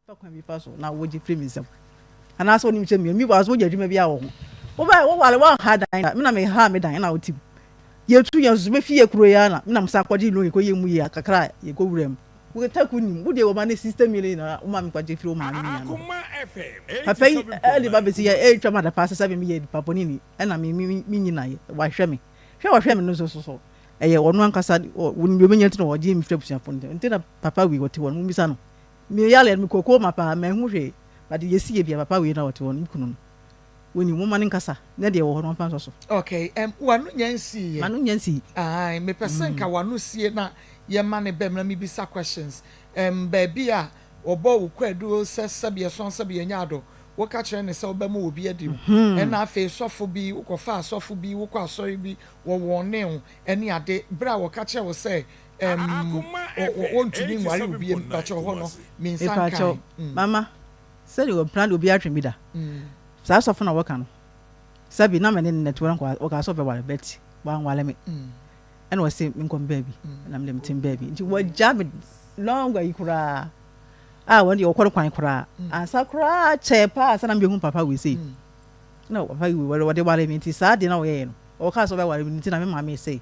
Fa kwan bi fa so na wogye firi me nsam. Anaasɛ wonim sɛ mmienu bi so wogye adwuma bi a wɔ ho. Wobɛ wowale woanha dan da. Me na mehaa me dan na wote mu. Yɛtu yɛn nso bɛfi yɛ kuro yi ara na me na mesan kɔgye loan kɔyɛ mu yie kakra a yɛkɔ wura mu. Wo taku nim. Wo deɛ wɔma ne 60 million na woma me kɔgye firi wo maame ne nua no hɔ. Papa yi ɛde ba bɛsi yɛ ɛretwa me adapaa sɛ sɛ me meyɛ nipa bɔne ni ɛna me me me nyina yɛ wahwɛ me. Hwɛ wɔhwɛ me no nso so so ɛyɛ ɔno ankasa wɔnim deɛ ɔbɛnya nti na ɔgye me firi abusuafoɔ no ntam. Nti na papa wei ɔte hɔ no mommisa no. Me yare no mekɔ coma paa manhu hwee but deɛ ɛsiiɛ bia papa wei na ɔte hɔ no me kunu no wɔnim momma no nkasa na deɛ ɛwɔ hɔ no ɔmfa nsɔ so. Okay ɛm w'ano nya nsii yɛ. M'ano nya nsii. Ae mepɛ sɛ nka w'ano sie na yɛma no bɛm na mebisa questions ɛm baabi a wɔbɔ wo kwaadu sɛ sɛbi ɛsɔn sɛbi ɛnyɛ ado woka kyerɛ no sɛ wobɛma obi adi wo ɛna afei sɔfo bi wokɔfaa sɔfo bi wokɔ asɔre bi wɔwɔnee wo ɛne ade berɛ a wɔka kyerɛ wo sɛ Ɛmm wɔntumi nware wo biam mpakyɛw hɔ no me nsa nkae. Mepakyɛw mama sɛdeɛ ɔmpena deɛ obiara twe bi da saa sɔfo na wɔka no sɛbi na mene no nɛte wɔn wɔka sɛ ɔbɛware but wanware me ɛna ɔse menkɔ me baabi ɛna mede mete me baabi nti wɔgya me long ayi koraa a wɔn deɛ wɔkɔ no kwan koraa ansa koraa kyɛɛ paa ansa na mebɛhu papa wei sei na papa yi wei wɔde ware me nti saa deɛ na wɔyɛɛ no wɔka sɛ ɔbɛware me nti na me maame sei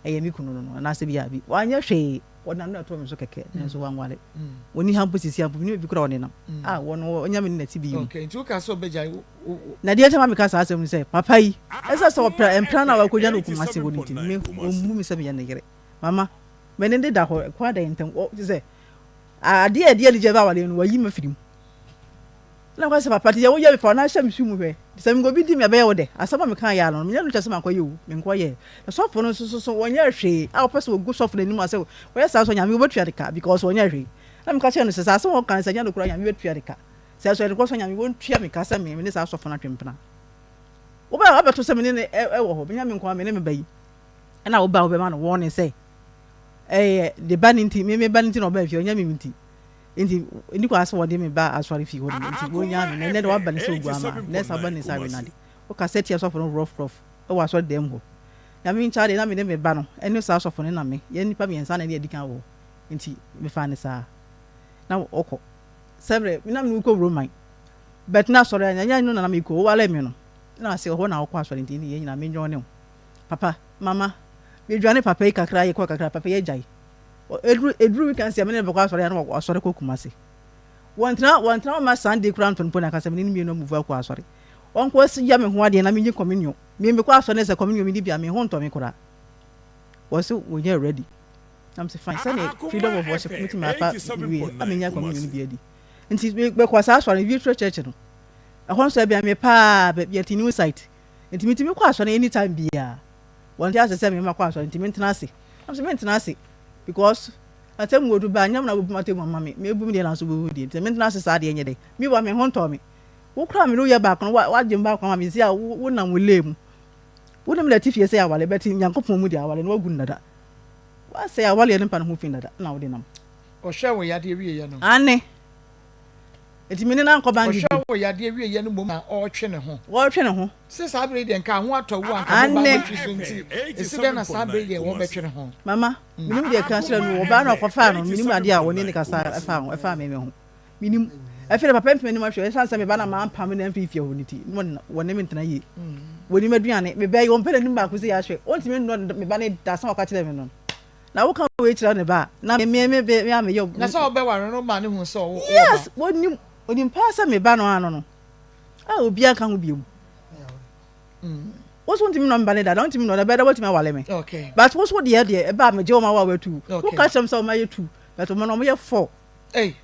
ɛyɛ me kunu no no anaasɛ bi a bi wanyɛ hwee wɔde n'ano na ɛtoo me so kɛkɛ nanso wanware wɔni ha mpo sisi a mpo menim ebi koraa ɔne nam a wɔn ɔnya me ne n'ati bi mu. Okay, nti woka sɛ ɔbɛgyae wo wo. Na deɛ nti a ma meka saa asɛm no sɛ papa yi ɛsɛ sɛ ɔpra mpena no a wakɔgya no wɔ Kumasi hɔ no nti me ɔmmu me sɛ meyɛ ne yere mama me ne ne da hɔ kwan da yɛn ntam ɔ te sɛ adeɛ a ɛde anigyeɛ ba awareɛ no wayi me afiri mu. Ɛna meka sɛ, Papa, deɛ woyɛ me fa wo nan hyɛ me su mu hwɛ. Sɛ mekɔ bi di me a, ɛbɛyɛ wo dɛ. Asɛm a mekaeɛ ara no, menyɛ no kyerɛ sɛ mankɔyɛ o, menkɔyɛɛ. Na sɔfo no nso so, ɔnyɛɛ hwee a ɔpɛ sɛ ɔgu sɔfo no anim ase sɛ ɔyɛ saa nso a, Nyame ɔbɛtua ne ka because ɔnyɛɛ hwee. Ɛna meka kyerɛɛ no sɛ, sɛ asɛm a ɔka no sɛ ɛnyɛ nokorɛ a, Nyame bɛtua ne ka. Sɛ ɛso ɛyɛ nokorɛ nso a, Nyame ɔntua me ka sɛ me ne saa sɔfo no atwe mpena. Wobɛ abɛto sɛ me ne no wɔ hɔ, menya me nko ara, me ne me ba yi. Ɛna wo ba a wobɛma no warning sɛ ɛyɛ ne ba no nti, me me ba no nti na ɔbaa fie, ɔnyɛ me nti. Enti enni kwan sɛ wɔde me ba asɔrefie hɔ nom. Enti wonyaa me, na ɛnnɛ de wɔaba no sɛ oguammaa. Nnɛ saa ba no nsa awe n'ade. Wɔkasa tia sɔfo no rɔfrɔf wɔ asɔredan mu hɔ. Nyame nkyɛ ade, na me ne me ba no ne saa sɔfo no na me, yɛn nnipa mmiɛnsa na na yɛadi kan wɔ hɔ. Enti mefaa no saa. Na ɔkɔ. Sɛ berɛ, na me ne wo kɔ Roman. But na asɔre a, ɛnyɛ ɛno na na mekɔ. Wowaree me no, na ɔse ɛhɔ na wokɔ asɔre nti yɛn nyinaa menjoine wo. Papa, mama, medwane papa yi kakra, yɛkɔɔ kakra, papa yi agyae. Eduru eduru weekend sɛ me ne no bɛkɔ asɔre a na wasɔre kɔ Kumasi. Wɔntena wɔntena hɔ ma Sunday koraa nto no mpo na anka sɛ me ne no mmienu amuvu akɔ asɔre. Ɔnkɔ yɛ me ho adeɛ na menye communion. Me mekɔ asɔre na sɛ communion menni bi a me ho ntɔ me koraa. Wɔse wɔnyɛ ready. Na mese fine sɛdeɛ freedom of worship metumi afa me wei a menya communion no bi adi. Nti mekɔ saa asɔre no Victory Church no. Ɛhɔ nso ɛbɛn me paa baabi ɛte new site. Nti metumi kɔ asɔre anytime biara. Wɔnte ase sɛ me makɔ asɔre nti mentena ase. Na mese mentena ase because atemmuo du ba nyɛ mo na mobu m'atemmuo ama me. Mebu me deɛ nanso wobu wo deɛ nti mentena ase saa deɛ nyɛ dɛ. Meanwhile me ho ntɔɔ me. Wo koraa me ne wo yɛ baako no woagye me baako ama me seesei a wonam wo lane mu. Wo ne me na ɛte fie sɛ yɛaware but Nyankopɔn mu deɛ aware no woagu no dada. Woasɛe awareɛ no mpa no ho fi dada na wode nam. Ɔhwɛɛ wo yadeɛ wieɛ no. Aane. Enti me ne no ankɔ bank bio. Ɔhwɛ wo yadeɛ wieɛ no mmom na ɔretwe ne ho. Ɔretwe ne ho. Se saa bere yi deɛ nka ho atɔ wo a nka mo ba abɛtwi so nti ese dɛn na saa bere yi deɛ wɔbɛtwe ne ho. Mama, menim deɛ ɛka kyerɛ no ɔbaa no a ɔkɔfaa no, menim adeɛ a ɔne no kasa ɛfaa ho, ɛfaa me me ho. Menim. Afei deɛ papa mfi m'anim ahwɛ, ɛsiane sɛ me ba no a mampam no amfiri fie hɔ no nti, na wɔne me ntena yie. Wɔnim aduane, me ba yi, ɔmpɛ n'anim baako sei ahwɛ, ɔntumi nnɔ me ba no da sɛ ɔka kyerɛɛ me no. Na woka wei kyerɛ ne ba a, na me me me me a meyɛ. Na sɛ ɔbɛware no ma no hu sɛ ɔwɔ ba. Yes, onim onim paa sɛ me ba no ano no a obiara nka ho biom. Wo so ntumi nnɔ me ba no dada, wontumi nnɔ no ɛbɛyɛ dɛ woatumi aware me. Okay. But wo so deɛ deɛ ɛba a megye wɔn a wɔatu. Okay. Woka kyerɛ me sɛ wɔn ayɛ tu, but wɔn no wɔyɛ four. Ei.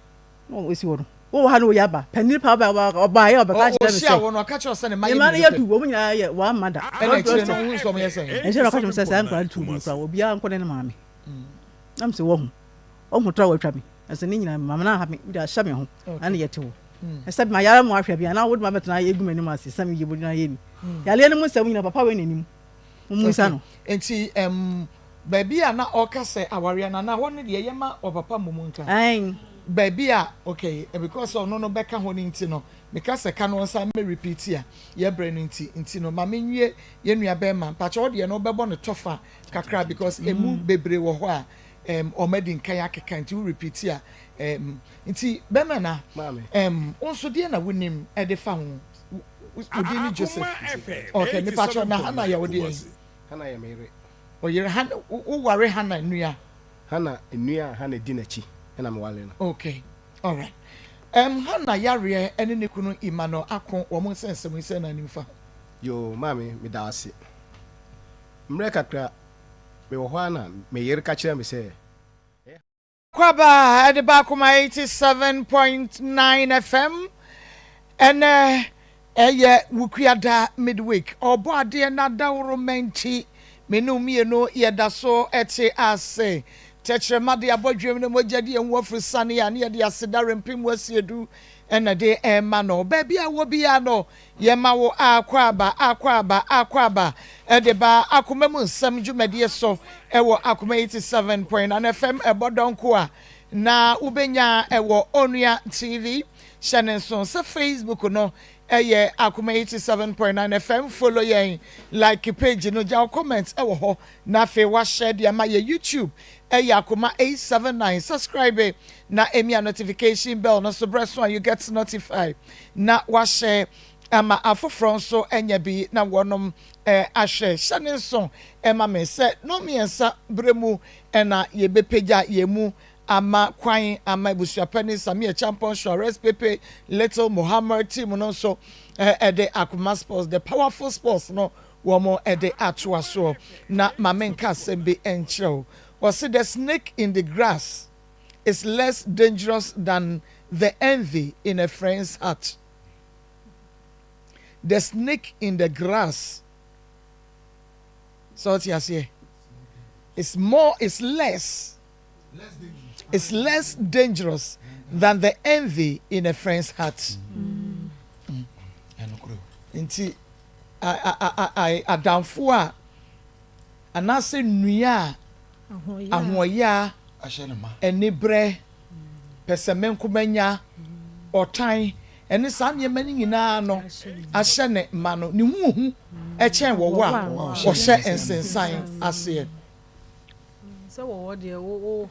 Na wɔsi hɔ no. Wowɔ ha na oyi aba. Panin paa ɔba ɔbaeɛ ɔbɛka kyerɛ me sɛ. Ɔhyia wɔn no ɔka kyerɛ sɛ ne mma yɛ mmienu pɛ. Ne mma no yɛ du, wɔn nyinaa yɛ one mother. Ɛna akyire no wohu sɛ wɔn yɛ sɛn. Akyire no ɔka kyerɛ me sɛ saa nkwadaa no tu no koraa obiara nkɔ ne ne maame. Na me sɛ wahu. Wahu tra watwa me. Na sɛ ne nyinaa maame no aha me de ahyɛ me ho. Na ne yɛte hɔ. Sɛ mayare mo ahwɛ bi a na wode ma bɛtena egu m'anim ase sɛ meyɛ bɔdwena yɛ ni. Yareɛ no mu nsɛm nyinaa papa wei n'anim. Mommisa no. Nti ɛm baabi a na ɔka sɛ awareɛ no anaa hɔ no deɛ yɛma ɔpapa mmom nka. Aane. Baabi a okay because ɔno no bɛka hɔ no nti no meka sɛ ka no ɔnsan mmɛ repeat a yɛbrɛ no nti nti no ma menwie yɛn nua bɛɛma mpakyɛ wo deɛ no wobɛbɔ no tɔfa kakra because ɛmu bebree wɔ hɔ a ɛm ɔmo adi nkan akeka nti wo repeat a Ɛɛm, nti bɛrima na, ɛɛm, wo nso deɛ na wonim ɛde fa ho? Wo din ne Joseph? Okay, mepakyɛw, na Hannah yɛ wo deɛn? Hannah yɛ me yere. Wo yere, Hannah, wo ware Hannah nua? Hannah nua a Hannah di n'akyi na me ware no. Okay, alright. Ɛɛm, Hannah yareɛ ɛne ne kunu Emmanuel Ako wɔn nsɛnsɛm yi sɛn na anim fa ho? Yoo, maame, meda wo ase. Mmerɛ kakra, mewɔ hɔ ara na me yere ka kyerɛɛ me sɛ, Ɛyɛ. Kwaba ɛde ba Akoma 87.9 FM ɛnɛ ɛyɛ Wukuada midweek ɔbɔ adeɛ n'adaworoma nti me ne wo mmienu yɛda so ɛte ase tɛkyerɛma de abɔ dwam na mogya di ɛho afiri sane a ne yɛde aseda rempem asiedu ɛna de ɛma no baabi a wɔ biara no Yɛma wo akwaaba, akwaaba, akwaaba de ba Akoma mu Nsɛm dwumadie so wɔ Akoma 87.9 FM ɛbɔ dɔnko a na wobɛnya wɔ Onua TV. Hyɛ no nso sɛ Facebook no yɛ Akoma 87.9 FM. Follow yɛn, like page no, gya wo comment wɔ hɔ na afei wahyɛ de ama yɛ. YouTube yɛ Akoma 879. Subscribe na emia notification bell no so berɛ so a you get notified. na wahyɛ ama afoforɔ nso anya bi na wɔnom ahwɛ. Hyɛ ne nso ma me sɛ nnɔnmiɛnsa berɛ mu na yɛbɛpagya yɛn mu ama kwan ama abusuapanin Samir Champon Suarez Pepe Little Mohammed team no nso de Akoma Sports, the powerful sports no wɔn de atoa soɔ. Na ma menka asɛm bi nkyerɛ wo. Wɔse the snake in the grass is less dangerous than the envy in a friend's heart. The snake in the grass. So what you say? It's more, it's less. It's less dangerous than the envy in a friend's heart. Mm. Nti adamfo a anaasɛ nnua a ahoɔyaa, anibrɛ, pɛsɛmenkomanya, ɔtan, ne saa nneɛma no nyinaa no ahyɛ ne ma no, ne ho hu kyɛn wɔwɔ a wɔhyɛ nsensan aseɛ. Sɛ wɔwɔ deɛ wo wo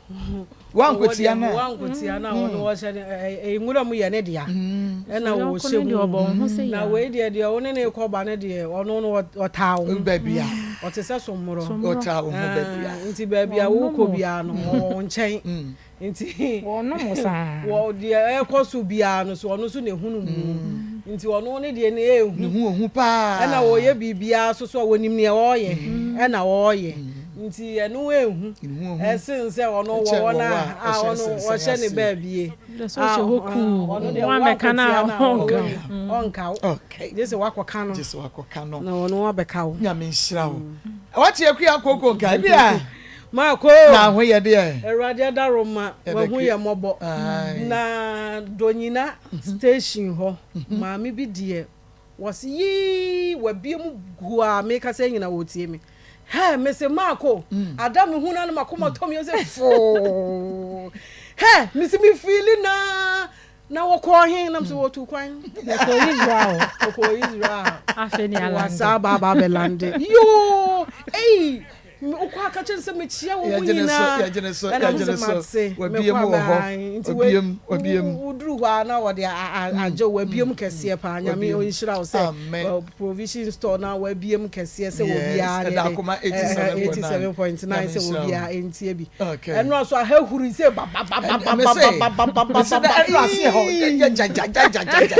Woankotia no a. Woankotia no a ɔno ɔhyɛ ne ɛɛ nwura mu yɛ ne dea ɛna ɔhyɛ mu na wei deɛ deɛ wo ne ne kɔ ba no deɛ ɔno no ɔtaa wo ho baabi a ɔte sɛ sommorɔ ɔtaa wo ho baabi a nti baabi a wokɔ biara no ɔwɔ wo nkyɛn Nti wɔnom saa. Wɔ deɛ ɛrekɔ so biara no so ɔno nso na ehunu mu. Nti ɔno ne deɛ no ehu. Ne ho ehu paa. Ɛna ɔyɛ biribiara so so a wɔnim deɛ ɔreyɛ ɛna ɔreyɛ. Nti ɛno ehu. Ɛsen sɛ ɔno wɔ wɔn a a ɔno ɔhyɛ ne baabie. Sɛ ɔhyɛ hɔ kuu. Ɔno deɛ Wɔn amɛka no a wɔakɔtia no a ɔnka. ɔnka wo. Gye sɛ wakɔka no. Gye sɛ wakɔka no. Na ɔno abɛka wo. Nyame nhyira wo. Wate Akua Koko nka Akua. Marko! Na ho yɛ deɛ. Awurade adaworoma, wahu yɛn mmɔbɔ. Na Donyina station hɔ, maame bi deɛ, wɔse yii, wabue mu guaa, mekasa yi nyina wɔtie me. Hɛ, mese Marko, ada mehu no a na makoma tɔ me yam sɛ foo. Hɛ, mese me feeli naa. Na wɔkɔɔ he? Nam sɛ wɔtu kwan. Wɔkɔɔ Israel. Wɔkɔɔ Israel. Afei ne alande. Wɔasa aba aba abɛlande. Yoo! Ei! Wokɔ aka kyerɛ no sɛ mekyia wɔn mu nyinaa. Ɛna mo sɛ mate. Mekɔ aba. Nti wei woduru hɔ a na wɔde agye wo. Wabue mu kɛseɛ paa. Nyame ɔnhyira wo sɛ provision store na wabue mu kɛseɛ sɛ obiara ne de 87.9 sɛ obiara ntie bi. Ɛno nso aha huri sɛ bababababababababa. Ɛno ase hɔ gyagyagyagyagyagya.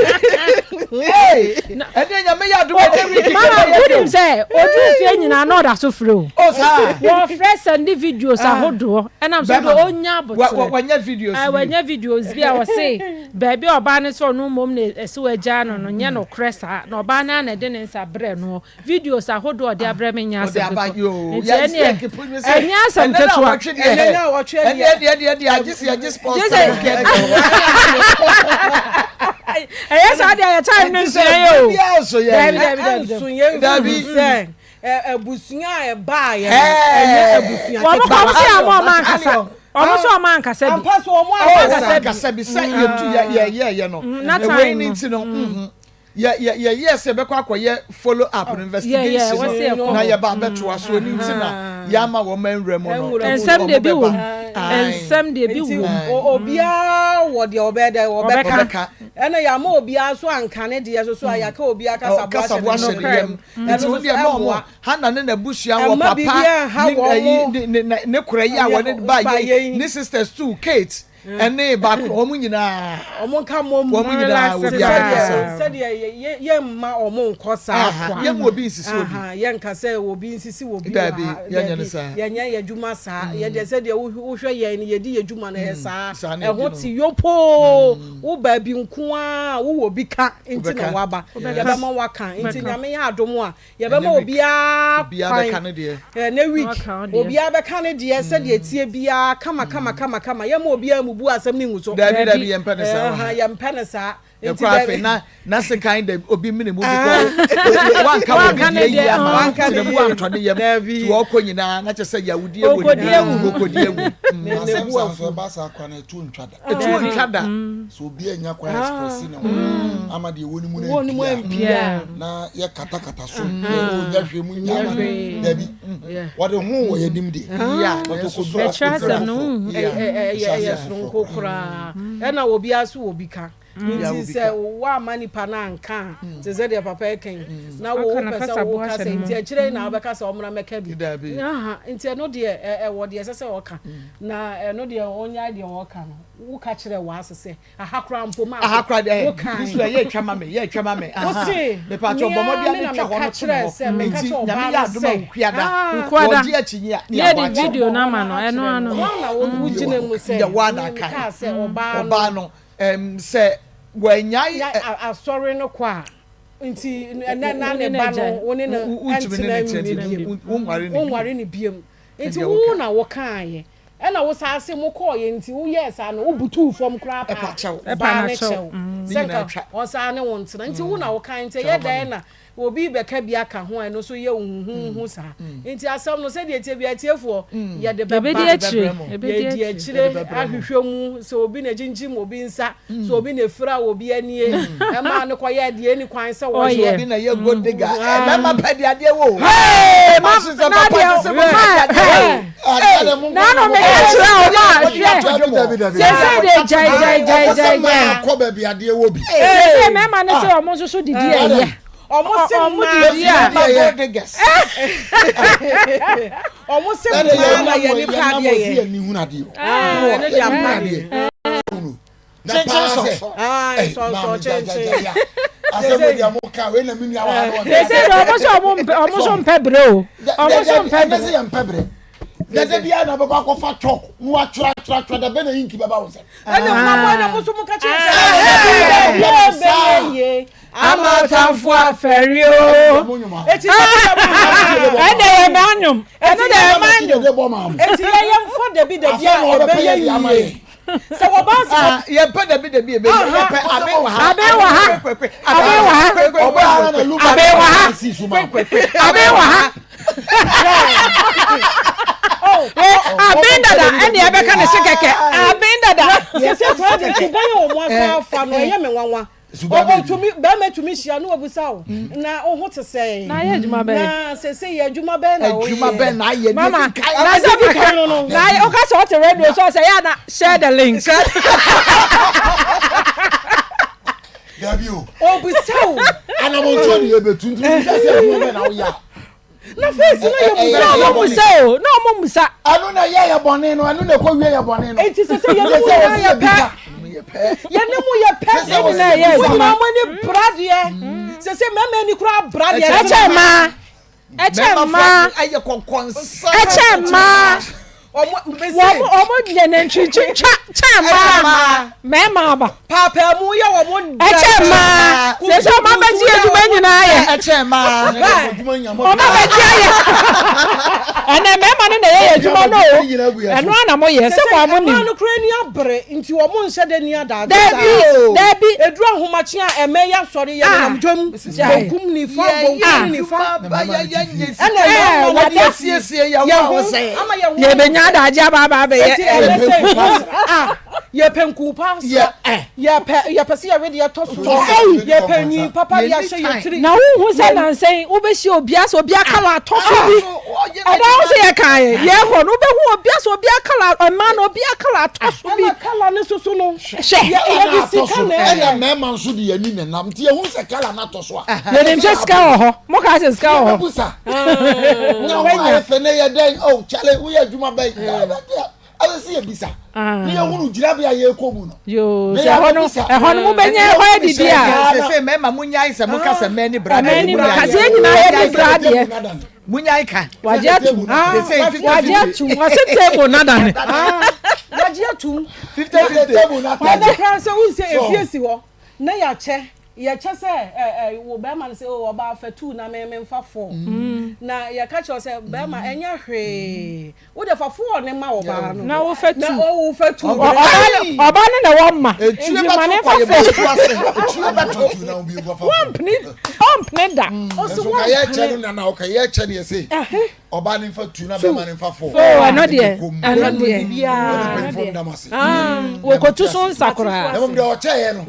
Ɛne nyame yɛ adum ɛne wiki kɛ bɛyɛ dɛ. Wonim sɛ oduru fie nyinaa na ɔda so frɛ o. O saa. Wɔfrɛ sɛnde videos ahodoɔ ɛnam so de ɔnya aboterɛ. Wɔnyɛ videos bi. Wɔnyɛ videos bi a wɔse baabi a ɔbaa no sɛ ɔno mmom na ɛsɛ wagyaa no no nyɛ nokorɛ saa na ɔbaa no ara na ɛde ne nsa brɛ noɔ. Videos ahodoɔ a ɔde abrɛ me nyɛ asɛm ketewa. Nti ɛneɛ ɛnyɛ asɛm ketewa. Ɛyɛ saa deɛ yɛ time no nsoɛ yɛ o. Dabi dabi dabi. Dabi sɛ abusua a ɛbaa yɛ no ɛnyɛ abusua ketewa. Wɔn kɔ wɔn sɛ wɔn ɔmo ankasa. Wɔn sɛ wɔn ankasa bi. Ampa so wɔn ankasa bi sɛ yɛtu yɛ yɛ yɛ no. Na time no. Yɛ yɛ yɛyɛɛ sɛ yɛbɛkɔ akɔyɛ follow up no, investigation no, na yɛba abɛtoa so. Ɛno nti na yɛama wɔn anwura mu no. Nsɛm deɛ bi wɔ mu. Ae. Nsɛm deɛ bi wɔ mu. Nti Obiara wɔ deɛ ɔbɛyɛ dɛ ɔbɛka. Ɔbɛka. Ɛna yɛama obiara nso anka ne deɛ so so a yɛaka obiara kasaboa ahyɛ ne yam. Nti Ɛno wo nso deɛ ma wɔn ɛmmoa. Hannah ne n'abusua wɔ Ɛmma papa biribiara nha ne wɔn. ayi ne ne ne ne kora yi a wɔne Ɔyɛ ba ba yɛ yɛ yi. ne sisters too Kate ɛne baako wɔn nyinaa Wɔn nka mmom. wɔn nyinaa Relax obiara koraa. kasa. Sɛdeɛ yɛ- yɛ- yɛmma wɔn nkɔ saa Aha, kwa. yɛmma obi nsisi obi. Aha, yɛnka sɛ obi nsisi obi wɔ Daabi, ha. yɛnyɛ no Daabi, saa. yɛnyɛ yɛn adwuma saa. Yɛdeɛ sɛdeɛ wo- wohwɛ yɛn no, yɛdi yɛn adwuma no, ɛyɛ saa. Saa na Ɛho yɛdi no. te yopoo. Wo baabi nko ara a wowɔ bi ka nti na Wobɛka. woaba. Yes. Yɛbɛma woaka. Nti Wobɛka. Nyame yɛ adom a, Yɛbɛma Ɛnɛ week, obiara obiara kwan. bɛka ne deɛ. Ɛnɛ week, Waka wo deɛ. obiara bɛka ne deɛ sɛdeɛ ɛteɛ biara kama kama kama kama. Yɛmma obiara mmubu asɛm no ngu so. Dabi Dabi. dabi yɛmpɛ ne saa wɔ Ɛha, ha. yɛmpɛ no saa. Nti Yɛkɔ afei dabi. na na sekan da obi mene mu because wanka obi Wanka ne deɛ yie deɛ, ama no Wanka nti ne ne bo yie. antɔ ne yam Dabi. nti ɔkɔ nyinaa na kyerɛ sɛ yawudie wɔ ne Ɔkɔdi mu awu. ɔkɔdi awu. Ne ne Asɛm bo saa afu. nso ɛba saa kwa no ɛtuo ntwa da. Ɛtuo Dabi. ntwa da. Sɛ obi annya kwan express ne ho ama deɛ ɛwɔ ne mu no Wɔ ne mu ampue a, ampue a. na yɛkatakata so, na ɔnya hwee mu nya ama no. Dabi. Wɔde ho wɔ yɛn anim deɛ. But ɔkɔdu Bɛkyerɛ akɔduru asɛm no, afoforɔ. wonhu. Ɛyɛ Ɛhyɛ aseɛ soronko foforɔ koraa. Ɛna obiara nso wɔ bi ka. Nti sɛ woamma nipa no anka a, te sɛ deɛ papa reka yi, na wo Waka na wopɛ sɛ kasaboa woka hyɛ sɛ ne mu. nti akyire yi na wobɛka sɛ ɔmmra mmɛka bi. Dabi. Aha, nti ɛno deɛ ɛwɔ deɛ ɛsɛ sɛ ɔka. Na ɛno deɛ ɔnyae deɛ ɔreka no. Woka kyerɛɛ w'ase sɛ aha koraa mpo maako. Aha koraa deɛ Wokae. Kristo yɛ twa ma me, yɛ twa ma me. Wo Aha. se, Mepa kyɛw bɔ mea mmɔden me na ne twa hɔ meka no to me kyerɛɛ hɔ. sɛ, meka Nti kyerɛ Nyame ɔbaa yɛ no adom a sɛ, Wukuada, ah, Wukuada. wɔgye akyinnye a, ne Ne yɛde yɛabɔ akyɛ. video no ama no, ɛno ano. Wɔn na wo wogyina mu sɛ, Yɛ wo a na me akae. mekaa sɛ ɔbaa no Ɔbaa no, ɛm, sɛ wanyae ya ɛ, asɔre no kɔ a, nti ɛnɛ na Wo ne ne no ba no, agyae. wo ne no wo- wontumi ne ɛntena no ntena nwie bio. biom. Wonware no bio. Wonware no biom. Nti Ɛdeɛ wo woka. na wokaeɛ. Ɛna wo saa se mo kɔɔeɛ nti wo yɛɛ saa no wo butuu fam koraa paa Ɛpa kyɛw. Ɛpa baa na ne kyɛw. kyɛw Ne sɛ nyinaa nka twa. ɔsaa ne wo ntena nti wo na wo kae nti Kyɛw ɛyɛ ma dɛn me. na obi bɛka bi aka ho a ɛno nso yɛ wo huhuuhu saa nti asɛm no sɛdeɛ ɛteɛ biara atiefoɔ yɛde bɛba Yɛbɛdi akyire. bɛbrɛ mo. Yɛbɛdi yɛdi akyire. akyire Yɛde bɛbrɛ mo. ahwehwɛ mu sɛ obi na gyingyim obi nsa sɛ obi na efira obi anie ɛmaa no kɔyɛ deɛ ɛni kwan sɛ Ɔyɛ. wɔyɛ Obi na yɛ gold digger. Ɛ, mɛma pɛ de adeɛ wo. Hey, ma Ma hyehyɛ na papa deɛ hyehyɛ ma papa de adeɛ wo. hey, na no meka kyerɛ wo ma hwɛ sɛsɛ de gyae gyae gyae gyae gyae Kɔ baabi adeɛ wɔ bi. sɛsɛ mɛma no sɛ ɔmo nso so didi ɛyɛ ɔmo se Ɔmo mmaa didi a. Mɛma gold diggers. ɔmo se mmaa na yɛ nipa adeɛ yɛ ɛno deɛ ampa deɛ Kyenkyen sɔsɔ. sɔsɔ kyenkyen sɛsɛ de ɔmo sɛ ɔmo mpɛ ɔmo so mpɛ brɛ o ɔmo so mpɛ brɛ Dada biara na bɛkɔ akɔfa chalk na watwerɛtwerɛtwerɛ da bɛ na inki bɛba wo nsam. ɛna mo mo ɛna mo nso mo ka kyerɛ sɛ ɛyɛ bɛyɛ yie ama atamfo afɛre o Mo nnwuma. eti sɛ ɛna yɛ mɛ anyom ɛno na yɛ mɛ anyom Dede bɔ maa mo. eti yɛ yɛ nfɔ dabi dabi a Afei na wɔbɛpɛ ɛbɛyɛ yɛ de ama yie yɛn. sɛ wɔba sɛ Ah, yɛmpɛ dabi dabi ebe yɛpɛ abe wɔ ha. Abe wɔ ha. Kwekwe, Abe wɔ ha. Kwekwe, Ɔbaa na luba Abe wɔ ha. si so ma mo. kwekwe. abe wɔ ha aben dada ɛna yɛbɛka ne se kɛkɛ aben dada sɛ sɛ kura de suban yɛ wɔn asa afa no ɛyɛ me nwanwa Suban bɛn? ɔtumi bɛrima tumi hyia no wabusa wo na wo ho te sɛn Na ayɛ adwuma bɛn? na sese yɛ adwuma bɛn na woyɛ Adwuma bɛn na ayɛ mama deɛ di kan. na sɛ di kan no no. na woka sɛ ɔte radio so ɔsɛ yɛ ana share the link Dabi o. ɔbusa wo Anamontuo ne yɛbɛtu nti bisa sɛ adwuma bɛn na woyɛ a. na face no yɛ Ɛ- ɛ- na musa ɔmo musa o na ɔmo musa Ɛno na ɛyɛ yɛ bɔne no, ɛno na ɛkɔ wie yɛ bɔne no. eti sese yɛ ne Sɛ mu sɛ nyinaa wɔsi yɛ yɛ pɛ bisa. Yɛpɛ. yɛ ne mu yɛ pɛ Sɛ sɛ wɔsi na ɛyɛ yɛ mo bisa. nyinaa mo ani bra deɛ sese mmarima ani kura bra deɛ ɛkyɛ mmaa ɛkyɛ Mɛma mmaa fɔ ayɛ kɔnkɔnsa. ɛkyɛ mmaa ɔmo mese wɔn ɔmo yɛ nantwitwitwa kyɛ mmaa mmarima aba paapaamu yɛ wɔn da ɛkyɛ mmaa sɛ sɛ ɔmo abɛgye adwuma nyinaa yɛ Ɛkyɛ mmaa. Adwuma nya mo. ɔmo abɛgye ayɛ ɛnɛ mmarima no na ɛyɛ yɛ adwuma no o ɛno ana mo yɛ sɛ mo amo mmaa nim no kura ani abere nti wɔn nhyɛ de ni adaagye dabi dabi eduru ahomakye a ɛmɛ yɛ asɔre yɛ Ah. nenam dwam Gyae. bonkum nifa bonkum nifa Ba yɛ yɛ nyɛ ɛna sika. ɛmɛ Eh, ma Wɔde wɔde asiesie yɛ yɛ ho ho a wɔsɛ. ama yɛ ho yɛbɛnya adagye aba aba abɛyɛ eti ɛmɛ sɛ ah Yɛpɛ nku pa asra. Yɛpɛ yɛpɛ sɛ yɛwe deɛ ɛtɔ so. Yɛpɛ nwi papa de ahyɛ yɛn tiri. Na wonhu sɛ nansa yi wobɛhyia obiara sɛ obiara kala atɔ so bi. Ɛda wo sɛ yɛkaeɛ yɛkɔ no wobɛhu obiara sɛ obiara kala mmaa no obiara kala atɔ so bi. Ɛna kala no soso no. Hwɛ. Yɛde sika na ɛyɛ. Ɛna mmarima nso de yɛn ani na ɛnam nti yɛhu sɛ kala no atɔ so a. Yɛnim sɛ sika wɔ hɔ. Mo kaa sɛ sika wɔ hɔ. Yɛbɛbusa. Na ho ayɛ fɛ na ɛyɛ dɛn? Oh, Charlie, woyɛ adwuma bɛn? Ɛsɛ sɛ yɛbisa na yɛhunu gyinabea a yɛrekɔ mu no. Yoo, sɛ ɛhɔ no, ɛhɔ no mobɛnya ɛhɔ adidi a. Sɛ sɛ mmarima monyae sɛ moka sɛ mmaa ni bra deɛ. Mmaa ni bra, sɛ yɛn nyinaa yɛ ni bra deɛ. Monyae ka. Wagye atum. Wagye atum. Wɔse table na dane. Wagye atum. 50-50. Ɛnɛ koraa sɛ wohu sɛ efie si hɔ na yɛakyɛ yɛkyɛ sɛ ɛ ɛ wo bɛrima no sɛ o ɔbaa fa two na me memfa four na yɛka kyerɛ sɛ bɛrima ɛnyɛ hwee wo de fa four ne ma ɔbaa no na wo fa two na wo fa two ɔbaa no na ɛwɔ mma nti ma ne fa four wɔmpene ɔmpene da ɔsi wɔmpene na na ɔka yɛ kyɛ ne yɛ se ɔbaa ne nfa tu na bɛrima ne nfa four ɛno deɛ ɛno deɛ wɔkɔtu so nsa koraa na mmom deɛ ɔkyɛeɛ no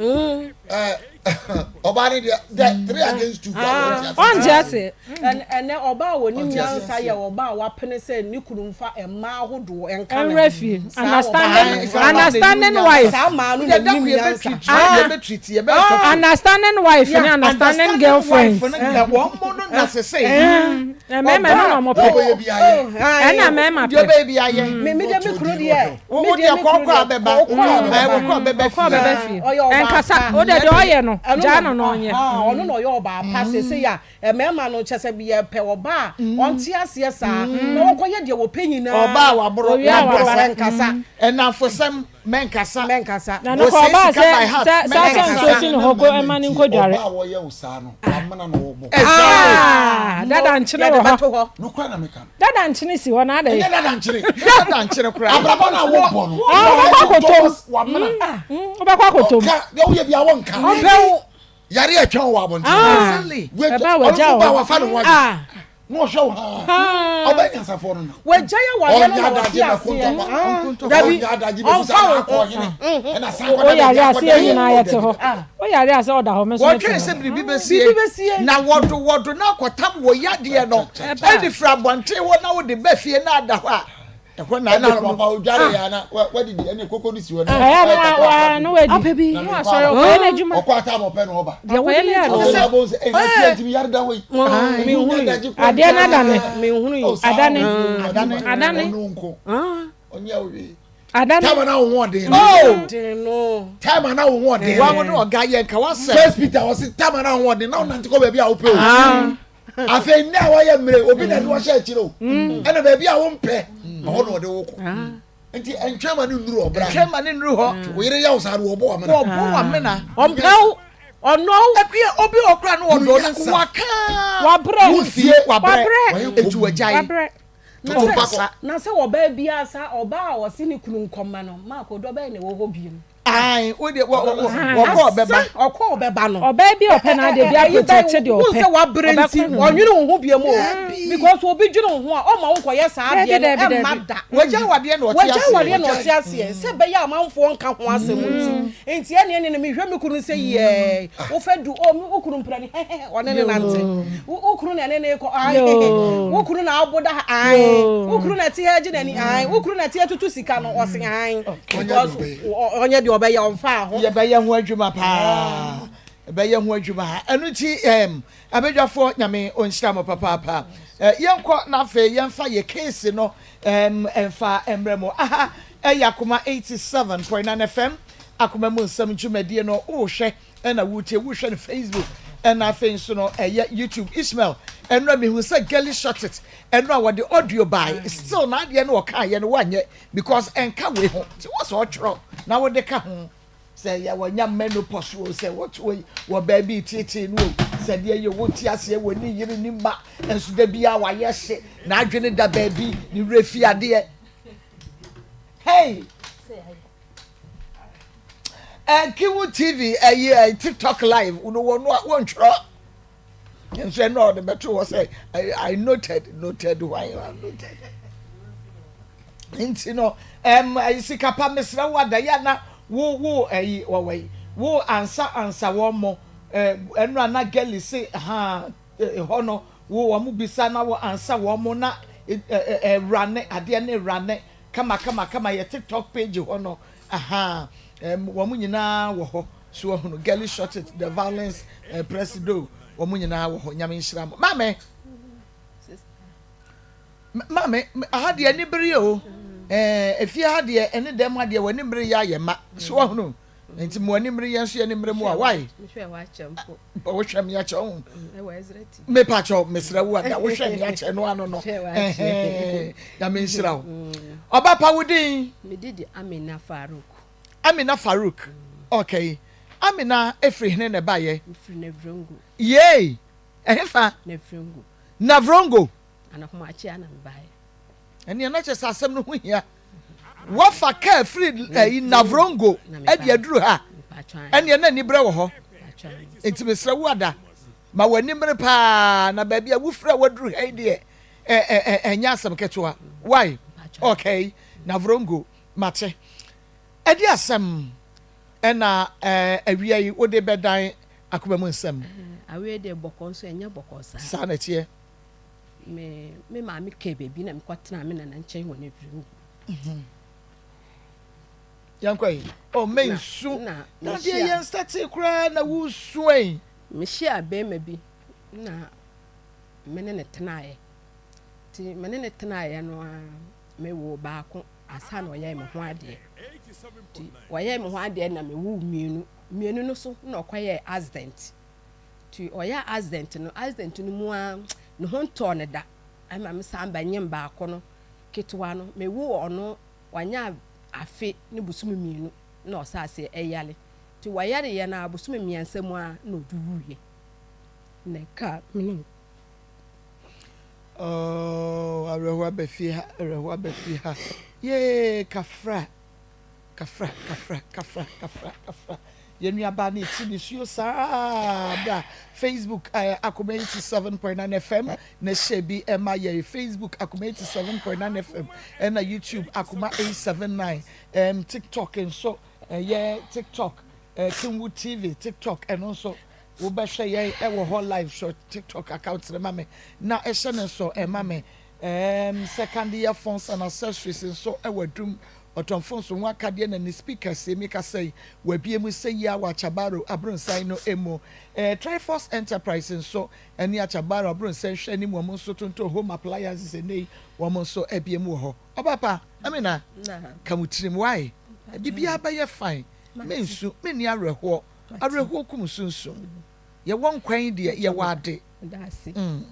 ɔbaa ne deɛ dɛ three against two ɔnte ase ɛnɛ ɔbaa a wɔnim nyansa yɛ ɔbaa a wapene sɛ ne kunu mfa mmaa ahodoɔ nka ne ho fie understanding understanding wife saa mmaa no na nim nyansa understanding wife ne understanding girlfriend wɔn mo no na sese mmarima no na wɔn pɛ ɛna mmarima pɛ deɛ ɔbɛyɛ bi ayɛ me deɛ me kunu deɛ wo deɛ kɔkɔ abɛba wɔkɔ abɛba fie ɛnkasa wo deɛ deɛ ɔyɛ no gyaa no na ɔnyɛ ɔno na ɔyɛ ɔbaa pa sese ya mmarima no kyɛ sɛ yɛpɛ ɔbaa a ɔnte aseɛ saa na wɔkɔyɛ deɛ wɔpɛ nyinaa ɔbaa waboro wabrɔ nkasa ɛnamfosɛm mɛnkasa mɛnkasa na no kɔ ɔbaa sɛ sɛ sɛ sɛ nsuo si ne hɔ ko ɛma ne nkɔ dware ɔbaa wɔyɛ wo saa no wamena na wɔbɔ ah dada nkyene wɔ hɔ nokora na meka dada nkyene si hɔ na adɛ ɛnyɛ dada nkyene dada nkyene koraa abrabɔ na wɔbɔ no wobɛkɔ akɔtɔm wamena wobɛkɔ akɔtɔm ɔka deɛ woyɛ bia wɔnka ɔmpɛ wo yare atwa wɔ abɔnten ɛba wagya wo wafa ne ho adwene na ɔhwɛ wo haa ɔbɛ nyansafoɔ no na wagya yɛ wadeɛ no na ɔte aseɛ dabi ɔnfa wo akɔ ɔhene ɛna san kɔ dada bi akɔ da nyinaa yɛte hɔ woyare ase ɔda hɔ me nso wɔtwɛn sɛ biribi bɛsie na wɔdo wɔdo na akɔtam wɔ yadeɛ no ɛde firi abɔnten hɔ na wode ba fie na ada hɔ a ɛhɔ na ɛna papa odware ya na wadidi ɛne koko ne si hɔ ɛyɛ no wa no wadi apɛ bi no asɔre ɔkɔyɛ n'adwuma ɔkɔ ata ma ɔpɛ na ɔba deɛ wode ne ɔsɛ na abɔ sɛ ɛna ti ɛntumi yare da hɔ yi adeɛ no adane adane adane ɔno nko ɔnyɛ owie adane time na wo ho ɔden no time na wo ho ɔden wa wo ne ɔga yɛ nka wasɛm First Peter ɔsi time na wo ho ɔden na wo nante kɔ baabi a wopɛ o afei nnɛ a wayɛ mmerɛ obi na de wahyɛ akyire o ɛna baabi a wompɛ ɛhɔ na ɔde wo kɔ nti ɛntwɛn ma ne nnuru ɔbra ɛntwɛn ma ne nnuru hɔ wo yere yɛ wo saa no wɔbɔ wamena wɔbɔ wamena ɔmpɛw ɔnɔ akuya obi ɔkora no ɔdɔ no waka wabrɛ wosie wabrɛ etu wagyae na sɛ ɔbaa biara sa ɔbaa a ɔse ne kunu nkɔma no maako dɔ bɛyɛ na ɛwɔ hɔ biem. Ayi o de wɔ wɔ wɔkɔ ɔbɛba. Ɔkɔ ɔbɛba no. Ɔbaa bi ɔpɛ na adeɛ bi aprotɛkte deɛ ɔpɛ. Wọ́n sɛ wabrɛ nti ɔnwene wo ho biem o because obi dwene wo ho a ɔma wo nkɔyɛ saa adeɛ no ɛmma da. Wagya awadeɛ na ɔte aseɛ. Wagya awadeɛ na ɔte aseɛ sɛ ɛbɛyɛ amanfoɔ nka ho asɛm nti nti ɛne ɛne no mehwɛ me kunu sɛ yɛɛ wofɛ du o wo kunu mpira ni hɛhɛhɛ ɔne ne nante wo kunu na ɛne ne kɔ ae wo kunu na aboda ha ae wo kunu na ɛte ha gye n'ani ae wo kunu na ɛte ha tutu sika no ɔse ae because ɔnyɛ deɛ ɔbɛyɛ ɔmfaa ho. Yɛbɛyɛ ho adwuma paa ɛbɛyɛ ho adwuma ha ɛno nti ɛɛm abadwafoɔ nyame ɔnhyira mo papaapa yɛnkɔ na afei yɛmfa yɛ case no ɛɛm ɛmfa mmerɛ mo aha ɛyɛ akoma 87.9 FM akoma mu nsɛm dwumadie no wohwɛ ɛna wotie wohwɛ no Facebook ɛna afei nso no ɛyɛ YouTube Ishmael ɛno a mehu sɛ girly shot it ɛno a wɔde audio by still na adeɛ no wɔkaeɛ no woanyɛ Because ɛnka wei ho nti wɔ sɛ ɔtwerɛ na wode ka ho sɛ yɛ wɔnya menopause o sɛ wɔte wɔ baabi tietie no o sɛ deɛ yɛ wɔ ti aseɛ wɔ ne yere ne mma nso da biara wayɛ hye n'adwene da baabi ne werɛ fi adeɛ hey Kiwu TV ɛyi TikTok live no wɔn wɔntwerɛ. Nso ɛno a ɔde bɛto hɔ sɛ I noted noted why I noted. Nti no ɛm sika pa mesrɛ wo ada yɛ na Wo wo ɛyi wɔwɔ yi wo ansa ansa wɔn mo ɛɛ ɛnura na gɛli se haa ɛhɔ no wo wɔn bisa na wo ansa wɔn mo na ɛ ɛ rane adeɛ ne rane kama kama kama yɛ tiktok page hɔ no ahaa ɛm wɔn nyinaa wɔ hɔ so wɔhunu gɛli shot it the violence ɛ presido wɔn nyinaa wɔ hɔ nyame nhyira mo maame. Maame, aha deɛ ani bere o. Ɛɛ efie ha deɛ ɛne dɛm ha deɛ w'ani mmere yɛ ayɛ ma. So wahunu? Nti mo ani mmere yɛn nso yɛn ani mmere mu a why? Wohwɛ me akyɛ ho. Mepa kyɛw mesrɛ wo ada wohwɛ me akyɛ no ano no. Nyame nhyira wo. Ɔba pa wo din? Me di di Amina Farouk. Amina Farouk. Okay. Amina efiri hene na ɛbaeɛ? Mefiri Navrongo. Yay! Ɛhefa? Navrongo. Navrongo. Anahomakye a na mebaeɛ. Ɛneɛ na kyerɛ sɛ asɛm no ho hia. Woafa kaa firi ɛyi Navrongo ɛde aduru ha. Ɛneɛ na anibrɛ wɔ hɔ. Nti mesrɛ wo ada ma w'ani mmere paa na baabi a wofiri a woaduru ha yi deɛ ɛnyɛ asɛm ketewa. Why? Okay, Navrongo, mate. Ɛde asɛm ɛna awia yi wode bɛdan akoma mu nsɛm. Awia deɛ bɔkɔɔ nso ɛnyɛ bɔkɔɔ saa. Saa na ɛteɛ. Me me maame kaa baabi na mekɔtenaa me nana nkyɛn wɔ Navrongo. Mhm. Yɛnkɔ yi. Oh, mensu. Na deɛ yɛn nsate koraa na wosu yi. Mehyia bɛrima bi na me ne ne tenaeɛ. Nti me ne ne tenaeɛ no ara mewoo baako ansa na ɔyɛɛ me ho adeɛ. Nti ɔyɛɛ me ho adeɛ na mewoo mmienu. Mmienu no so na ɔkɔyɛɛ accident. Nti ɔyɛɛ accident no, accident no mu ara ne ho ntɔɔ no da. Ɛma me san ba nyem baako no, ketewa no, me woo ɔno wanya afe ne bosome mmienu na ɔsaa aseɛ ɛyare. Nti wɔyareeɛ no ara bosome mmiɛnsa mu ara na ɔde wuiɛ. Na ɛkaa me ne. Oh, awerɛhoɔ aba fie ha, awerɛhoɔ aba fie ha. Yee, kafra. Kafra, kafra, kafra, kafra, kafra. Yɛn nuabaa no reti nisuo saa bra Facebook eh, Akoma 87.9 FM na hyɛ bi ɛma yɛn Facebook Akoma 87.9 FM ɛna YouTube Akoma 879 um, TikTok nso ɛyɛ TikTok eh, Kingwood TV TikTok ɛno nso wobɛhwɛ yɛn ɛwɔ hɔ live hwɛ TikTok account no ma me na ɛhyɛ ne nso ɛma me um, second year phones and accessories nso ɛwɔ adum Ɔtɔn phones ho akadeɛ na ne speakers emi kasa yi wabue mu sɛ yia wɔ Achabaro abronsan no mu. Eh, Triforce Enterprise nso ɛne Achabaro abronsan hwɛ anim wɔn nso tontɔn home appliances ɛnɛ yi wɔn nso abue mu wɔ hɔ. Ɔbaapa, Amina, ka wo tirim why? Biribiara bɛyɛ fine. Mensu, menni awerɛhoɔ. Awerɛhoɔ kum sunsum. Yɛwɔ nkwa yi deɛ, yɛwɔ ade. Mm.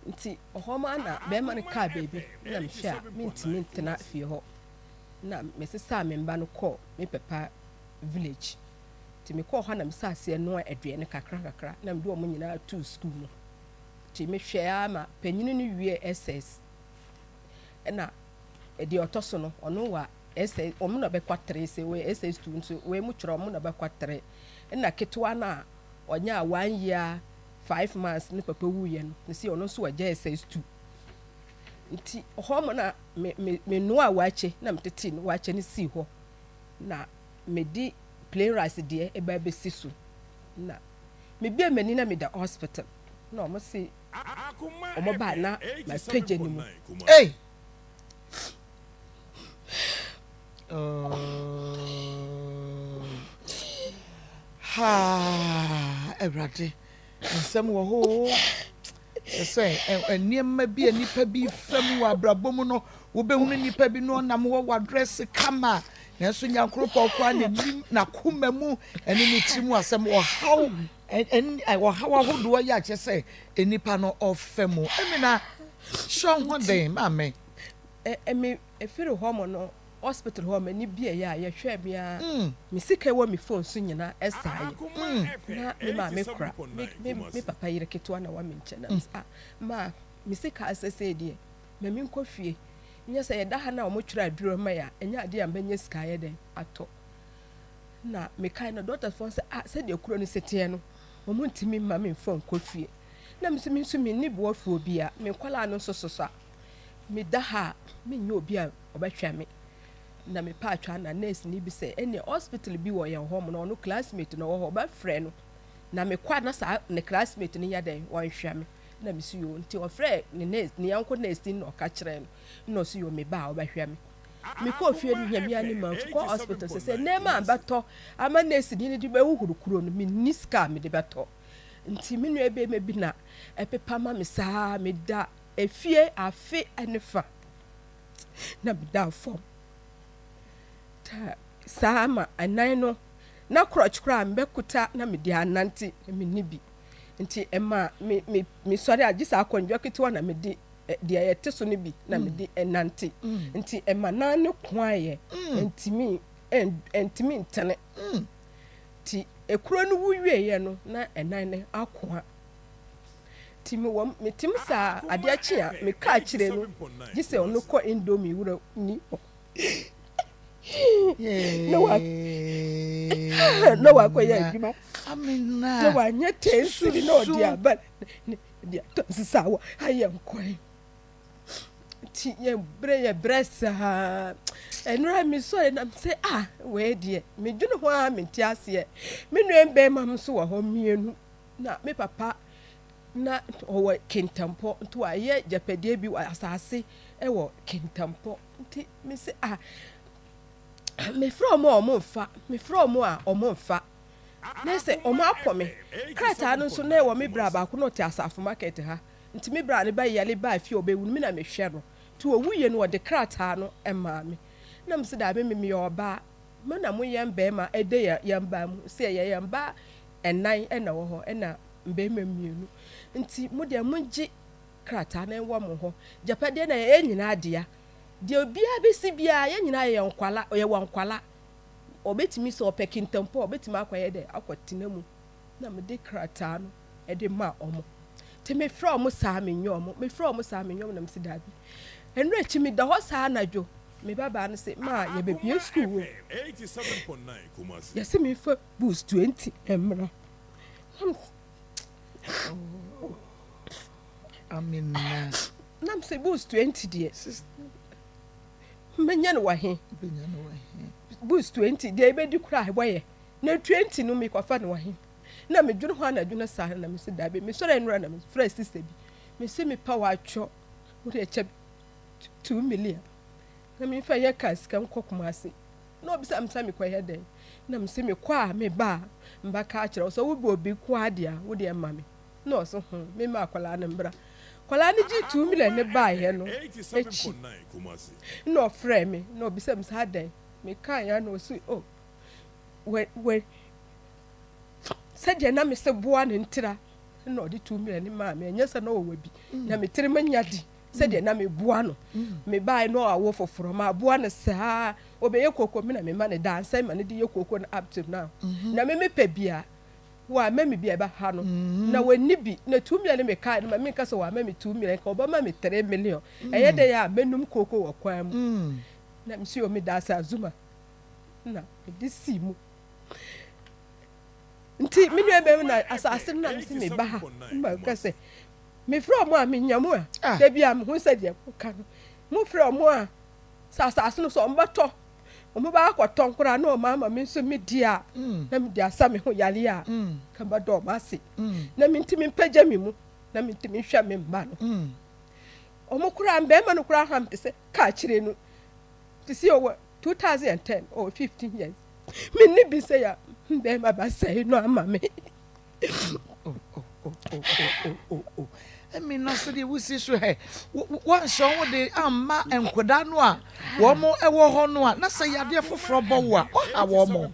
Nti ɔhɔ maa na bɛrima no kaa baabi na mehwɛ a mentumi ntena fie hɔ na mesesaa me mba no kɔɔ me papa village nti mekɔɔ hɔ na mehyɛɛ aseɛ noa aduane kakra kakra na mede wɔn nyinaa too sukuu mu nti mehwɛɛ ara ma panyini no wie SS ɛna deɛ ɔtɔ so no ɔno wa SS wɔn na bɛkɔ tere sɛ wei SS2 nso wei mu twerɛ wɔn na bɛkɔ tere ɛna ketewa no a ɔnyaa one year 5 months ne papa wuiɛ no ne sɛ ɔno nso wagya SS2 nti hɔ mo na me me me noa waakye na me tete no waakye no sii hɔ na me di plain rice deɛ ɛba bɛsi so na me bie m'ani na me da hospital na ɔmo se ɔmo ba na ma pagya ne mu. Hey! Oh. Ha, Awurade, nsɛm wɔ hɔ o. Sɛ nneɛma bi a nnipa bi fa mu wɔ abrabɔ mu no, wobɛhunu nnipa bi no ɔnam hɔ wadrɛse kama, nanso nyankoropɔn koraa n'anim n'akoma mu ɛne ne tiri mu asɛm ɔhaw ɔhaw ahodoɔ yɛ akyɛ sɛ nnipa no ɔfa mu. Ɛmina hyɛ ho den maame. Ɛmi efiri hɔ mo no hospital hɔ m'ani bieeɛ a yɛhwɛɛ me ara me sika ɛwɔ me phone so nyinaa ɛsaeɛ na me maame kora me me me papa yere ketewa na wɔ me nkyɛn na me sɛ ah maa me sika asɛsɛ deɛ ma me nkɔ fie nyɛ sɛ yɛda ha na wɔn twerɛ aduro ma yɛ a ɛnyɛ adeɛ a mɛnyɛ sika ayɛ dɛn atɔ na mekae na dɔktafoɔ sɛ ah sɛdeɛ kuro no sɛ teɛ no wɔn ntumi mma me mfa nkɔ fie na me nso me nso menni boafoɔ bia me nkwadaa no nso soso a meda ha a menyɛ obi a ɔbɛhwɛ me. Na mepɛ atwa na nurse ni bi sɛ ɛneɛ hospital bi wɔ yɛn hɔ mo na ɔno classmate na ɔwɔ hɔ ɔbɛfrɛ no na mekɔ a na saa ne classmate no yɛ dɛn wɔnhwɛ me na mesi yoo nti ɔfrɛ ne nurse ne yɔnko nurse ni na ɔka kyerɛ no na ɔsi yoo meba a ɔbɛhwɛ me. Mekɔɔ fie no nyame anim mankɔ hospital sɛ sɛ nneɛma a bɛtɔ ama nurse ni no de bɛhuhuru kuro no menni sika a mede bɛtɔ nti me nua bɛrima bi na ɛpepa ma me saa meda efie afe ne fa na meda fam saa ma ɛnan no na krɔch koraa mebɛkuta na mede anante menni bi nti ɛma me me mesɔre a gye sɛ akonnwa ketewa na mede deɛ yɛte so no bi na mm. mede nante mm. nti ɛma nan no koaeɛ mm. ntumi ntumi ntene nti ekuro no wu wieɛ no na ɛnan no akoa nti mewɔ metim saa adeɛ kye a meka akyire no gye sɛ ɔno kɔ indomie wura ni hɔ na wa na wakɔyɛ adwuma na wanyɛ tɛnsiri na ɔde aba de atɔ nsesawa ayɛ nkwan nti yɛbrɛ yɛbrɛ saa ɛnora mesɔre nam sɛ ah wei deɛ medwene ho a mente aseɛ me nua bɛrima m nso wɔ hɔ mmienu na me papa na ɔwɔ kentampɔ nti wayɛ gyapadeɛ bi wɔ asase wɔ kentampɔ nti me sɛ ah mefrɛ ɔmo a ɔmo mfa mefrɛ ɔmo a ɔmo mfa Na sɛ ɔmo akɔ me krataa no nso na ɛwɔ me bra baako na ɔte asafo market ha nti me bra no bɛ yale baa fie a ɔbɛwu no me na me hwɛ no nti ɔwu yɛ no ɔde krataa no maa me na me sɛ daabi me meyɛ ɔbaa mo na mo yɛ mbɛɛma ɛde yɛ yɛn baa mu sɛ yɛ yɛn ba ɛnan ɛna wɔ hɔ ɛna mbɛɛma mmienu nti mo deɛ mo gye krataa no ɛwɔ mo hɔ gyapadeɛ na yɛ nyinaa dea deɛ obiara bɛsi biara yɛ nyinaa yɛ nkwala yɛ wɔ nkwala Ɔbɛtumi, sɛ ɔpɛ kintampo a, ɔbɛtumi akɔyɛ dɛ, akɔtena mu. Na mede krataa no de maa wɔn. Nti mefrɛ wɔn saa, menyɛ wɔn. Mefrɛ wɔn saa, menyɛ wɔn, na mese daabi. Ɛno akyi meda hɔ saa anadwo, me babaa no se, maa yɛbɛbue sukuu o. Yɛse memfa books 20 mmra. Amina. Na mese books 20 deɛ. Mɛnya no wɔ he? Books 20 deɛ ɛbɛdi koraa wɔyɛ na 20 no mekɔfa no wɔ he? Na medwene ho anadwo no saa na mese daabi. Mesɔre nnora na mefrɛ sista bi. Mese mepa w'atwɔ wode ɛkyɛ 2 million na memfa yɛ kaa sika nkɔ Kumasi. Na ɔbisa me sɛ mekɔyɛ dɛn? Na mese mekɔ a meba a mbɛka akyerɛ wo sɛ wobɛ obi ko adeɛ a wode ma me. Na ɔse ho memma akwadaa no mbra. Akwadaa no gyee 2 million no baeɛ no akyi na ɔfrɛɛ me na ɔbisa me sɛ adɛn mekaeɛ a na ɔse oh wɛ wɛ sɛdeɛ na mese boa no ntira na ɔde 2 million no maa me ɛnyɛ sɛ na ɔwɔ bi na me tirim anya di sɛdeɛ na meboa no mebaeɛ na ɔawo foforɔ maboa no saa ɔbɛyɛ koko me na mema no dansɛn ma no de yɛ koko no up to now na me mepɛ bia Wamma me bi a ɛbɛha no. Na wanni bi. Na 2 million no mekae no ma menka sɛ wamma me 2 million, nka ɔbɛma me 3 million. Ɛyɛ dɛn a mɛnum kooko wɔ kwan mu. Na mese o meda ase Azuma. Na mede sii mu. Nti me nua bɛn na asase no na mese meba ha. Ma ka sɛ mefrɛ ɔmo a menya mu a. Da bi a mehu sɛ deɛ moka no. Mofrɛ ɔmo a sɛ asase no sɛ ɔmo bɛtɔ. Ɔmo bɛ akɔtɔn koraa na ɔmo ama me nso me di a, na me de asa me ho yare a, nka mɛdɔ ɔmo ase. Na me ntumi mpagya me mu, na me ntumi nhwɛ me mma no. Ɔmo koraa, mbɛɛma no koraa ha me te sɛ kaakyire no. Te sɛ ɔwɔ 2010, ɔwɔ 15 years. Me nni bi sɛ ya mbɛɛma ba sɛe no ama me. Ɛmi na sɛdeɛ wosi so hɛ wɔnhyɛ wɔn de amma nkwadaa no a wɔn wɔ hɔ no a na sɛ yadeɛ foforɔ bɔ wo a ɔha wɔn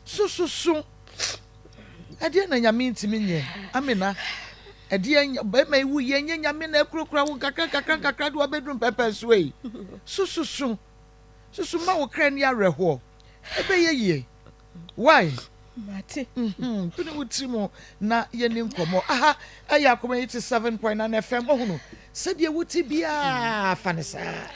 sususu ɛdeɛ na nyame ntumi nyɛ amina ɛdeɛ bɛrima yi wu yɛ nyɛ nyame na akurakura wo nkakra nkakra nkakra de wabɛduru mpɛmpɛn so yi sususu susu ma wo kra ni awerɛhoɔ ɛbɛyɛ yie. Why? Mate. Mm-hmm. Pene wo tiri mu na yɛni nkɔmmɔ. Aha, ɛyɛ Akoma 87.9 FM. Ohunu, sɛdeɛ wo ti biara fa ne saa.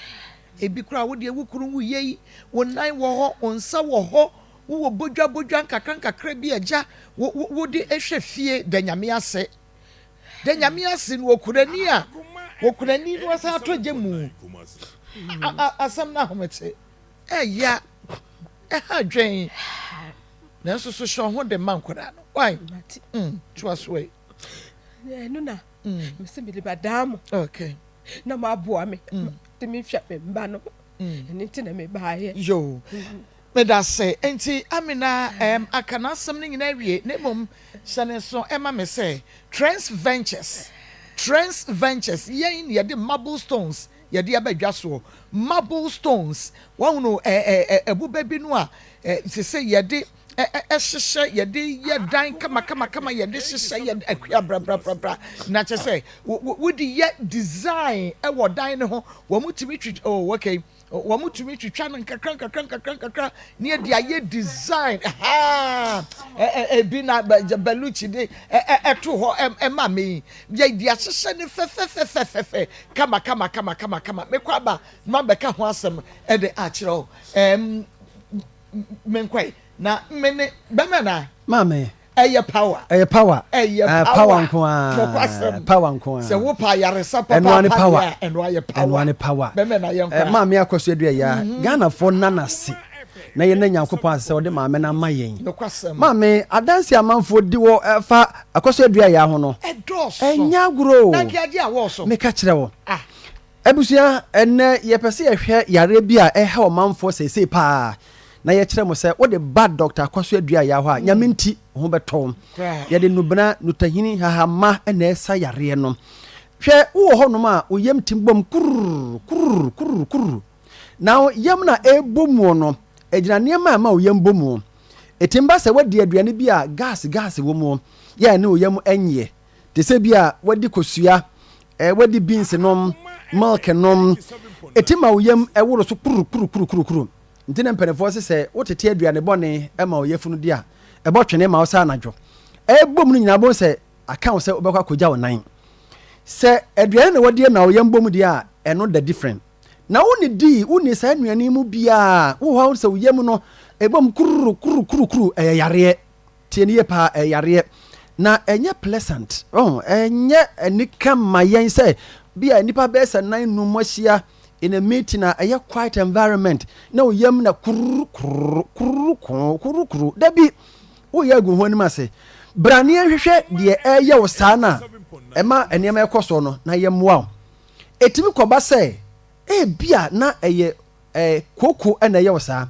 Ebi koraa wo deɛ wo kunu wo yei, wo nan wɔ hɔ, wo nsa wɔ hɔ, wowɔ bodwa bodwa nkakra nkakra bi agya, wo wo wode hwɛ fie da nyame ase. Da nyame ase no okunani a, okunani no asan atɔ gya mu. Asɛm no ahomete, ɛya, ɛha adwen. Nanso so hyɛ ho de ma nkwadaa no. Why? Toa so ɛ. Ɛno na mese mede badaa mo. Okay. Na mo aboa me. De me hwɛ me mba no. Ɛno nti na mebaeɛ. Yo. Meda ase. Enti Amina um, aka n'asɛm no nyinaa awie, na mmom hyɛ ne nso ɛma me sɛ Trends Ventures, Trends Ventures, yɛn na yɛde marble stones yɛde aba dwa soɔ. Marble stones, wahunu ɛ ɛ ɛ ɛboba bi no a ɛ sese yɛde ɛ ɛ ɛhyehyɛ, yɛde yɛ dan kama kama kama, yɛde hyehyɛ yɛ akua brabrabrabra, na kyɛ sɛ wode yɛ design ɛwɔ dan no ho, wɔn tumi twi, oh okay. Wɔtumi twitwa no nkakra nkakra nkakra nkakra ne yɛde ayɛ design haa ebi na Baluchi de ɛto hɔ ɛma me yi yɛde ahyehyɛ ne fɛfɛfɛfɛfɛ kama kama kama kama kama mekɔ aba ma bɛka ho asɛm ɛde akyerɛ wo ɛm menkɔe na mene bɛmɛ na maame Ɛyɛ power. Ɛyɛ power. Ɛyɛ eh, power nko ara. Power nko ara. Sɛ wo pa ayaresa papa ɛno ne power. Ɛno ayɛ power. Ɛno ne power. Bɛmɛ na yɛn kora. Maame akɔso adu ɛya. Mhm. Ghanafoɔ nna n'ase. Na yɛn na Nyankopɔn ase sɛ ɔde maame no ama yɛn. Nokwasɛm. Maame adanse amanfoɔ di wɔ ɛfa akɔso adu ɛya ho no. Ɛdɔɔso. Ɛnyɛ agorɔ o. Na nkeagye awɔ so. Meka kyerɛ wo. Ah. Abusua, ɛnnɛ yɛpɛ sɛ yɛhwɛ yareɛ bi a ɛha ɔmanfoɔ seesei paa na yɛkyerɛ mo sɛ wode ba Dɔkta Akwaso Aduayaa hɔ a, Nyame nti, wo ho bɛtɔ wo. Yɛde nnubena, nnutahini, nhahamma na ɛsa yareɛ no. Hwɛ, wowɔ hɔnom a, wo yam tim bom kurr, kurr, kurr, kurr. Na wo yam no a ɛrebɔ muo no, ɛgyina nneɛma a ɛma wo yam bɔ muo. Ɛtumi ba sɛ woadi aduane bi a gas gas wɔ muo, yɛ a ɛne wo yam nyɛ. Te sɛ bi a wadi kosua, eh, wadi beans nom, milk nom. Eti ma wo yam ɛworo so kuru kuru kuru kuru kuru. Nti na mpanimfoɔ se sɛ wotete aduane bɔne ma wo yafunu di a, ɛbɔ twene ma wo sɛ anadwo. Ɛbom no nyinaa bohu sɛ aka wo sɛ wobɛkɔ akɔgya wo nan. Sɛ aduane na wadie na wo yam bom deɛ a, ɛno da different. Na wo ne dii, wo nni saa nnuane yi mu biara, wo hɔ a wo sɛ wo yam no ɛbom kuru kuru kuru kuru, ɛyɛ yareɛ. Tie no yie paa, ɛyɛ yareɛ. Na ɛnyɛ pleasant, oh, ɛnyɛ anika ma yɛn sɛ bi a nnipa bɛyɛ sɛ nan num ahyia in a meeting a ɛyɛ quiet environment na wo yam na kururu kururu kururu koo kururu kuru. Dabi, woyɛ agu ho anim ase. Bra ne yɛnhwehwɛ deɛ ɛyɛ wo saa no a ɛma nneɛma ɛkɔ soɔ no na yɛmmoa wo. Ɛtumi kɔba sɛ ebia na ɛyɛ Eh kooko na ɛyɛ wo saa.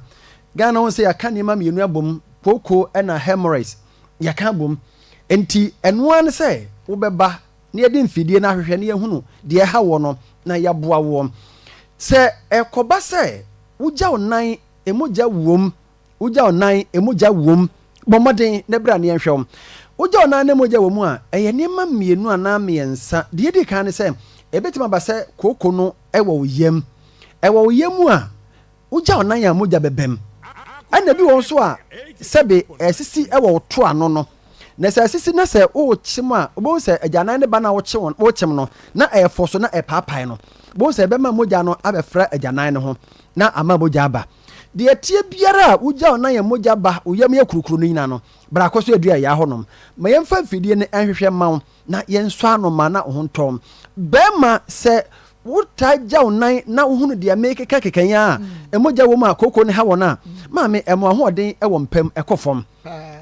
Ghana wohu sɛ yɛaka nneɛma mmienu abom, kooko na hemorrhoids, yɛaka abom. Nti ɛno ara ne sɛ wobɛba na yɛde mfidie no ahwehwɛ na yɛahunu deɛ ɛha woɔ no na yɛaboa woɔ. Sɛ ɛkɔba sɛ wogya wo nan mogya wom Wogya wo nan, mogya wom. Bɔ mmɔden na bra na yɛnhwɛ wo. Wogya wo nan na mogya wɔ mu a, ɛyɛ nneɛma mmienu anaa mmiɛnsa. Deɛ edi kan ne sɛ, ebetumi aba sɛ kooko no wɔ wo yam. Ɛwɔ wo yam a, wogya wo nan a mogya bɛba mu. Ɛna ebi wɔ hɔ nso a, sɛbe ɛsisi wɔ wo to ano no. Na sɛ asisi na sɛ worekyem a, wobɛhu sɛ agyanan ne ba no a wokye wɔn, worekyem no, na ɛrefɔ so na ɛrepaapae no. Wobɛhu sɛ ɛbɛma mogya no abɛfra agyanan no ho na ama mogya aba. Deɛ ɛteɛ biara a wogyaw na yɛn mogya ba wo yam yɛ kurukuru no nyinaa no, bra kɔ so adua yɛn hɔnom. Ma yɛmfa mfidie no nhwehwɛ mma wo na yɛnsɔ ano ma na wo ho ntɔ wo. Barima, sɛ wotaa gya wo nan na wohunu deɛ merekekakeka yi ara a, mogya wɔ mu a kooko no ha wɔn a, maame, ɛma w'ahoɔden wɔ mpa mu kɔ fam.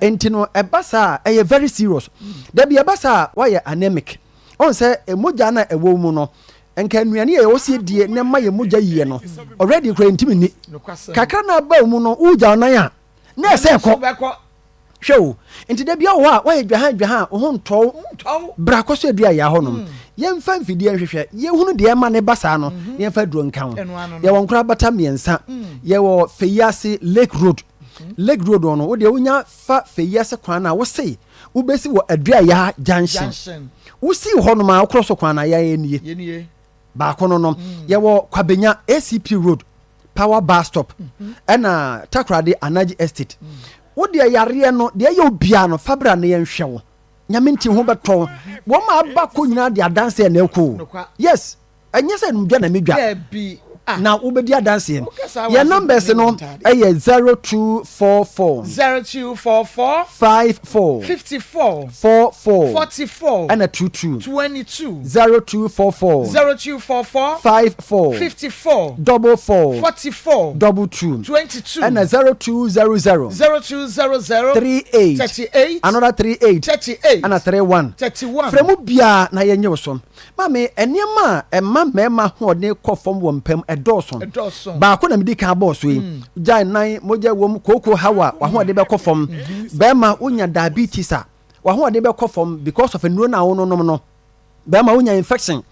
Enti no, ɛba saa a, ɛyɛ very serious. Da bi ɛba saa a, woayɛ anemic. Woahu sɛ mogya no a ɛwɔ wo mu no, Nka nnuane a yɛwɔ sɛ yɛdie na ɛma yɛn mogya yie no, already koraa yɛntumi nni. Kakra na aba wo mu no, wogya wo nan a, na ɛsɛ ɛkɔ. Hwɛ o, nti da bia wɔ hɔ a woayɛ dwahan dwahan a, wo ho ntɔ wo. Bra kɔ so adua yɛa hɔnom. Yɛmfa mfidie nhwehwɛ, yɛhunu deɛ ɛma ne ba saa no, na yɛmfa aduro nka ho. Yɛwɔ nkorabata mmiɛnsa. Yɛwɔ Feyiase Lake Road. Lake Road no, wo deɛ wonya fa Feyiase kwan no a, wose Wobɛsi wɔ Aduayaa junction. Wosii hɔ nom a wokorɔ so kwan no a yɛn nie. Baako no no yɛwɔ Kwabenya ACP road power bus stop ɛna Takoradi Anaji estate. Wo deɛ yareɛ no deɛ ɛyɛ wo biara no fa bra na yɛnhwɛ wo. Nyame nti ho bɛtɔ wo. Wɔn a aba kɔ nyinaa de adanseɛ na ɛkɔ o. Yes. Ɛnyɛ sɛ dwa na medwa. Dabi. Na wobɛdi adanseɛ. Yɛn numbers no yɛ 0244. 0244. 54. 54. 44. 44. Ɛna 22. 22. 0244. 0244. 54. 54. 44. 44. 22. 22. Ɛna 0200. 0200. 38. 38. Another 38. 38. Ɛna 31. 31. Frɛ mu biara na yɛnyɛ wo so. Maame, nneɛma a ɛma mmarima ahoɔden kɔ fam wɔ mpa mu, ɛdɔɔso. Baako na medi kan bɔɔ so yi. Mm. Gyae nan, mogya wom, kooko haw a, w'ahoɔden bɛkɔ fam. Mm-hmm. Bɛrima, wonya diabetes a, w'ahoɔden bɛkɔ fam because of nnuro no a wononom no. Bɛrima, wonya infection.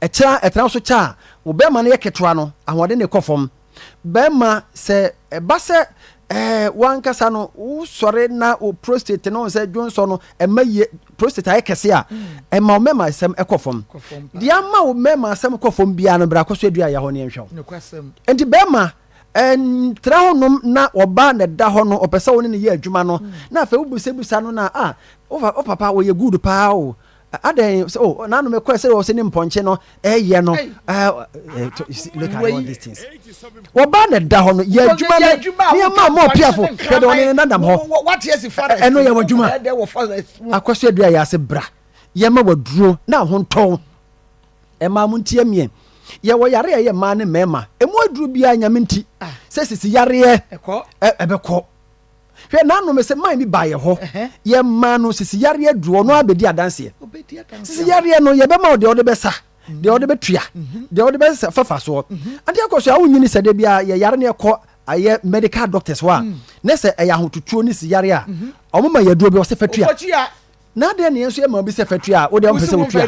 Ɛkyerɛ ɛtena so kyɛ a, wo bɛrima no yɛ ketewa no, ahoɔden ne kɔ fam. Bɛrima, sɛ ɛba sɛ ɛɛ wankasa no wosɔre na wo prostate no sɛ dwonsɔ no ɛma yie prostate ayɛ kɛse a ɛma wo mmarima asɛm ɛkɔ fam. Deɛ ama wo mmarima asɛm kɔ fam biara no bra kɔ so adua yɛ hɔ ne yɛnhwɛ wo. Nti bɛrima ɛntra hɔ nom na ɔba na ɛda hɔ no ɔpɛ sɛ wo ne no yɛ adwuma no na afei wobusabusa no na ah wo papa wɔyɛ good paa o Adɛn sɛ oh n'ano mekɔɛ sɛ ɔsɛ ne mpɔnkye no ɛyɛ no look at all these things wɔba na ɛda hɔ no yɛ adwuma no nneɛma a mɔ piafo hwɛ de ɔne ne nanam hɔ ɛno yɛ w'adwuma akɔso adua yɛ ase bra yɛma waduro na ho ntɔw ɛmaa mo ntie mmiɛ yɛwɔ yare a ɛyɛ mmaa ne mmarima ɛmu aduro biara nyame nti ah. sɛ sisi yareɛ ɛbɛkɔ Hwɛ n'ano me sɛ man bi baa yɛ hɔ yɛ maa no sisi yareɛ aduro ɔno ara bɛdi adanseɛ sisi yareɛ no yɛbɛma wo deɛ ɔde bɛsa deɛ ɔde bɛtua deɛ ɔde bɛsa fafa soɔ ade akɔ so a wonyini sɛ de bia yɛ yare no ɛkɔ ayɛ medical doctors hɔ a ne sɛ ɛyɛ ahototuo ne si yareɛ a ɔmo ma yɛ aduro bi ɔsɛ fatua na adeɛ ne yɛn nso yɛ ma obi sɛ fatua a wode ɔmpɛ sɛ wotua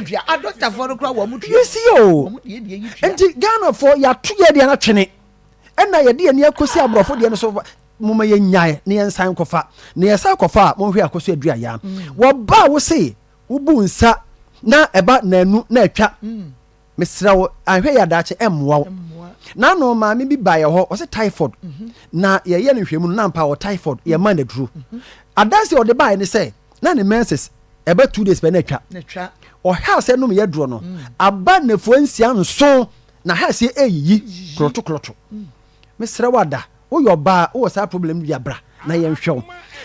yɛsi o nti Ghanafoɔ yɛato yɛ deɛ no atwene ɛna yɛde yɛn ani akɔsi aborɔfo deɛ no so moma yɛnyae na yɛnsan nkɔfa na yɛsan kɔfa a monhwɛ akɔso aduru ayaa mm. wɔba a wo se wobu nsa na ɛba nanu na atwa mm. mesrɛ wo anhwɛ yɛ adaakye ɛmmoa wo na ano maame bi baeɛ hɔ ɔsɛ typhoid mhm. na yɛyɛ no nhwɛmu no na ampa wɔ typhoid mm. yɛma no aduro mhm. adanse ɔde baeɛ ne sɛ na ne menses ɛbɛ 2 days pɛ na atwa ɔha sɛ nom yɛ aduro no aba nnafua nsia nson Na ha aseɛ ɛreyiyi klɔto klɔto. Mesrɛ wo Ada, woyɛ ɔbaa a wowɔ saa problem no bi a bra na yɛnhwɛ wo.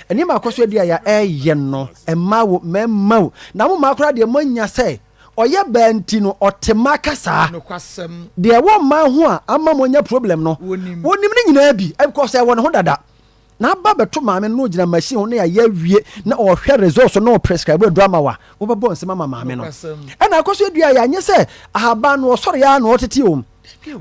Nneɛma akɔ so adi a ya ɛreyɛ no, mmaa wo, mmarima wo. Na mo mmaa koraa deɛ moanya sɛ ɔyɛ baa nti no ɔte mmaa kasaa. Deɛ ɛwɔ mmaa ho a ama moanya problem no, wɔnim ne nyinaa bi because ɛwɔ ne ho dada. Na aba bɛto maame no na ogyina machine ho na yɛayɛ awie na ɔhwɛ results no na ɔprescribe aduru ama wo a, wobɛbɔ nsɛm ama maame no. Ɛna akɔ so adua yɛ anyɛ sɛ ahaban no ɔsɔre ara na ɔtete o.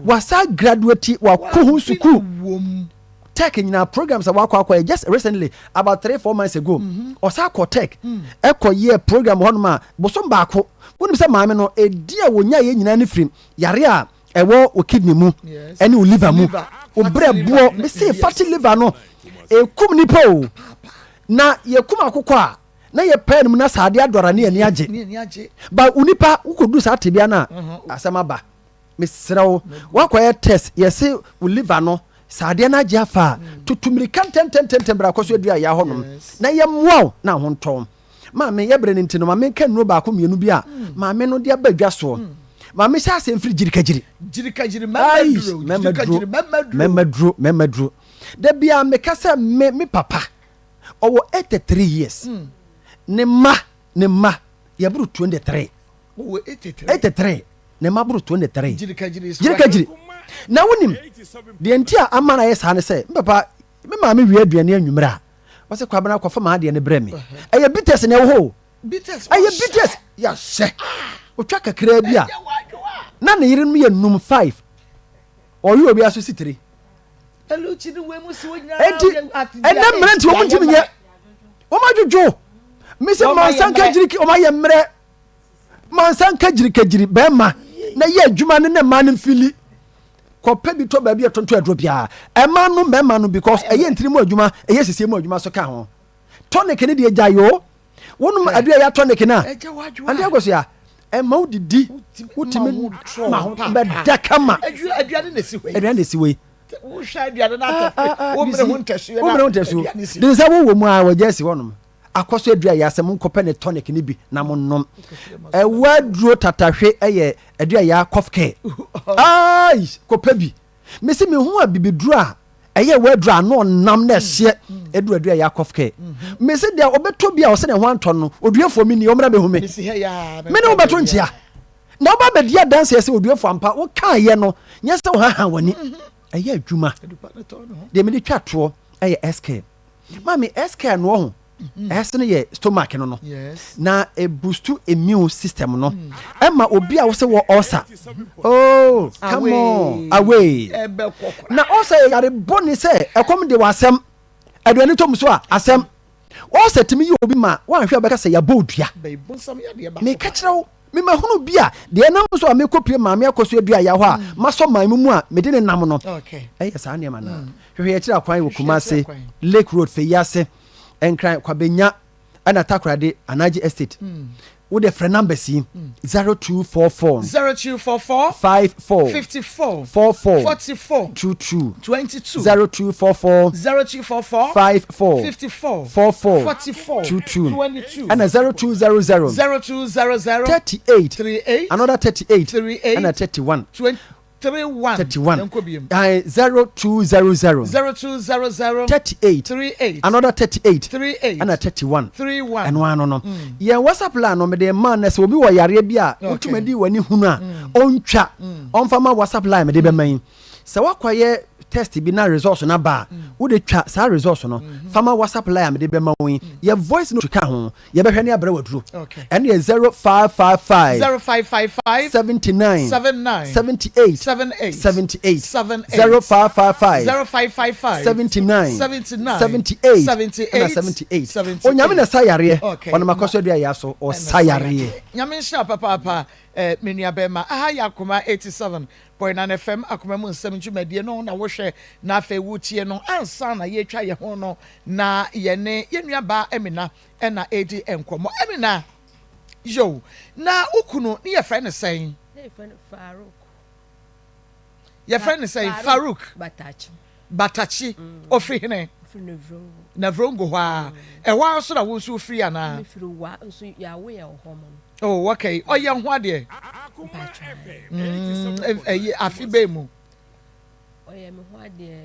Wasa graduate, wakɔ ho sukuu. Tech nyinaa programs a wakɔ akɔyɛ just recently about 3-4 months ago ɔsa kɔ tech ɛkɔ yɛ program hɔnom a bosom baako. Wonim sɛ maame no ɛdi a wɔnyaeɛ nyinaa no firi yare a ɛwɔ wo kidney mu ɛne wo liver mu wo brɛ boɔ mese fatty liver no ɛkum nipa o na yɛkum akokɔ a na yɛpɛɛ no mu na saa adeɛ adɔra ne ani agye ba wo nipa wokɔduru saa tebea no a mhm. asɛm aba mesrɛ wo woakɔyɛ test yɛse wo liver no saa adeɛ no agye afa a mm. tutu mmirika ntɛntɛntɛntɛm bra kɔ so aduru ayɛ hɔnom na yɛmmoa wo na ho ntɔn Maame, yɛ berɛ no nti no, ma menka nnuro baako mmienu bi a maame no de aba dwa soɔ. Maame hyɛ aseɛ mfiri gyirikagyiri. Gyirikagyiri, mɛma duro, gyirikagyiri, mɛma duro. Mɛma duro, mɛma duro. Da biara meka sɛ me, me papa, ɔwɔ 83 years. Ne mma, ne mma, yɛboro 23. Ɔwɔ 83. 83. Ne mma boro 23. Gyirikagyiri. Gyirikagyiri. Na wonim, deɛ nti a ama no ayɛ saa ne sɛ, me papa, me maame wie aduane anwummerɛ a, Ɔsɛ Kwabena kɔfa m'adeɛ no brɛ me. Ɛyɛ bitters na ɛwɔ hɔ o. Ɛyɛ bitters yɛahyɛ. Otwa kakraa bi a na ne yerenom yɛ num five. Ɔyɛ obi aso sitire. Enti ɛnɛ mmerɛ nti wɔn ntumi nyɛ. Wɔn adwodwo. Mesi mansa nka gyiri wɔn ayɛ mmerɛ. Mansa nka gyirikagyiri bɛrima na yɛ adwuma no na mmaa no mfili. Kɔpɛ bi tɔ baabi a ɛtontɔn aduro biara. Ɛma no mmarima no because ɛyɛ ntini mu adwuma, ɛyɛ sisie mu adwuma so ka ho. Tonic ne deɛ gyae o. Wonom aduro a ɛyɛ tonic no a, ade akɔ so a, ɛma wo didi, wotumi ma ho bɛda kama. Aduane na esi hɔ yi. Aduane na esi hɔ yi. Wohwɛ aduane no atɛfɛ, womene ho ntasuo na womene ho ntasuo. De nsa wowɔ mu a wɔgya asi hɔnom. Akɔ so aduru a yɛ asɛ monkɔpɛ ne tonic no bi na monnom. Ɛwɔ aduro tatahwe yɛ aduru a yɛ cough care. Ai kɔpɛ bi. Mese mehu abibiduro a ɛyɛ waduro a ano ɔnam na ɛhyeɛ ɛduru aduru a ɛyɛ akɔf kɛ. Mese deɛ ɔbɛtɔ bi a ɔsɛ ne ho antɔ no, oduafoɔ menni, ɔmmra bɛhu me. Me ne wo bɛto nkyea. Na woba bɛdi adanseɛ sɛ oduafoɔ ampa wokaeɛ no nyɛ sɛ wohaha w'ani. Ɛyɛ adwuma. Deɛ mede twa toɔ ɛyɛ SK. Maame SK no ɔho S no yɛ stomach no no na ɛbustu immune system no ɛma obi a wosɛ wɔ ulcer oh come on away na ulcer yɛ yare bɔne sɛ ɛkɔm de wɔ asɛm aduane tɔ mu so a asɛm ulcer tumi yi obi ma woanhwɛ a wobɛka sɛ yɛabɔ odua meka kyerɛ wo Memahunu bi a, deɛ ɛnam so a mekɔpue Maame Akosua Duaya hɔ a masɔ man mu mu a mede ne nam no, ɛyɛ saa nneɛma no ara. Hwehwɛ yɛn akyiri akwan wɔ Kumasi, Lake Road, Feyiase, Nkran, Kwabenya, ɛna Takoradi, Anagye Estate. Wo deɛ frɛ numbers yi, 0244 0244 54 54 44 44 22 22 0244 0244 54 54 44 44 22 22 ɛna 0200 0200 38 38 another 38 38 ɛna 31 20 31 31 Yɛnkɔ biom. Ae, 0200 0200 38 38 another 38 38 ɛna 31 31 ɛno ano no yɛn whatsapp line no mede ma no sɛ obi wɔ yareɛ bi a wotumi de w'ani hunu a ɔntwa ɔmfa ma whatsapp line mede bɛma yi sɛ woakɔyɛ test bi na results no aba a wode twa saa results no fa ma whatsapp line a mede bɛma wo yi yɛ voice note ka ho yɛbɛhwɛ ne abrɛ waduro ɛno yɛ 0555 0555 79 79 78 78 78 78 0555 0555 79 79 78 78 ɛna 78 78 Onyame na ɛsa yareɛ Okay. ɔnam akɔso adua yɛ aso ɔsa yareɛ. Nyame nhyira papaapa eh, me nua bɛrima. Aha yɛ Akoma 87. Boynan FM akoma mu nsɛm dwumadie no na wohwɛ na afei wotie no. Ansa na yɛretwa yɛn ho no, na yɛne yɛn nuabaa Amina na ɛredi nkɔmmɔ. Amina, yo, na wo kunu ne yɛfrɛ no sɛn? Ne yɛfrɛ no Farouk. Yɛfrɛ no sɛn? Farouk. Batakyi. Batakyi. Ofiri hene? Ofiri Navrongo. Navrongo hɔ ara. Ɛhɔ ara nso na wo nso wofiri anaa? Mefiri Wa nso yɛawo yɛn wɔ hɔ mo no. Oh okay, ɔyɛ ho adeɛ. Mpakyɛw. Mm, ɛyi afe bɛn mu? Ɔyɛ me ho adeɛ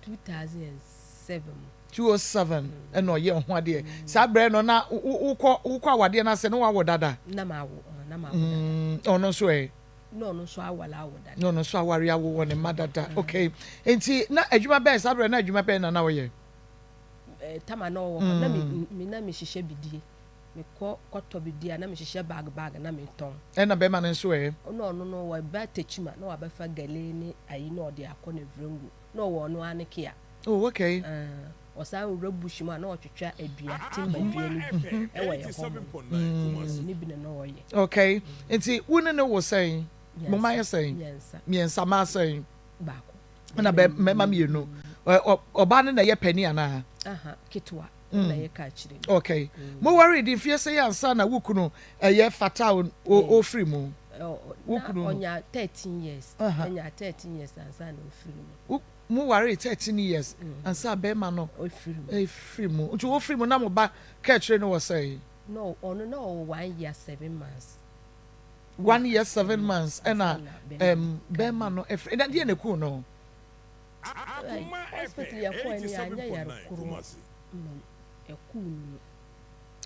2007 mu. 207 ɛna ɔyɛ ho adeɛ. Saa berɛ no na wokɔ wokɔ awadeɛ no ase na wawo dada? Na mawo, na mawo dada. Mm, ɔno nso ɛ? Na ɔno nso aware awo dada. Na ɔno nso aware awo wɔ ne mma dada. Okay, nti na adwuma bɛn saa berɛ na adwuma bɛn na na ɔyɛ? Eh, tama na ɔwɔ hɔ na me me na mehyehyɛ bidie. Mekɔ kɔtɔ biribi a na mehyehyɛ bag bag na metɔn. Ɛna bɛrima no nso ɛ? Ɛna ɔno no waba Tekyima na wabɛfa gale ne ayi na ɔde akɔ Navrongo na ɔwɔ ɔno ara ne kia. Oh okay. Ah, ɔsan wura bush mu a na ɔtwitwa adua, timber dua no bi ɛwɔ yɛ hɔ nom. Ne bi na na ɔyɛ. Okay, nti wo ne no wo sɛn? Mo mma yɛ sɛn? Mmiɛnsa. Mmiɛnsa, mmaa sɛn? Baako. Ɛna bɛ mmarima mmienu. Ɔbaa no na ɛyɛ panin anaa? Aha, ketewa. na yɛ ka akyire no. Okay. Mo ware di mfie sɛn ansa na wo kunu ɛyɛ fata o ofiri mu? Wo kunu no. Ɔnya 13 years. Ɔnya 13 years ansa na ofiri mu. Mo ware 13 years ansa bɛrima no efiri mu. Nti ofiri mu na mo ba ka akyire no wɔ sɛn? No, ɔno na ɔwɔ 1 year 7 months. 1 year 7 months ɛna bɛrima no efiri. Ɛna deɛ na ekuu no? Hospital yɛ kɔɛ no yɛanyɛ yare koro mmom ɛkuu no no.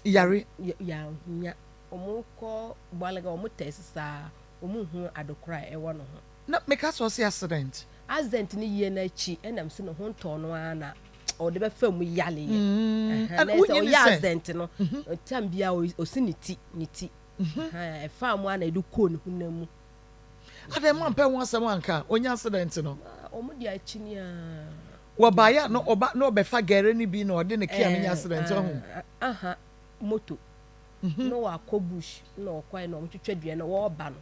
Yare? Yɛanhia. Ɔmo kɔ Bɔalega ɔmo test saa ɔmo nhu ade koro a ɛwɔ ne ho. Na meka sɛ ɔse accident. Accident no yie no akyi ɛna mese ne ho ntɔɔ no ara na ɔde bɛfa mu yaleɛ. Ɛhɛn na ɛsɛ ɔyɛ accident no time biara ɔsi ne ti ne ti. Ɛhɛn ɛfaa mu ara na ɛde kɔɔ ne honam mu. Adɛn mo ampɛ ho asɛm anka onya accident no. Wɔn de akyini aa. Wɔbaeɛ a na ɔba na ɔbɛfa gɛrɛ no bi na ɔde ne kia no nya accident ɔho. Aha moto na wakɔ bush na ɔkɔɛ na wɔn twitwa dua na wɔreba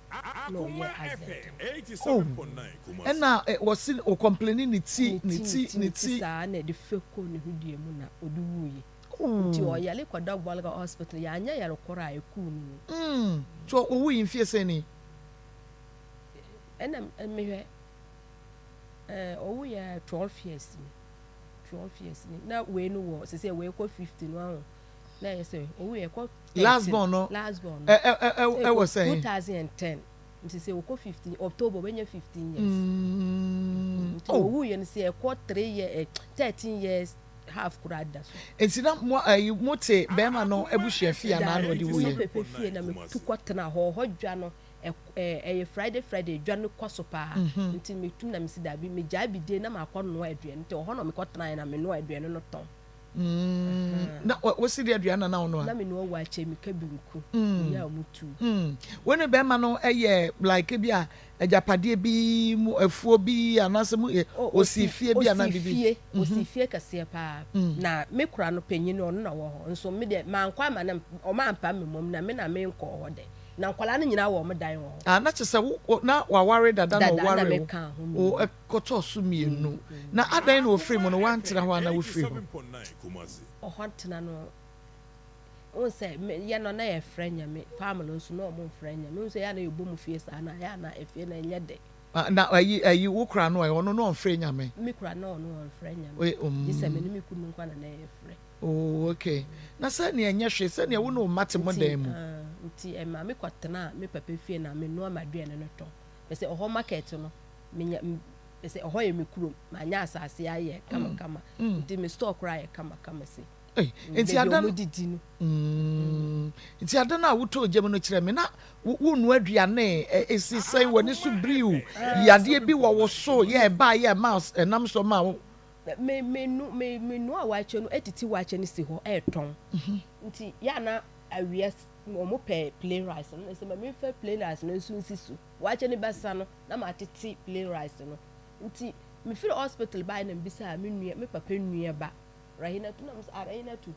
no na ɔyɛ accident. Oh ɛna wɔsi o complaini ne ti ne ti ne ti. Saa na ɛde fɛ kɔ ne ho dua mu na ɔde wuiɛ. Nti ɔyare kɔda Bolga hospital yɛanyɛ yare koro a ɛkuu no no. Mm nti ɔwui mfie sɛn ni? Ɛna mehwɛ ɛɛ ɔwu yɛ 12 years ni 12 years ni na wei no wɔ sɛ sɛ wei kɔ 50 no aho na ɛyɛ sɛ ɔwu yɛ kɔ 13 last born no last born no ɛ ɛ ɛ ɛwɔ sɛn 2010. Nti sɛ ɔkɔ 15 October ɔbɛnya 15 years. Nti ɔwuiɛ no sɛ ɛkɔ 3 year eh, 13 years half koraa da so. Nti na mo ayi mo te bɛrima no abusua fie anaa na ɔde wuiɛ? Me papa fie na metu kɔ tena hɔ. Hɔ dwa no ɛyɛ Friday Friday dwa no kɔ so paa. Nti metu na mesi daabi megyae bidie na makɔ noa aduane nti ɔhɔ na mekɔ tenaeɛ na menoa aduane no tɔn. Mm, na wosi de aduane na na wonoa? Na menoa waakye, meka banku, meyɛ a wɔtu. Mm. Wo ne bɛrima no yɛ like bi a agyapadeɛ bi mu afuo bi anaasɛ mu yɛ Oh, osi fie bi anaa osi biribi? fie, osi fie kɛseɛ paa. Na me kora no panyin no ɔno na ɔwɔ hɔ. Nso me deɛ mankɔ ama no ɔmo ampa me mmom na me na menkɔɔ hɔ dɛ. Na nkwadaa no nyinaa wɔ ɔmo dan wɔ hɔ. Ah, na kyerɛ sɛ wo na waware dada na Dada na ɔwaree wo. mekaa ho Wo mmienu. kɔtɔɔ so mmienu. Na adɛn na ɔfirii mu no, woantena hɔ anaa wofirii hɔ? Ɔhɔ tena no, wohu sɛ me yɛ no na yɛfrɛ Nyame, family nso na ɔmo mfrɛ Nyame. Wohu sɛ yɛ a na yɛbɔ mu fie saa na yɛ a na efie no ɛnyɛ dɛ. Ah, na ayi ayi wo kora no ɛ, ɔno na ɔmfrɛ Nyame? Me kora na ɔno ɔmfrɛ Nyame. Oye, um. Gye sɛ me ne me kunu nko na na yɛfrɛ. Oh, okay. Na sɛnea ɛnyɛ hwee, sɛnea wo ne wo mma te mo dan mu. Nti, ah, nti ɛma me kɔtenaa me papa fie na menoa m'aduane no tɔn. Pɛ sɛ ɔhɔ market no, menya pɛ sɛ ɔhɔ yɛ me kurom manya asase ayɛ kama mm. kama mm. nti me store koraa yɛ kama kama se nti ada no didi no mm. nti ada no a wotɔ gya mu no kyerɛ me na wonua aduane ɛsi sɛn w'ani so biriw yadeɛ bi wɔ wo so yɛ ɛbaa yɛ ɛma ɛnam so ma wo me me nu me me nua waakye no etiti waakye no si hɔ ɛɛtɔn mhm. nti yɛ ana awia wɔn pɛ plain rice no sɛ ma mi nfa plain rice no nso nsi so waakye no bɛsa no na matete plain rice no nti mefiri hospital baeɛ na mebisaa me nua me papa nua ba Rahinatu na mesɛ ah Rahinatu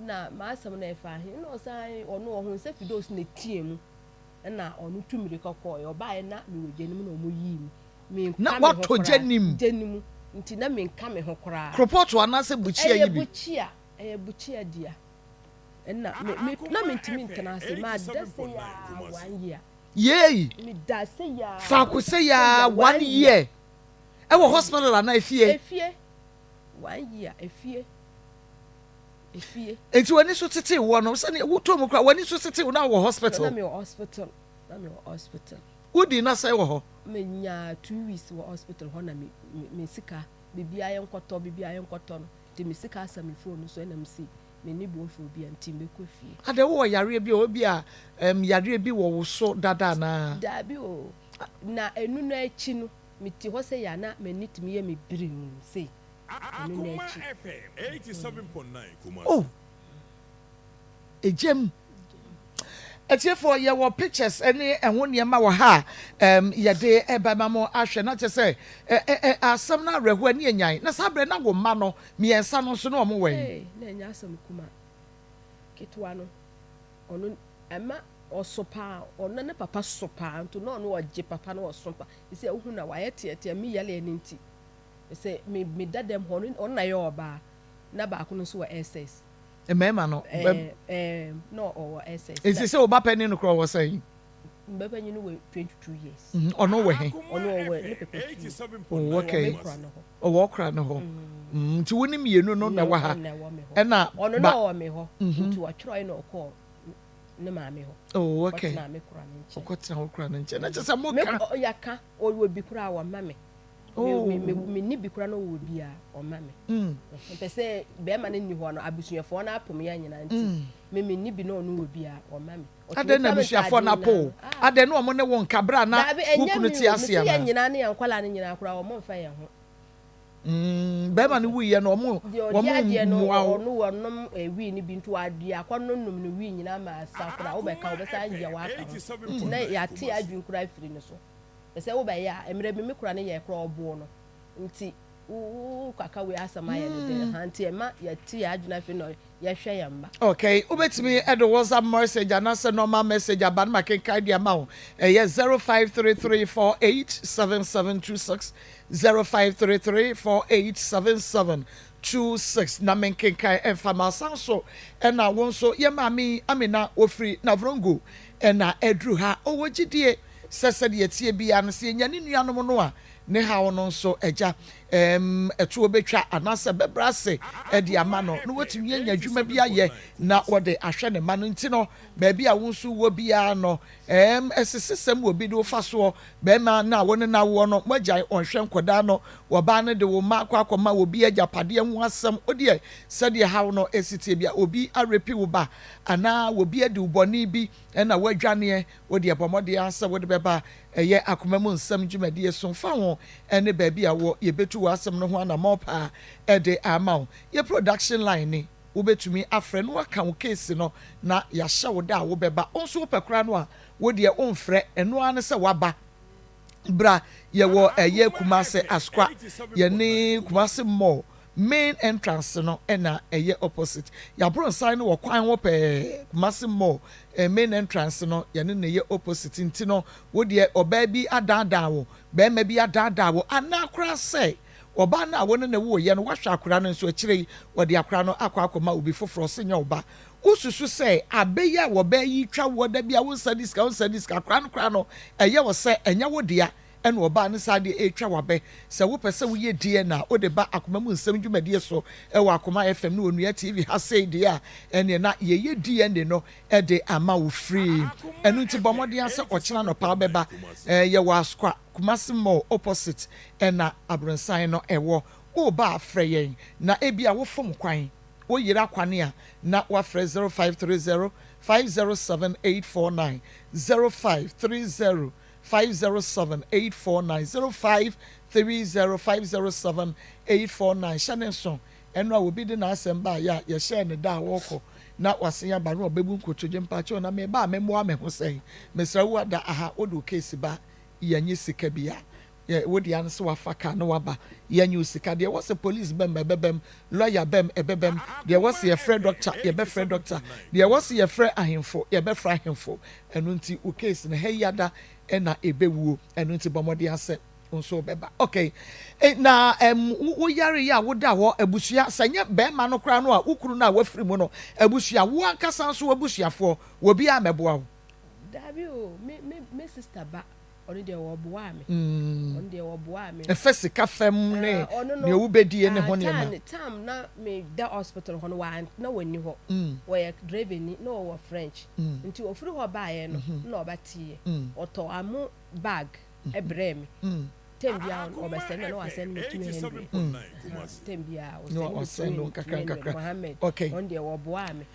na m'asɛm no ɛfa he na ɔsan ɔno ɔho sɛ Fidos na ɛteɛ mu ɛna ɔno tu mmirika kɔɔɛ ɔbaeɛ na mewɔ gya no mu na ɔmo yii me menka Na me ho watɔ gya koraa nim? gya no mu nti na menka me ho koraa. Kropɔto anaasɛ bukyia Ɛyɛ yi bi? bukyia ɛyɛ bukyia dua ɛna me me na mentumi ntena ase mada sei aa one year. Yei! Faako sei aa one year. Ɛwɔ hospital anaa efie? Efie. One year efie. Efie. Enti w'ani so tetee woɔ no sɛnea wotɔ mu koraa w'ani so tetee wo na wɔ hospital? Na mewɔ hospital. Na mewɔ hospital. Wodii na sɛn wɔ hɔ? Menyaa 2 weeks wɔ hospital hɔ na me me me sika biribiara yɛnkɔtɔ biribiara yɛnkɔtɔ no nti me sika asa me phone no so ɛna mesi Menni boafoɔ biara nti mɛkɔ fie. Adɛn, wowɔ yareɛ bi a, ebia ɛm yareɛ bi wɔ wo so dada anaa? Daabi o, na ɛno no akyi no, mete hɔ sei a na m'ani tumi yɛ me birim sei, ɛno no akyi. Oh, egyam. Atiefoɔ, yɛwɔ pictures ne ɛho nneɛma wɔ ha a ɛm yɛde ɛbɛma mo ahwɛ na kyerɛ sɛ ɛ ɛ ɛ asɛm no awerɛhoɔ ani anyan. Na saa berɛ na wo mma no mmiɛnsa no nso na wɔn wɔ he? Hey, na ɛnyɛ asɛm kuma. Ketewa no, ɔno ɛma ɔso paa, ɔno ne papa so paa, nti na ɔno ɔgye papa no ɔso paa. Sɛ wohu na wayɛ teatea me yale no nti, sɛ me me da dɛm hɔ, ɔno ɔno na yɛ ɔbaa, na baako no nso wɔ SS. Mmarima no? Ɛɛ ɛɛ na ɔwɔ SS. Nti sɛ wo ba panin no koraa ɔwɔ sɛn? Me ba panyin no wɔ 22 years. Ɔno wɔ he? Ɔno ɔwɔ ne papa fie. Oh, okay. Ɔwɔ me kora no hɔ. Ɔwɔ ɔkora no hɔ. Nti wo ne mmienu no na ɛwɔ ha. Ɛna ɔno na ɔwɔ me hɔ. Nti ɔtwerɛe na ɔkɔɔ ne maame hɔ. Oh, okay. Ɔkɔtena me kora no nkyɛn. Ɔkɔtena wo kora no nkyɛn. Na kyerɛ sɛ mo ka. Yɛka ɔwɔ bi koraa wɔma me. Oh. Me me me ni bi koraa na ɔwɔ bi a ɔma me. Mpɛ sɛ bɛrima no nni hɔ no abusuafoɔ no apom yɛn nyinaa nti me me ni bi na ɔno wɔ bi a ɔma me. Adɛn na abusuafoɔ no apo wo? Adɛn na wɔn ne wo nka berɛ a na wo kunu te ase anaa? Daabi, ɛnyɛ me o. Mese yɛn nyinaa ne yɛn nkwadaa no nyinaa koraa wɔn mfa yɛn ho. Bɛrima no wuiɛ no wɔn Deɛ ɔdi adeɛ no mmoa wo. ɔno wɔnom wii no bi nti wɔade akɔ no nom no wii nyinaa ma asa koraa wobɛka wobɛsan yɛ waka ho nti na yɛate adwene koraa afiri no so sɛ wobɛyɛ a mmerɛ bi me kora no yɛ koraa ɔboo no nti wo kaka wei asɛm ayɛ no dɛn ha nti ɛma yɛte yɛn adwene afiri no yɛhwɛ yɛn mma. Okay, wobɛtumi de WhatsApp message anaasɛ normal message aba no makenkan de ama wo. Ɛyɛ 0533487726, 0533487726 na menkenkan ɛmfa ma. San so ɛna wo nso yɛ maame yi Amina ofiri Navrongo ɛna aduru ha. Ɔwɔ gyidie sɛ sɛdeɛ ɛteɛ biara no sɛ yɛnya ne nuanom no a. Ne haw no nso, agya, ɛɛm, ɛtoɔ bɛtwa anaasɛ ɛbɛbrɛ ase de ama no na watumi anya adwuma bi ayɛ na wɔde ahwɛ ne mma no. Nti no, baabi a wo nso wɔ biara no, ɛɛm, asisisɛm wɔ bi de wofa soɔ. Barima no a wo ne no awoɔ no, moagyae ɔnhwɛ nkwadaa no. Ɔbaa no de wo mma akɔ akɔma obi agyapadeɛ ho asɛm. Wo deɛ, sɛdeɛ haw no si teɛ biara, obi arepi wo ba anaa obi adi wo bɔne bi na woadwaneɛ, wo deɛ bɔ mmɔden ara sɛ wode bɛba Ɛyɛ akoma mu nsɛm dwumadie so mfa ho ne baabi a wɔ yɛbɛtu w'asɛm no ho anamɔn paa de ama wo. Yɛ production line ni, wobɛtumi afrɛ na waka wo case no na yɛahyɛ wo da a wobɛba. Wo nso wopɛ koraa no a, wo deɛ womfrɛ, ɛno ara ne sɛ woaba. Bra, yɛwɔ ɛyɛ Kumase Asokwa, yɛne Kumase Mall main entrance no na ɛyɛ opposite. Yɛabronsan no wɔ kwan ho pɛɛ, Kumasi Mall main entrance no yɛne no yɛ opposite. Nti no wo deɛ ɔbaa bi adaadaa wo, barima bi adaadaa wo anaa koraa sɛ ɔbaa no a wo ne no woeɛ no woahwɛ akwadaa no nso akyire yi wɔde akwadaa no akɔ akɔma obi foforɔ ɔse nyɛ wo ba. Wosusu sɛ abɛ yi a ɔbaa yi twa woɔ da bi a wonsa di sika wonsa di sika akwadaa no koraa no ɛyɛ wo sɛ ɛnyɛ wo dea Ɛna ɔbaa no saa deɛ ɛretwa w'abɛ. Sɛ wopɛ sɛ woyɛ DNA a, wode ba Akoma mu Nsɛm dwumadie so wɔ Akoma FM ne Onua TV ha sei deɛ a, ɛneɛ na yɛyɛ DNA no de ama wo free. Ɛno nti bɔ mmɔden ara sɛ ɔkyena anɔpa wobɛba. Yɛwɔ Asokwa, Kumasi Mall opposite ɛna abronsan no ɛwɔ. Woreba a frɛ yɛn na ebia wofom kwan, woyera kwane a na woafrɛ 0530 507 849, 0530 507 849 0530 507 849 Hyɛ ne nso, ɛno a obi de n'asɛm baeɛ a yɛhyɛɛ no da a ɔrekɔ na wasen aba no ɔbɛbu nkotodwe mpakyɛw na meba a memmoa me ho sɛn? Mesrɛ wo ada aha wode wo case ba yɛnnye sika bia yɛ wo dea no sɛ wafa car na waba yɛnnye wo sika deɛ ɛwɔ sɛ police bam ɛbɛbam lawyer bam ɛbɛbam deɛ ɛwɔ sɛ yɛfrɛ doctor yɛbɛfrɛ doctor deɛ ɛwɔ sɛ yɛfrɛ ahemfo yɛbɛfrɛ ahemfo Ɛno nti wo case no ha yi ada na ɛbɛwuo ɛno nti bɔ mmɔden asɛ wo nso wobɛba ok na um, wo yare yi a woda hɔ abusua sɛ nyɛ bɛrima no koraa no a wo kunu no a wafiri mu no abusua wo ankasa nso w'abusuafoɔ wɔ bi a mɛboa wo. Daabi o me me me sister ba Ɔno deɛ wɔboaa me. Ɔno deɛ wɔboaa me. Ɛfɛ sika fam ne nea wobɛdie ne ho nneɛma. Tam na me da hospital hɔ no wa na wɔnni hɔ. Wɔyɛ driver ni na wɔwɔ French. Nti ofiri hɔ baeɛ no na ɔbɛteeɛ. Ɔtɔ amo bag brɛɛ me. Term biara ɔbɛsɛn me na wasɛn me 200. Term biara ɔsɛn me 200. Mohammed. Ɔno deɛ wɔboaa me.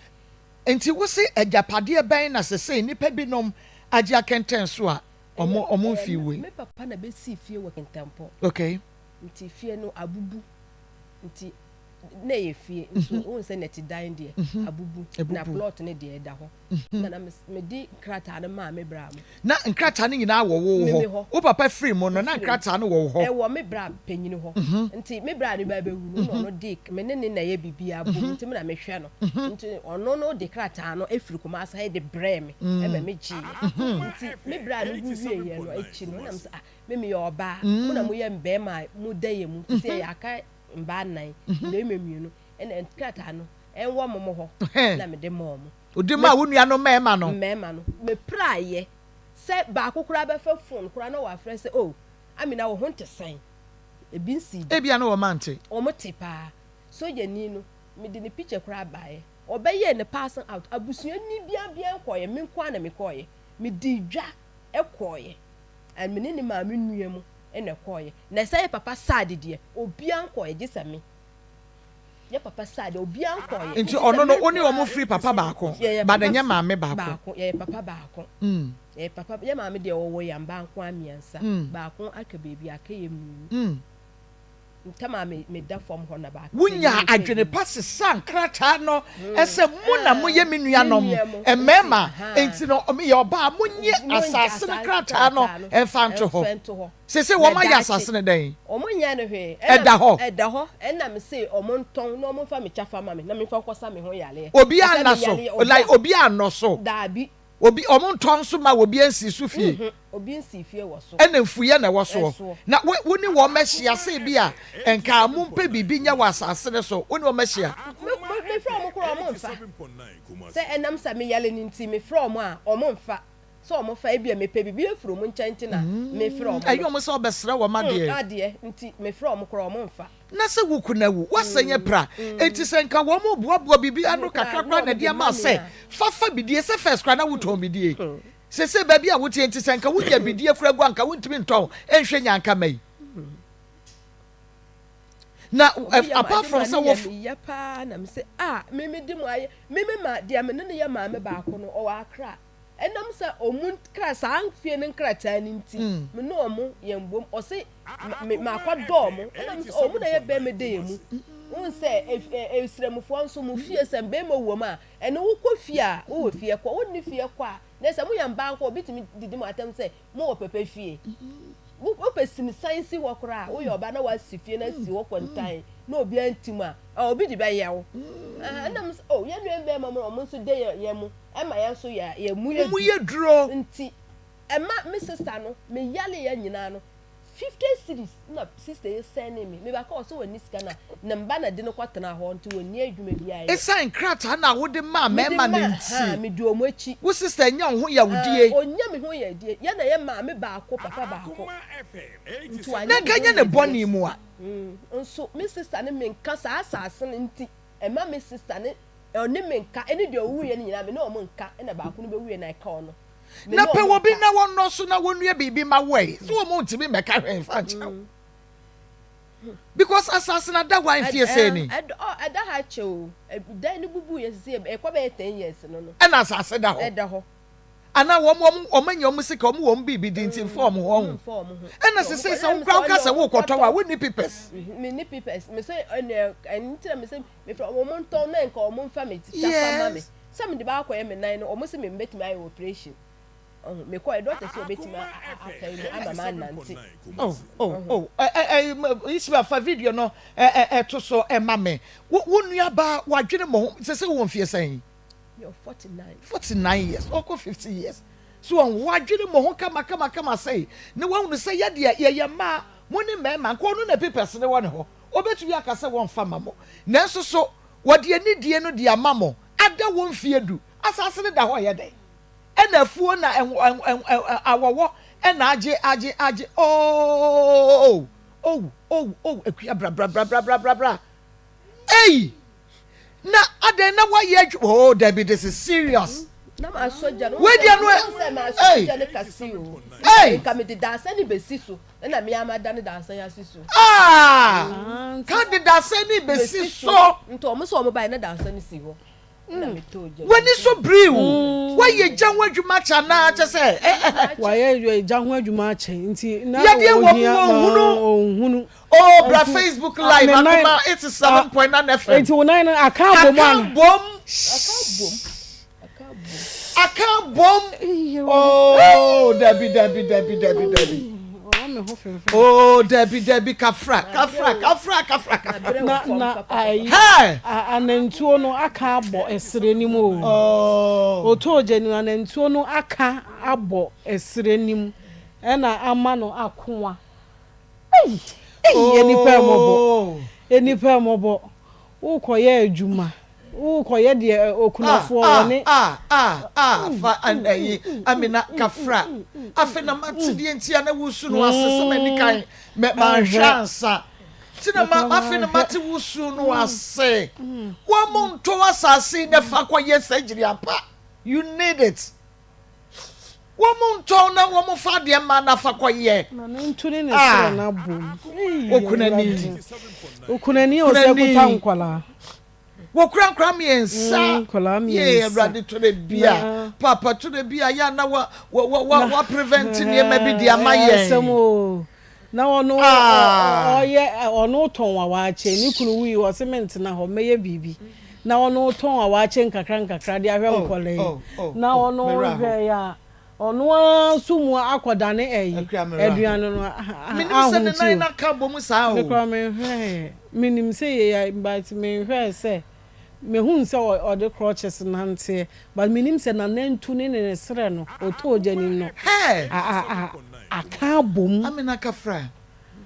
Nti wose agyapadeɛ bɛn na sesei nnipa binom agye akɛntɛn so a ɔmo ɔmo mfii wei? Me papa na bɛsii fie wɔ Kintampo. Okay. Nti fie no abubu nti na ɛyɛ fie nso wohu sɛ nɛte dan deɛ abubu na plot no deɛ ɛda hɔ na na mede nkrataa no maa me bra mo. Na nkrataa no nyinaa wɔ wo hɔ? Wo papa firi mu no na nkrataa no wɔ wo hɔ? Ɛwɔ me bra panyini hɔ. Nti me bra no ba bɛwu no na ɔno de me ne ne na ɛyɛ biribiara bom nti me na mehwɛ no. Nti ɔno no de krataa no firi Kumasi ha de brɛɛ me ma me gyeeɛ. Nti me bra no wu wieeɛ no akyi no na me sɛ ah me meyɛ ɔbaa mo na moyɛ mmarima a moda yɛn mu te sɛ yɛaka mbaa nnan mmarima mmienu ɛna nkrataa no ɛwɔ mo mo hɔ na mede maa wɔn. Wode maa wo nuanom mmarima no. Mmarima no. Mepiraeɛ sɛ baako koraa bɛfa phone koraa na wafrɛ sɛ oh Amina wo ho nte sɛn? Ebi nsii da. Ebia na wɔn ante. Wɔn te paa. Sogyani no, mede ne picture koraa baeɛ. Wɔbɛyɛɛ no passing out. Abusuani biara biara nkɔeɛ, me nko ara na mekɔeɛ. Medii dwa kɔeɛ. And me ne ne maame nua mu na ɛkɔeɛ. Na ɛsɛ yɛ papa sad deɛ, obiara nkɔeɛ gye sɛ me. Yɛ papa sad deɛ, obiara nkɔeɛ. Nti ɔno no, wo ne wɔn firi papa baako, but ɛnyɛ maame baako. Baako, yɛyɛ papa baako. Yɛyɛ papa, yɛ maame deɛ ɔwɔ yɛn mba nko ara mmiɛnsa. Baako aka baabi, aka yɛ mmienu. Ntam a me meda fam hɔ na baako. Wonyaa adwene pa sesaa nkrataa no sɛ mo na moyɛ me nuanom mmarima, enti no meyɛ ɔbaa, monnye asase no krataa no mfa nto hɔ. Seesei wɔayɛ asase no dɛn? Wɔnyɛɛ no hwee. Ɛda hɔ. Ɛda hɔ. Ɛna mese wɔntɔn na wɔmfa me kyɛfa mma me na memfa nkɔsa me ho yareɛ. Obiara nna so? Like obiara nnɔ so? Daabi. Obi, wɔn ntɔ nso ma obi nsii so fie. Mm-hmm. Obi nsii fie wɔ so. Ɛna mfuiɛ na ɛwɔ soɔ. Ɛsoɔ. Na wo, wo ne wɔn ahyia sɛ ebi a nka mo mpɛ biribi nyɛ wɔ asase no so. Wo ne wɔn ahyia. Me, me, mefrɛ wɔn koraa wɔn mfa. Sɛ ɛnam sɛ meyare no nti, mefrɛ wɔn a, wɔn mfa. Sɛ wɔn fa ebia mepɛ biribi afiri wɔn nkyɛn nti na mefrɛ wɔn no. Ɛyɛ wɔn sɛ wɔbɛsrɛ wɔn adeɛ. Adeɛ nti mefrɛ wɔn koraa wɔn mfa. Na sɛ wo kunu awu, woasɛn apira, enti sɛ nka wɔn reboaboa biribi ano kakra koraa na ɛde ama wo sɛ fa fa bidie, sɛ first koraa na wotɔn bidie, seesei baabi a woteɛ nti sɛ nka wonya bidie koraa gu a nka wontumi ntɔn nhwɛ nya nka ma yi. Na apart from sɛ wɔ. Meyɛ paa na mese ah me mede mo ayɛ me me ma deɛ me ne no yɛ maame baako no ɔwɔ Accra. Ɛnam sɛ ɔmo nkra saa fie no nkrataa no nti me ne ɔmo yɛn bom ɔse me makɔ dɔ ɔmo ɛna me sɛ ɔmo na yɛ bɛrima da yɛn mu wohu sɛ esrɛmufoɔ nso mo fie sɛ bɛrima wɔ mu a ɛno wokɔ fie a wowɔ fie kɔ wonni fie kɔ a na sɛ moyɛ mbaa nko obi tumi didi mo atɛm sɛ Mo wɔ pɛpɛ fie. Wo wopɛ sinisan si hɔ koraa a, woyɛ ɔbaa na woasi fie no asi hɔ kɔntan na obiara nte mu a, ah, obi de bɛyɛ wo. Aha, ɛna mo sɛ, oh, yɛn nua mmarima mu no, wɔn nso de yɛn yɛn mu, ɛma yɛn nso yɛ yɛn mu yɛ Mo mu yɛ duro. Nti, ɛma me sista no, me yaleɛ nyinaa no, 50 cedis na sista yi sɛnee me. Me ba ka ɔsɛ wɔnni sika na ne mba na de no kɔtenaa hɔ nti wɔnni adwuma biara yɛ. Esiane nkrataa no a wode maa Mede mmarima no maa, nti, haa, medi wɔn akyi. wo sista anya wo ho Ah, yawdie. ɔnnya me ho yawdie. Yɛn na yɛ maame baako, papa baako. Nti Na wanyɛ me nka ho ɛnyɛ ne yawdie. bɔne mu a. Mm, nso me sista ne me nka saa asase no nti, ɛma me sista ne, ɔne me nka, ɛne deɛ ɔwuiɛ no nyinaa me ne wɔn nka, ɛna baako no bɛwuiɛ na ɛka ɔno. Me Na ne pɛ wɔn obi nka. na wɔnnɔ so na wɔnnua biribi ma wo ɛ. So wɔn ntumi mmɛka hwee mfa nkyerɛ wo. Because asase no ada hɔ a mfie sɛn ni? Ɛda ha kyɛ o. Dan no bubu yɛ sisi ɛkɔ bɛyɛ 10 years no no. Ɛna asase da hɔ. Ɛda hɔ. Ana wɔn wɔn wɔn anya wɔn sika wɔn wɔn biribi di nti nfa wɔn ho ɔho. Ɛna sisi sɛ wo kura woka sɛ wokɔtɔ wa wonni papers. Me ni papers. Me sɛ ɛna ɛn ti na me sɛ me fɛ wɔn ntɔn na nka wɔn nfa me kyɛ fa ma me. Sɛ me de ba akɔyɛ me nan no wɔn sɛ me mbɛtumi ayɛ operation. Ɔho, mekɔɛ, dɔkta sɛ ɔbɛtumi apae mu ama manante. Oh, oh, oh, ɛ, ɛ, ɛ, Ismael, fa video no ɛ, ɛ, ɛ, to so ɛ, ma me. Wo, wo nuabaa, wadwene mo ho, sɛ sɛ wowɔ mfeɛ sɛn? Mewɔ 49. 49 years, ɔkɔ 50 years. So wɔn, wadwene mo ho kama, kama, kama sɛi, na wahunu sɛ yɛ deɛ, yɛyɛ mmaa, mo ne mmarima, nka ɔno na papers no wɔ ne hɔ, ɔbɛtumi aka sɛ wɔmfa ma mo. Nanso so, wɔde anidie no de ama mo, ada wɔ mfeɛ du, asase no da hɔ yɛ dɛn? Ɛna afuo na awɔwɔ ɛna agye agye agye ooh oh oh oh akua bra bra bra bra bra bra bra ei na adɛn na wayɛ adwuma oh dabi this is serious na ma asɔ gya no wei deɛ no sɛ ma asɔ gya no kɛse o ei nka mede dansa ne bɛsi so ɛna me ama da ne dansa yi ase so ah ka de dansa ne bɛsi so nti ɔmo sɛ ɔmo bae na dansa no si hɔ W'ani so biri wo. Woayɛ gya ho adwuma akyɛ anaa kyɛ sɛ ɛ ɛ. Wayɛ gya ho adwuma akyɛ nti na Yadeɛ wɔ mu ohia wɔnhunu. ɔnhunu. Oh bra Nti Facebook live ne nan Akoma 87.9 FM. nti wo nan no aka abom Aka ana? abom. Aka abom. Oh dabi dabi dabi dabi dabi. Oh dabi dabi kafra kafra kafra kafra kafra. Na na ayi Hey! anantuo no aka abɔ ɛserɛ no mu o. Oh. Otoo gya no anantuo no aka abɔ ɛserɛ no mu ɛna ama no akoa. Ei! Ei! Nnipa ɛmɔbɔ. Oh. Nnipa ɛmɔbɔ. Wokɔyɛ adwuma. Worekɔyɛ deɛ okunafoɔ Ah, wɔ ne. ah, ah, ah, fa ɛyi, Amina, kafra. Afei na mate deɛ nti a na wosu no ase sɛ m'ani kan mɛ manhwɛ ansa. Ti na ma afei na mate wosu no ase. Wɔn mo nto asase yi na fa kɔyɛ surgery ampa. You need it. Wɔn mo ntɔn na wɔn fa adeɛ ma na fa kɔyɛ. Na ne ntu ne ne Ah, serɛ no abom. Ei, okunani. Awurade. Okunani a ɔsɛ Kunani. kuta nkwadaa. Wɔkura nkwadaa mmiɛnsa. Nkwadaa Yee, mmiɛnsa. Awurade tɔrɔ bi a, Na Paapa tɔrɔ bi a, yɛ a na wa wa wa wa na wa prevent nneɛma bi de ama ɛyɛ asɛm yɛn. o. Na ɔno Ah. ɔyɛ ɔno tɔn awaakye. Ne kunu wui ɔse mentena hɔ mɛyɛ biribi. Na ɔno tɔn awaakye nkakra nkakra de ahwɛ Oh, nkwadaa yi. oh, oh, Na oh, ɔno me werɛ ahow. hwɛ yɛ a ɔno ara nso mu akɔdane ɛyi Akua me werɛ ahow. aduane no Menim sɛ ne ahomte nan o. no aka abom saa Me o. koraa menhwɛɛ. Menim sɛ yei a but menhwɛɛ sɛ mehuu sɛ ɔde crutches nanteɛ but menim sɛ nanantu ne ne serɛ no ɔtɔɔ gya nim no Hey! aka abom. Amina Kafra.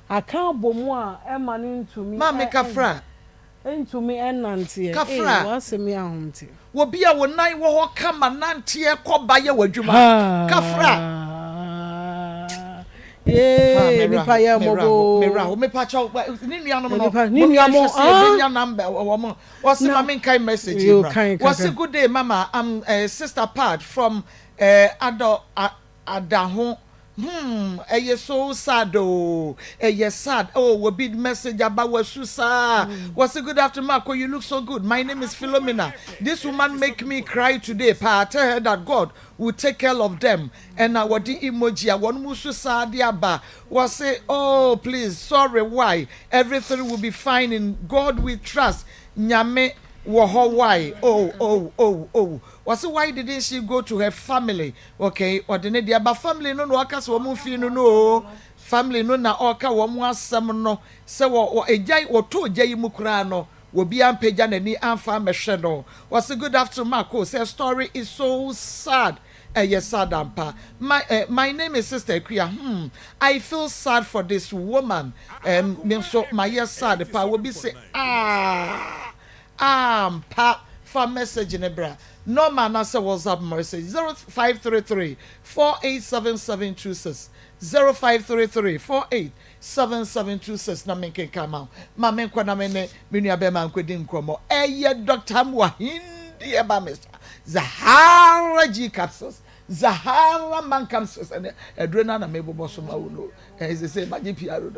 Aka abom a ɛma no ntumi Maame Kafra. Ntumi nnanteɛ. Ei, Kafra. w'asɛm yi ahomte. Obi a wo nan wɔ hɔ kama nanteɛ kɔ ba yɛ w'adwuma. Kafra. Yee, nipa yɛ mmɔbɔ oo. Mewura hɔ, mepa kyɛw, ne nuanom no, Nipa, ne nua mo, momyɛ nhwɛ sɛ yɛbɛnya number wɔ mo. Wɔse ma menkae message yi Yo, mmra. kan Wɔse kakra. good day mama, I'm eh, sister Pat from eh, Adɔ, Adaho hmm ɛyɛ so sad oo ɛyɛ sad oh obi message aba wasu saa wɔse good afternoon Marco you look so good my name is Philomena this woman make me cry today paa tell her that God will take care of them ɛna wɔde emoji a wɔn mu su saa de aba wɔse oh please sorry why everything will be fine in God we trust Nyame wɔ hɔ why oh oh oh oh wɔse why didn't she go to her family Ok ɔde ne deɛ ba family no na ɔka sɛ wɔn mfii no no oo family no na ɔka wɔn asɛm no sɛ wɔ wɔ egya wɔtɔ ogya yi mu koraa no obiara mpagya n'ani amfa ammɛhwɛ no ɔse good afternoon Marco sɛ story is so sad ɛyɛ sad ampa my eh, my name is sister Akua hmm I feel sad for this woman eh, me nso mayɛ sad paa obi se ah Ampa fa message no bra nɔma anaasɛ WhatsApp message 0533 487726 0533 487726 na menkenkan ma wo. Ma menkɔ na me ne me nua bɛrima nkɔdi nkɔmmɔ. Ɛyɛ Doctor Amoah Hindi Herbal Mixture, Zahara G Capsules, Zahara Man Capsules ɛnɛ aduro no na mebobɔ so ma wo no. Ɛsɛ sɛ magye pia do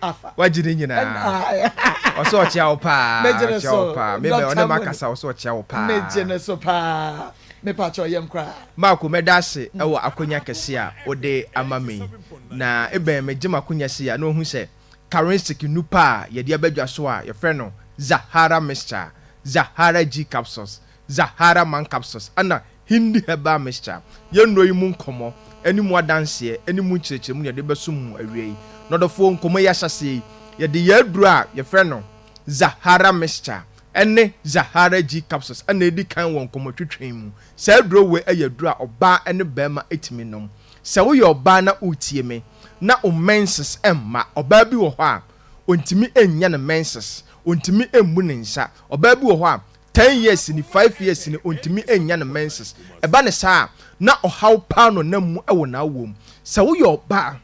afa. Wagye ne nyinaa. Ɔsɛ ɔkyea wo paa. Megye ne Ɔkyea wo so. paa. Me bɛ ɔne Dr. ma kasa ɔsɛ ɔkyea wo paa. Megye ne so paa. Mepa kyɛw yɛn koraa. Marco mɛda ase wɔ akonya kɛse a wode ama me yi. Na ebɛn megye m'akonya sei a na wahu sɛ Karensic nnupa a yɛde aba dwa so a yɛfrɛ no Zahara Mixture, Zahara G Capsules, Zahara Man Capsules ɛna Hindi Herbal Mixture. Yɛn nnuro yi mu nkɔmmɔ ne mu adanseɛ ne mu nkyerɛkyerɛmu na yɛde bɛsom mo awia yi. Nɔdɔfoɔ, nkɔmmɔ yi ahyɛaseɛ yi, yɛde yɛn aduro a yɛfrɛ no Zahara Mixture ne Zahara G Capsules na ɛdi kan wɔ nkɔmmɔtwetwe yi mu. Saa aduro wei yɛ aduro a ɔbaa ne barima tumi nom. Sɛ woyɛ ɔbaa na woretie me na wo menses mma, ɔbaa bi wɔ hɔ a, ɔntumi nnya ne menses, ɔntumi mmu ne nsa. Ɔbaa bi wɔ hɔ a, Ten years ni, five years ni, ontumi nnya ne menses. Ɛba no saa a, na ɔhaw paa na ɔnam mu wɔ n'awoɔ mu. Sɛ woyɛ ɔbaa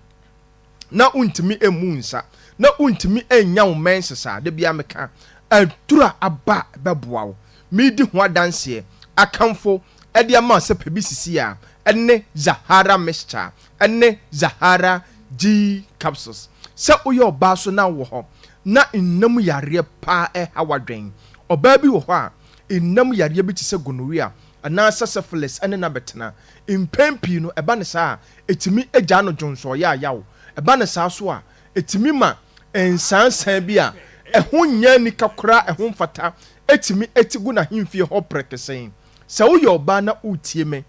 na wontumi mmu wo nsa, na wontumi nnya wo menses a, da biara meka, aduru a aba a ɛbɛboa wo. Meredi ho adanseɛ, akamfo de ama wo sɛ pɛ bi sisi a, ɛne Zahara Mixture. ne Zahara G capsules. Sɛ woyɛ ɔbaa so na wowɔ hɔ na nna mu yareɛ paa ɛha w'adwen. Ɔbaa bi wɔ hɔ a, nna mu yareɛ bi te sɛ gonorrhea anaasɛ syphilis ne no abɛtena. Mpɛn pii no, ɛba no saa a, ɛtumi gyaa no dwonsɔɔ yaayaw. Ɛba no saa nso a, ɛtumi ma nsaansaa bi a ɛho nyɛ anika koraa a ɛho mfata tumi ti gu n'ahemfie hɔ prɛkɛsɛn. Sɛ woyɛ ɔbaa na woretie me,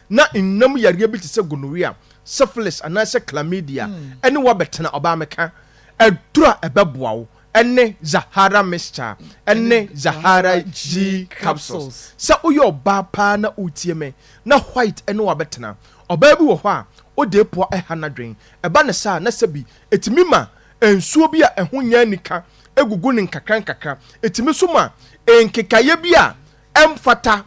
na nna mu yareɛ bi te sɛ gonorrhea, syphilis anaasɛ chlamydia ne wo abɛtena, ɔbaa meka, aduro a ɛbɛboa wo ne Zahara mixture ne Zahara G capsules. Sɛ woyɛ ɔbaa paa na woretie me na white ne wo abɛtena, ɔbaa bi wɔ hɔ a ɔde poa ɛha n'adwen, ɛba no saa a na sɛbi ɛtumi ma nsuo bi a ɛho nyɛ anika gugu no nkakra nkakra, ɛtumi nso ma nkekaeɛ bi a ɛmfata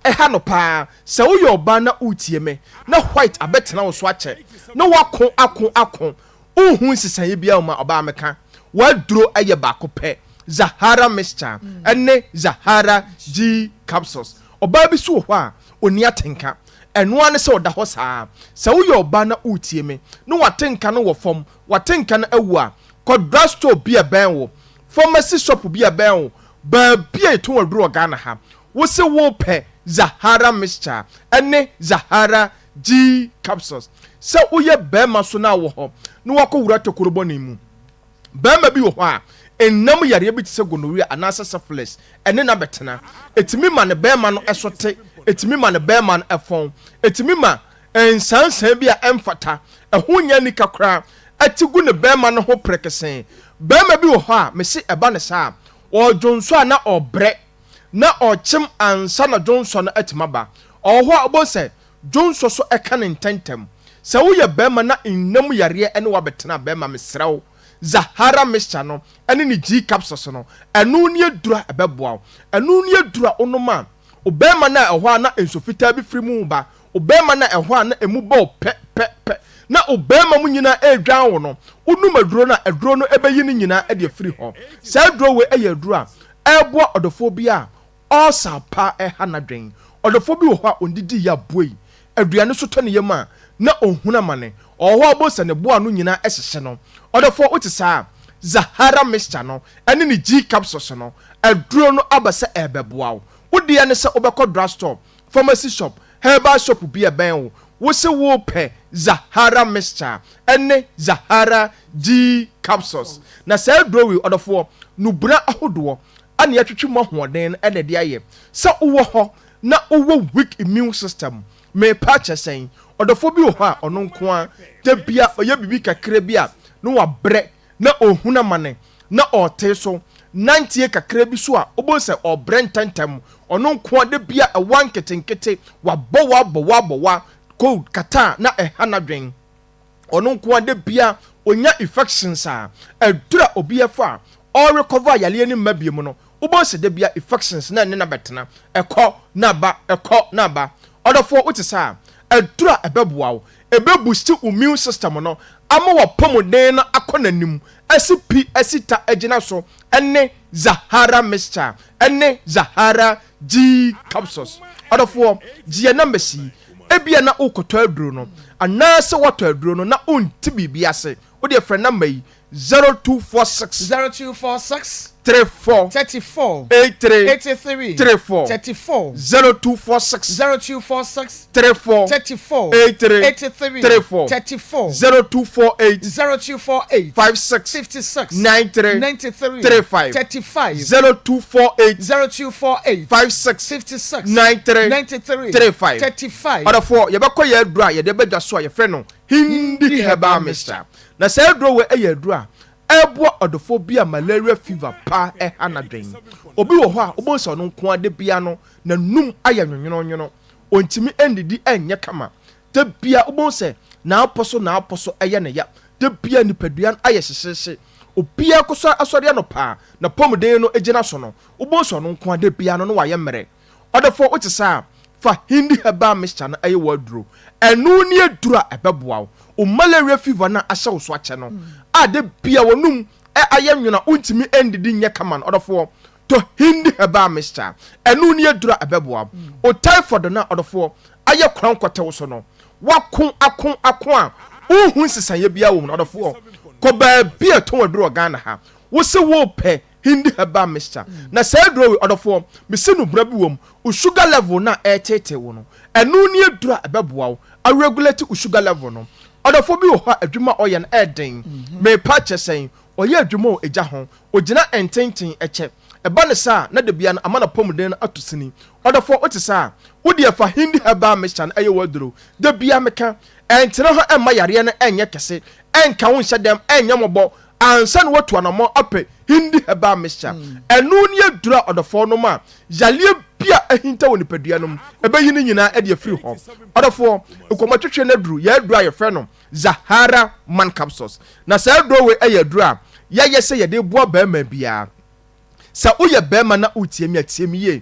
Ɛha no paa. Sɛ woyɛ ɔbaa na woretie me na white abɛtena wo so akyɛ na woako ako ako wonhu nsesaeɛ biara ma ɔbaa meka w'aduro yɛ baako pɛ Zahara mixture ne Zahara G capsules. Ɔbaa bi nso wɔ hɔ a ɔnni atenka ɛno ara ne sɛ ɔda hɔ saa. Sɛ woyɛ ɔbaa na woretie me na w'atenka no wɔ fam w'atenka no awu a kɔ drugstore bi a ɛbɛn wo pharmacy shop bi a ɛbɛn wo baabi a yɛtɔn aduro wɔ Ghana ha Wose wopɛ Zahara mixture ne Zahara G capsules. Sɛ woyɛ barima so na wɔ hɔ na woakɔ wura tokuro bɔne mu. Barima bi wɔ hɔ a, nna mu yareɛ bi te sɛ gonorrhea anaasɛ syphilis ɛne no abɛtena. Ɛtumi ma ne barima no so te, ɛtumi ma ne barima no fɔn, ɛtumi ma nsansan bi a ɛmfata, ɛho nyɛ anika koraa te gu ne barima no ho prekesee. Barima bi wɔ hɔ a, mese ɛba no saa a, ɔredwonsɔ a na ɔrebrɛ. na ɔrekyem ansa na dwonsɔ no atumi aba. Ɔwɔ hɔ a wobɛhu sɛ dwonsɔ so ka no ntɛmntɛm. Sɛ woyɛ barima na nna mu yareɛ ne wo abɛtena a, barima mesrɛ wo, Zahara mixture no ne ne G capsules no, ɛno ne aduru a ɛbɛboa wo. Ɛno ne aduru a wonom a, wo barima no a ɛhɔ a na nsu fitaa bi firi mu reba, wo barima no a ɛhɔ a na emu bɔ wo pɛ pɛ pɛ, na wo barima mu nyinaa redwan wo no, wonom aduro no a, aduro no bɛyi ne nyinaa de afiri hɔ. Saa aduro wei yɛ aduro a ɛreboa ɔdɔfoɔ bi a ɔɔsa paa ɛha n'adwen. Ɔdɔfoɔ bi wɔ hɔ a ɔndidi yɛ aboa yi, aduane so tɔ ne yam a, na ɔhunu amane. Ɔwɔ hɔ a wobɛhu sɛ ne bo ano nyinaa hyehye no. Ɔdɔfoɔ, wote saa a? Zahara mixture no ne ne G capsules no, aduro no aba sɛ ɛrebɛboa wo. Wo deɛ ne sɛ wobɛkɔ drugstore, pharmacy shop, herbal shop bi a ɛbɛn wo, wose worepɛ Zahara mixture ne Zahara G capsules. Na saa aduro wei, ɔdɔfoɔ, nnubona ahodoɔ a na yɛatwetwe mu ahoɔden no na ɛde ayɛ. Sɛ wowɔ hɔ na wowɔ weak immune system, merepa akyɛ sɛn? Ɔdɔfoɔ bi wɔ hɔ a ɔno nko ara, da biara ɔyɛ biribi kakra bi a na wabrɛ, na ɔrehunu amane, na ɔretee so, nanteɛ kakra bi so a wobɛhu sɛ ɔrebrɛ ntɛmntɛm, ɔno nko ara da biara ɛwa nketenkete, wabɔ wa bɔ wa bɔ wa, cold, kata a na ɛha n'adwene. Ɔno nko ara da biara ɔnya infections a, aduru a obi ɛfa a ɔrecover yareɛ no mma biom no, wobɛhu sɛ da biara infections na ɛne no abɛtena, ɛkɔ na aba, ɛkɔ na aba. Ɔdɔfoɔ wote saa a, aduru a ɛbɛboa wo, ɛbɛ boost wo immune system no ama w'apɔmuden no akɔ n'anim, asi pi asi ta agyina so ne Zahara mixture ne Zahara G capsules. Ɔdɔfoɔ, gye yɛn numbers yi. Ebia na worekɔtɔ aduro no, anaasɛ woatɔ aduro no na wonte biribi ase. Wo deɛ frɛ number yi, 0246. 0246. 34. 34. 83. 83. 34. 34. 0246. 0246. 34. 34. 83. 83. 34. 34. 0248. 0248. 56. 56. 93. 93. 35. 35. 0248. 0248. 56. 56. 93. 93. 35. 35. Ɔdɔfoɔ, yɛbɛkɔ yɛn aduro a yɛde ba dwa so a yɛfrɛ no Hindi Herbal Mixture. Na saa aduro wei yɛ aduro a ɛboa ɔdɔfoɔ bi a malaria fever paa ɛha n'adwen. Obi wɔ hɔ a wobɛhu sɛ ɔno nko ara da biara no n'anum ayɛ nwonwononwono, ɔntumi nnidi ɛnyɛ kama. Da biara wobɛhu sɛ n'apɔ so n'apɔ so ɛyɛ no ya. Da biara nipadua no ayɛ hyehyeehye. Obiara kɔ so asɔre anɔpa a n'apɔmuden no gyina so no, wobɛhu sɛ ɔno nko ara da biara no na wayɛ mmerɛ. Ɔdɔfoɔ wote saa a, fa Hindi herbal mixture no yɛ w'aduro. Ɛno ne aduro a ɛbɛboa wo. Wo malaria fever no a ahyɛ wo so akyɛ no, a da biara w'anum ayɛ nwono a wontumi ndidi nyɛ kama no, ɔdɔfoɔ, tɔ Hindi herbal mixture. Ɛno ne aduro a ɛbɛboa wo. Wo typhoid no a, ɔdɔfoɔ, ayɛ korankɔtɛ wo so no, woako ako ako a wonhu nsesaeɛ biara wɔ mu no, ɔdɔfoɔ, kɔ baabi a ɛtɔn aduro wɔ Ghana ha. Wose worepɛ Hindi herbal mixture. Na saa aduro wei, ɔdɔfoɔ, mese no bra bi wɔ mu, wo sugar level no a ɛreteetee wo no, ɛno ne aduro a ɛbɛboa wo a regulate wo sugar level no. Ɔdɔfoɔ bi wɔ hɔ a adwuma a ɔyɛ no ɛyɛ den. Merepa akyɛ sɛn? Ɔyɛ adwuma wɔ egya ho, ɔgyina ntenten kyɛ. Ɛba no saa a, na da biara no ama n'apɔmuden no atɔ sini. Ɔdɔfoɔ, wote saa a, wo deɛ fa Hindi herbal mixture no yɛ w'aduro. Da biara meka, ɛntena hɔ mma yareɛ no nyɛ kɛse, ɛnka wo nhyɛ dɛm, ɛnyɛ mmɔbɔ, Ansa na watu anammɔn apɛ Hindi herbal mixture, ɛno ne aduru a ɔdɔfoɔ nom a yareɛ bi a ahinta wɔ nipadua no mu, ɛbɛyi ne nyinaa de afiri hɔ. Ɔdɔfoɔ, nkɔmmɔtwetwe no aduru yɛ aduru a yɛfrɛ no Zahara Man Capsules. Na saa aduro wei yɛ aduru a yɛayɛ sɛ yɛde reboa barima biara. Sɛ woyɛ barima na woretie me a, tie me yie.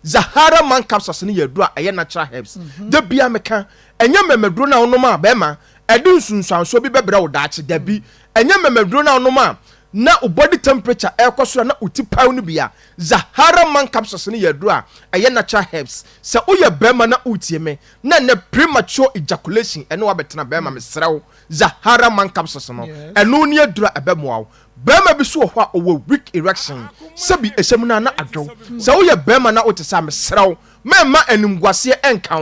Zahara Man Capsules no yɛ aduru a ɛyɛ natural herbs. Da biara meka, ɛnyɛ mmɛmɛduro no a wonom a barima, ɛde nsunsuansoɔ bi bɛbrɛ wo daakye. Dabi, ɛnyɛ mmɛmɛduro no a wonom a na wo body temperature ɛrekɔ soro a na wo ti pae no bi a. Zahara Man Capsules no yɛ aduru a ɛyɛ natural herbs. Sɛ woyɛ barima na woretie me na ɛnnɛ premature ejaculation ɛne wo abɛtena, barima mesrɛ wo, Zahara Man Capsules no, ɛno ne aduru a ɛbɛmoa wo. Barima bi so wɔ hɔ a ɔwɔ weak erection, sɛbi ɛhyɛ mu no a na adwo. Sɛ woyɛ barima na wote saa a, mesrɛ wo, mɛmma animguaseɛ ɛnka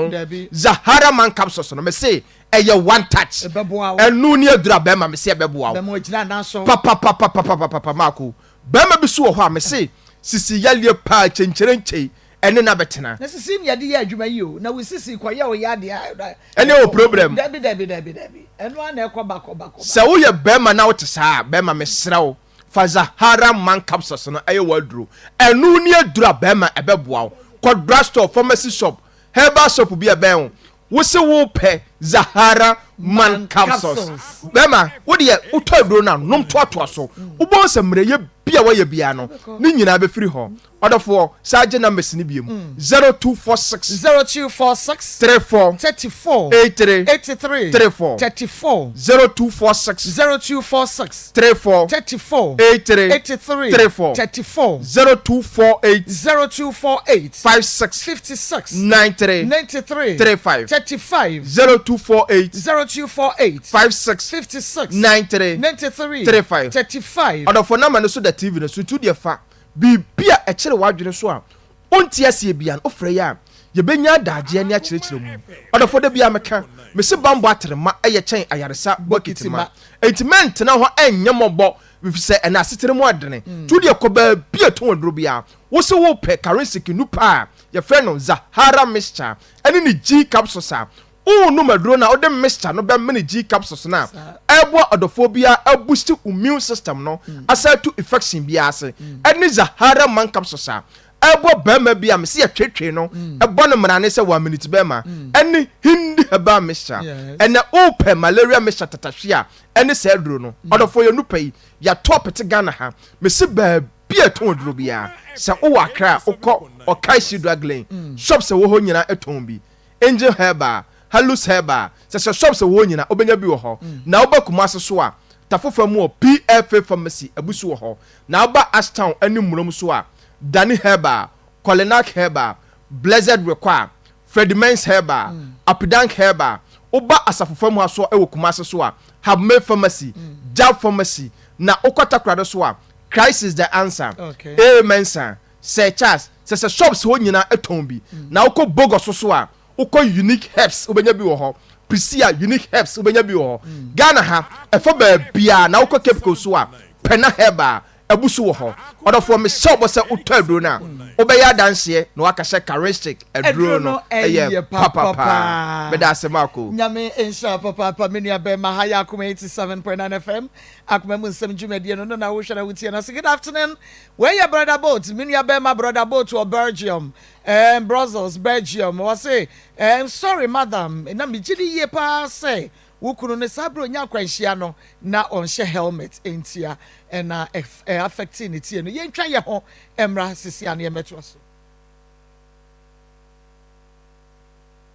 wo. Zahara Man Capsules no, mese ɛyɛ one touch. Ɛno ne aduru a barima mese ɛbɛboa wo. Papapapapapapa Marco. Barima bi so wɔ hɔ a mese sisi yareɛ paa kyenkyerenkyei ɛne no abɛtena. Na sisi na yɛde yɛ adwuma yi o, na wo sisi kɔyɛ wo yadeɛ a. Ɛne wɔ problem. Dabi dabi dabi dabi, ɛno ara na ɛkɔ ba kɔ ba kɔ ba. Sɛ woyɛ barima na wote saa a, barima mesrɛ wo fa Zahara Man Capsules no ɛyɛ w'aduro. Ɛno ne aduro a barima ɛbɛboa wo. Kɔ drug store, pharmacy shop, herbal shop bi a ɛbɛn wo, wose wopɛ. Zahara Man Capsules. Bɛrima, wo deɛ wotɔ aduro no a, nom toatoa so. Wobɛhu sɛ mmerɛyɛ bi a woayɛ biara no, ne nyinaa bɛfiri hɔ. Ɔdɔfoɔ, saa gye numbers no biom, 0246. 0246. 34. 34. 83. 83. 34. 34. 0246. 0246. 34. 34. 83. 83. 34. 34. 0248. 0248. 56. 56. 93. 93. 35. 35. 0248. 0248. 56. 56. 93. 93. 35. 35. Ɔdɔfoɔ number no so da TV no so nti wodeɛ fa biribi a ɛkyere w'adwene so a wonte aseɛ biara no wofrɛ yɛ a yɛbɛnya adagyeɛ ne akyerɛkyerɛ mu. Ɔdɔfoɔ da biara meka mese bambɔ aterema yɛ kyɛn ayaresa bokiti ma enti mɛntena hɔ ɛnyɛ mmɔbɔ efisɛ ɛnɛ asetena mu adene nti wodeɛ kɔ baabi a ɛtɔn aduro biara wose wopɛ Karinsiki nupa a yɛfrɛ no Zahara mixture ɛne ne G capsules a Worenom aduro no a, wode mixture no bɛmene G capsules no a ɛreboa ɔdɔfoɔ biara abusti wo immune system no asan atu infection biara ase ɛne Zahara man capsules a ɛreboa barima bi a mese yɛtweetwee no ɛbɔ no mmarane sɛ one minute bɛrima ɛne Hindi herbal mixture. Ɛnɛ wopɛ malaria mixture tatahwe a ɛne saa aduro no. Ɔdɔfoɔ yɛn nupa yi yɛatɔ apete Ghana ha mese baabi a ɛtɔn aduro biara sɛ wowɔ Accra a wokɔ Okaishie Drug Lane shops a ɛwɔ hɔ nyinaa ɛtɔn bi. Angel Herbal, Halus Herbal, sɛ sɛ shops wɔ hɔ nyina wobɛnya bi wɔ hɔ. Na woba Kumasi so a, Tafo fa mu wɔ PFA Pharmacy, Abusu wɔ hɔ. Na woba Ashtown ne Murom so a, Dani Herbal, Kolinak Herbal, Blessed Require, Freddie Mens Herbal, Apidank Herbal. Woba Asafo fa mu ha so wɔ Kumasi so a, Habmay Pharmacy, Jab Pharmacy. Na wokɔ Takoradi so a, Christ is the Answer, A. Mensah, Sir Charles, sɛ sɛ shops hɔ nyinaa tɔn bi. Na wokɔ Bogos so a, wokɔ Unique Herbs wobɛnya bi wɔ hɔ. Prisia Unique Herbs wobɛnya bi wɔ hɔ. Ghana ha, ɛfa baabiara. Na wokɔ Cape Coast so a, Pɛna Herbal abu so wɔ hɔ. Ɔdɔfoɔ, mehyɛ wo bɔ sɛ wotɔ aduro no a, wobɛyɛ adanseɛ na woaka sɛ Charistic aduro no yɛ papa paa. Meda ase Marco. Nyame nhyira wo papaapa me nua bɛɛma ha yɛ Akoma 87.9 FM Akoma mu nsɛm dwumadie no no na wohwɛ na wotie no ase good afternoon Wei yɛ Brɔda Bolt, me nua bɛɛma Brɔda Bolt wɔ Belgium, ɛɛm Brussels, Belgium. Ɔse, ɛɛm sorry madam, na me gye di yie paa sɛ wo kunu no saa berɛ ɔnya akwanhyia no na ɔnhyɛ helmet ntia ɛna ɛ affectee ne tie no. Yɛntwa yɛ ho mmra sisi a na yɛmmɛtoa so.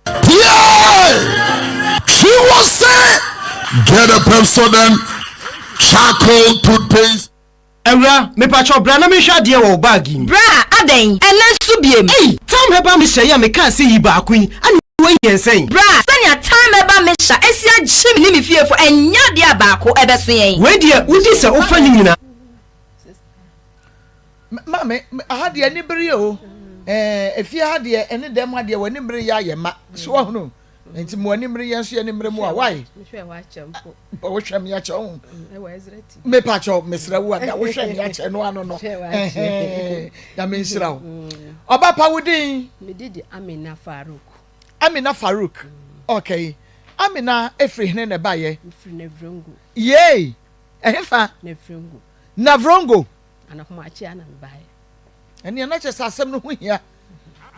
Pie! Twi wɔ se! Get a Pepsodent charcoal toothpaste. Awura, mepakyɛw bra na menhwɛ adeɛ wɔ wo bag yi mu. Bra, adɛn? Ɛnnɛ nso biem? Ei! Tam Herbal Mixture yi a mekaa sɛ yi baako yi, ane woayi yɛn sɛn? Bra, sɛnea Tam Herbal Mixture asi agye me ne me fiefo, ɛnyɛ adeɛ a baako ɛbɛso yɛn. Wei deɛ, wodi sɛ wofa ne nyinaa. Maame, aha deɛ ani bere o. Ɛɛ, efie ha deɛ ɛne dɛm ha deɛ w'ani mmere yɛ ayɛ ma. So wahunu? Nti mo ani mmere yɛn nso yɛn ani mmere mu a, why? Wohwɛ me akyɛ wo. Mepa kyɛw, mesrɛ wo ada, wohwɛ me akyɛ no ano no. Nyame nhyira wo. Ɔba pa wo din? Me di di Amina Farouk. Amina Farouk. Okay. Amina efiri hene na ɛbaeɛ? Mefiri Navrongo. Yay! Ɛhefa? Navrongo. Navrongo. Anahomakye a na mebaeɛ. Ɛneɛ na kyerɛ sɛ asɛm no ho hia.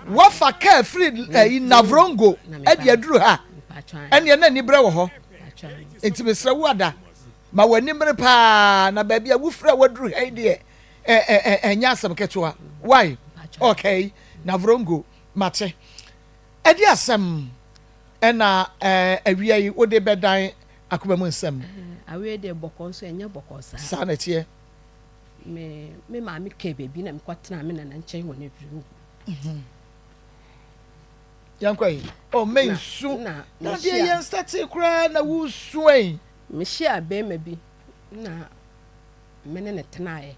Wafa kaa firi ɛyi Navrongo ɛde aduru ha. Ɛneɛ na anibrɛ wɔ hɔ. Nti mesrɛ wo ada ma w'ani mmere paa na baabi a wofiri a waduru ha yi deɛ ɛnyɛ asɛm ketewa. Why? Okay, Navrongo, mate. Ɛde asɛm ɛna awia yi wode bɛdan akoma mu nsɛm. Awia deɛ bɔkɔɔ nso ɛnyɛ bɔkɔɔ saa. Saa na ɛteɛ. Me me maame kaa baabi na mekɔtenaa me nana nkyɛn wɔ Navrongo. Mhm. Yɛnkɔ yi. Oh, mensu. Na deɛ yɛn nsate koraa na wosu yi. Mehyia bɛrima bi na me ne ne tenaeɛ.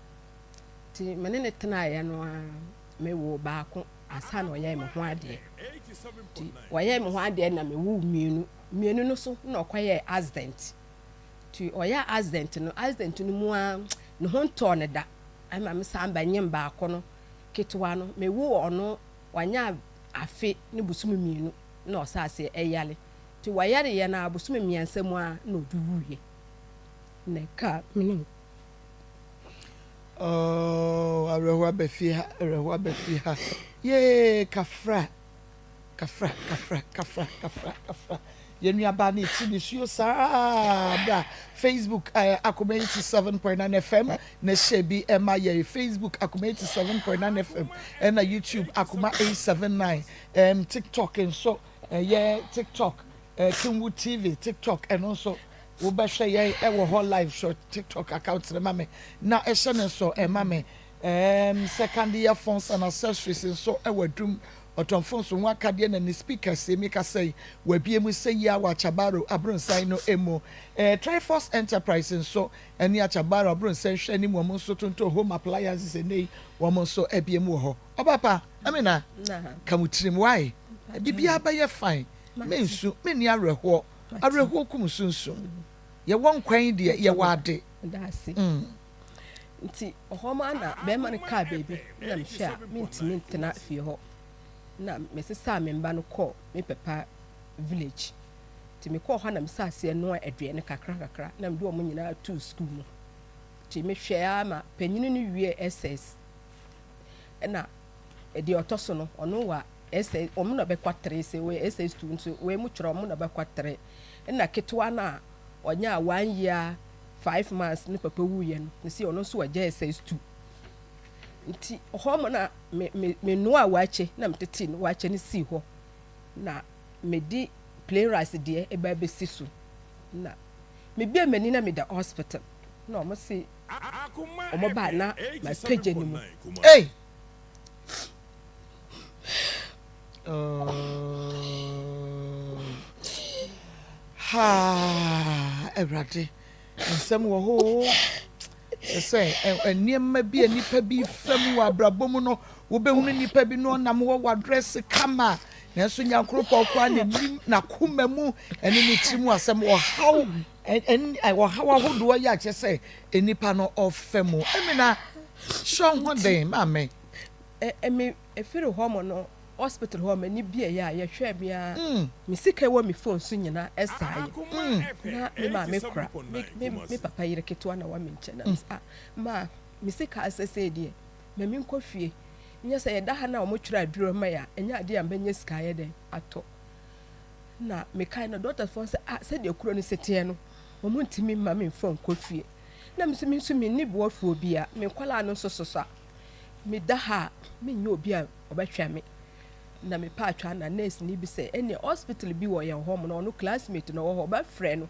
Nti me ne ne tenaeɛ no ara mewoo baako ansa na ɔyɛɛ me ho adeɛ. Nti ɔyɛɛ me ho adeɛ na mewoo mmienu. Mmienu no so na ɔkɔyɛɛ accident. Nti ɔyɛɛ accident no, accident no mu ara ne ho ntɔɔ no da. Ɛma me san ba nyem baako no, ketewa no, me woo ɔno wanya afe ne bosome mmienu na ɔsaa aseɛ ɛyare. Nti wɔyareeɛ no ara bosome mmiɛnsa mu ara na ɔde wuiɛ. Na ɛkaa me ne. Oh, awerɛhoɔ aba fie ha, awerɛhoɔ aba fie ha. Yee, kafra. Kafra, kafra, kafra, kafra, kafra. Yɛn nuabaa no reti nisuo saa bra Facebook eh, Akoma 87.9 FM na hyɛ bi ɛma yɛn Facebook Akoma 87.9 FM ɛna YouTube Akoma 879 um, TikTok nso ɛyɛ TikTok eh, Kingwood TV TikTok ɛno nso wobɛhwɛ yɛn ɛwɔ hɔ live hwɛ TikTok account no ma me na ɛhyɛ ne nso ɛma me um, second year phones and accessories nso ɛwɔ adum Ɔtɔn phones ho akadeɛ na ne speakers emi kasa yi wabue mu sɛ yia wɔ Achabaro abronsan no mu. Eh, Triforce Enterprise nso ɛne Achabaro abronsan hwɛ anim wɔn nso tontɔn home appliances ɛnɛ yi wɔn nso abue mu wɔ hɔ. Ɔbaapa, Amina, ka wo tirim why? Biribiara bɛyɛ fine. Mensu, menni awerɛhoɔ. Awerɛhoɔ kum sunsum. Yɛwɔ nkwa yi deɛ, yɛwɔ ade. Mm. Nti ɔhɔ maa na bɛrima no kaa baabi na mehwɛ a mentumi ntena fie hɔ na mesesaa me mba no kɔɔ me papa village nti mekɔɔ hɔ na mehyɛɛ aseɛ noa aduane kakra kakra na mede wɔn nyinaa too sukuu mu nti mehwɛɛ ara ma panyini no wiee SS ɛna deɛ ɔtɔ so no ɔno wa SS wɔn na bɛkɔ tere sɛ wɔyɛ SS2 nso wɔn mu twerɛ wɔn na bɛkɔ tere ɛna ketewa no a ɔnyaa one year 5 months ne papa wuiɛ no ne sɛ ɔno nso wagya SS2 nti hɔ mo na me me me noa waakye na me tete no waakye no sii hɔ na me di plain rice deɛ ɛba bɛsi so na me bie m'ani na me da hospital na ɔmo se ɔmo baa na ma pagya ne mu. Hey! Oh. Ha, Awurade, nsɛm wɔ hɔ o. Sɛ nneɛma bi a nipa bi fa mu wɔ abrabɔ mu no, wobɛhunu nipa bi no ɔnam hɔ wadrɛse kama, nanso Nyankoropɔn koraa n'anim, n'akoma mu, ɛne ne tiri mu asɛm, ɔhaw, ɔhaw ahodoɔ yɛ akyɛ sɛ nipa no ɔfa mu. Ɛmina, hyɛ ho den, maame. Ɛmi efiri hɔ mo no hospital hɔ m'ani bie yɛ a yɛhwɛ me a me sika wɔ me phone so nyinaa ɛsaa yɛ na me maame kora me me me papa yere ketewa na wɔ me nkyɛn na me sɛ ah maa me sika asɛsɛ deɛ ma me nkɔ fie nyɛ sɛ yɛda ha na wɔn twerɛ aduro ma yɛ a ɛnyɛ adeɛ a mbɛnyɛ sika ayɛ dɛn atɔ na mekae na doctors foɔ sɛ ah sɛdeɛ kuro no sɛ teɛ no wɔn ntumi mma me nfa nkɔ fie na me nso me nso me nni boafoɔ bi a me nkɔlaa no nso soso a meda ha a menyɛ obi a ɔbɛhwɛ me na mepa atwa na nurse ni bi sɛ ɛnneɛ hospital bi wɔ yɛn hɔ mo na ɔno classmate na ɔwɔ hɔ ɔbɛfrɛ no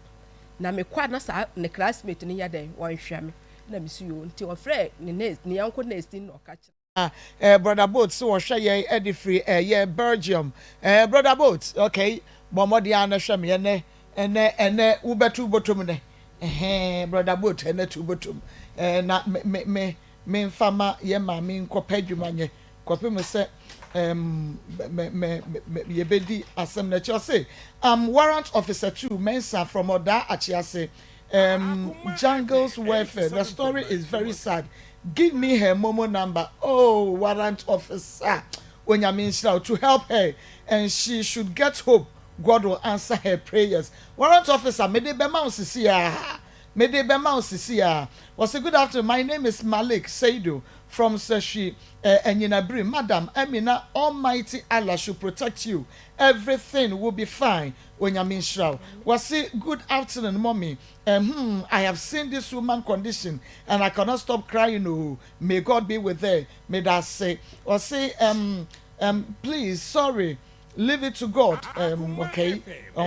na mekɔ a na saa ne classmate no yɛ dɛn wɔnhwɛ me na mesi yoo nti ɔfrɛ ne nurse ne yɔnko nurse ni na ɔka kyerɛ. Brother Boat sɛ wɔhwɛ yɛn ɛde firi ɛyɛ Belgium. Brother Boat, okay, bɔ mmɔden ara na hwɛ me ɛnɛ, ɛnɛ, ɛnɛ wobɛto bɔtɔm nɛ. Ɛhɛn, Brother Boat, ɛnɛ to bɔtɔm. Na me, me, me, memfa ma yɛn maame nkɔpɛ adwuma nyɛ kɔpem sɛ me, me, me, yɛbɛdi asɛm no akyi. Ɔse, I'm Warrant Officer 2 Mensah from Oda Achiase, Jungles Welfare. The story is very sad. Give me her Momo number. Oh, Warrant Officer. Onyame nhyira to help her and she should get hope. God will answer her prayers. Warrant Officer, mede bɛma wo sisi a. Mede bɛma wo sisi a. Wɔse good afternoon. My name is Malik Seidu from Seshi Enyinabiri. Madam Amina, Almighty Allah should protect you. Everything will be fine. Onyame nhyira wo. Wɔse good afternoon, mommy. I have seen this woman condition and I cannot stop crying. Oh, may God be with her. Medase. Wɔse please, sorry. Leave it to God. Okay.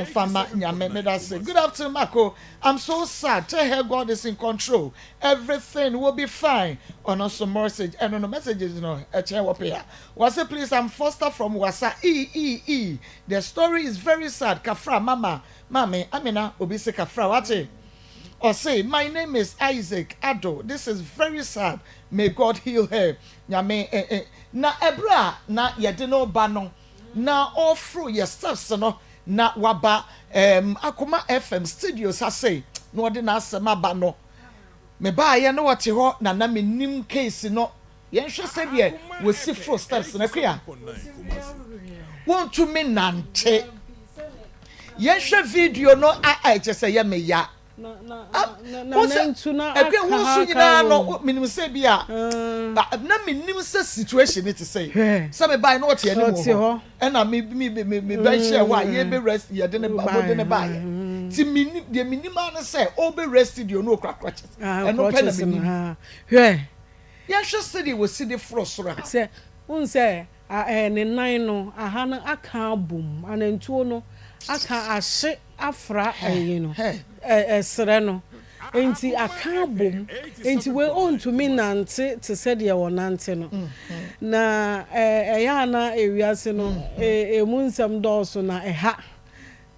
Fama Nyame Medase. Good afternoon, Mako. I'm so sad. Tell her God is in control. Everything will be fine. On some message. And on the messages, no. Wase, please, I'm Foster from Wasa. E E E. The story is very sad. Kafra, Mama, Mami, Amina, Obise Kafra. Wate? Ɔse, my name is Isaac Ado. This is very sad. May God heal her. Nyame, eh, eh. Na ebra na yɛde no ba no na ɔforo yɛ steps no na waba Akoma FM studios ase na ɔde n'asɛm aba no mebaayɛ na wɔte hɔ na na menim case no yɛnhwɛ sɛdeɛ wɔsi foro steps no akua wɔntumi nante yɛnhwɛ video no a ɛkyɛ sɛ yɛ meya. Akua wo nso nyinaa no menim sɛ bi a na menim sɛ situation ne te sɛ sɛ mebae na ɔte anim wɔ hɔ ɛna me me me me bɛhyɛ hɔ a yɛbɛwura yɛde ne ba mode ne baeɛ nti menim deɛ menim ara ne sɛ ɔbɛwura studio no ɔkura crutches ɛno pɛ na menim. Hwɛ. Yɛnhwɛ sɛdeɛ wɔsi de forɔ soro ha. Sɛ wohu sɛ A ne nan no, aha no aka abom, anantuo no aka ahye afra ɛyi no, ɛserɛ no, nti aka abom, nti wei ɔntumi nnante te sɛ deɛ ɔnante no. Na ɛyɛ a na ewiase no emu nsɛm dɔɔso na ɛha.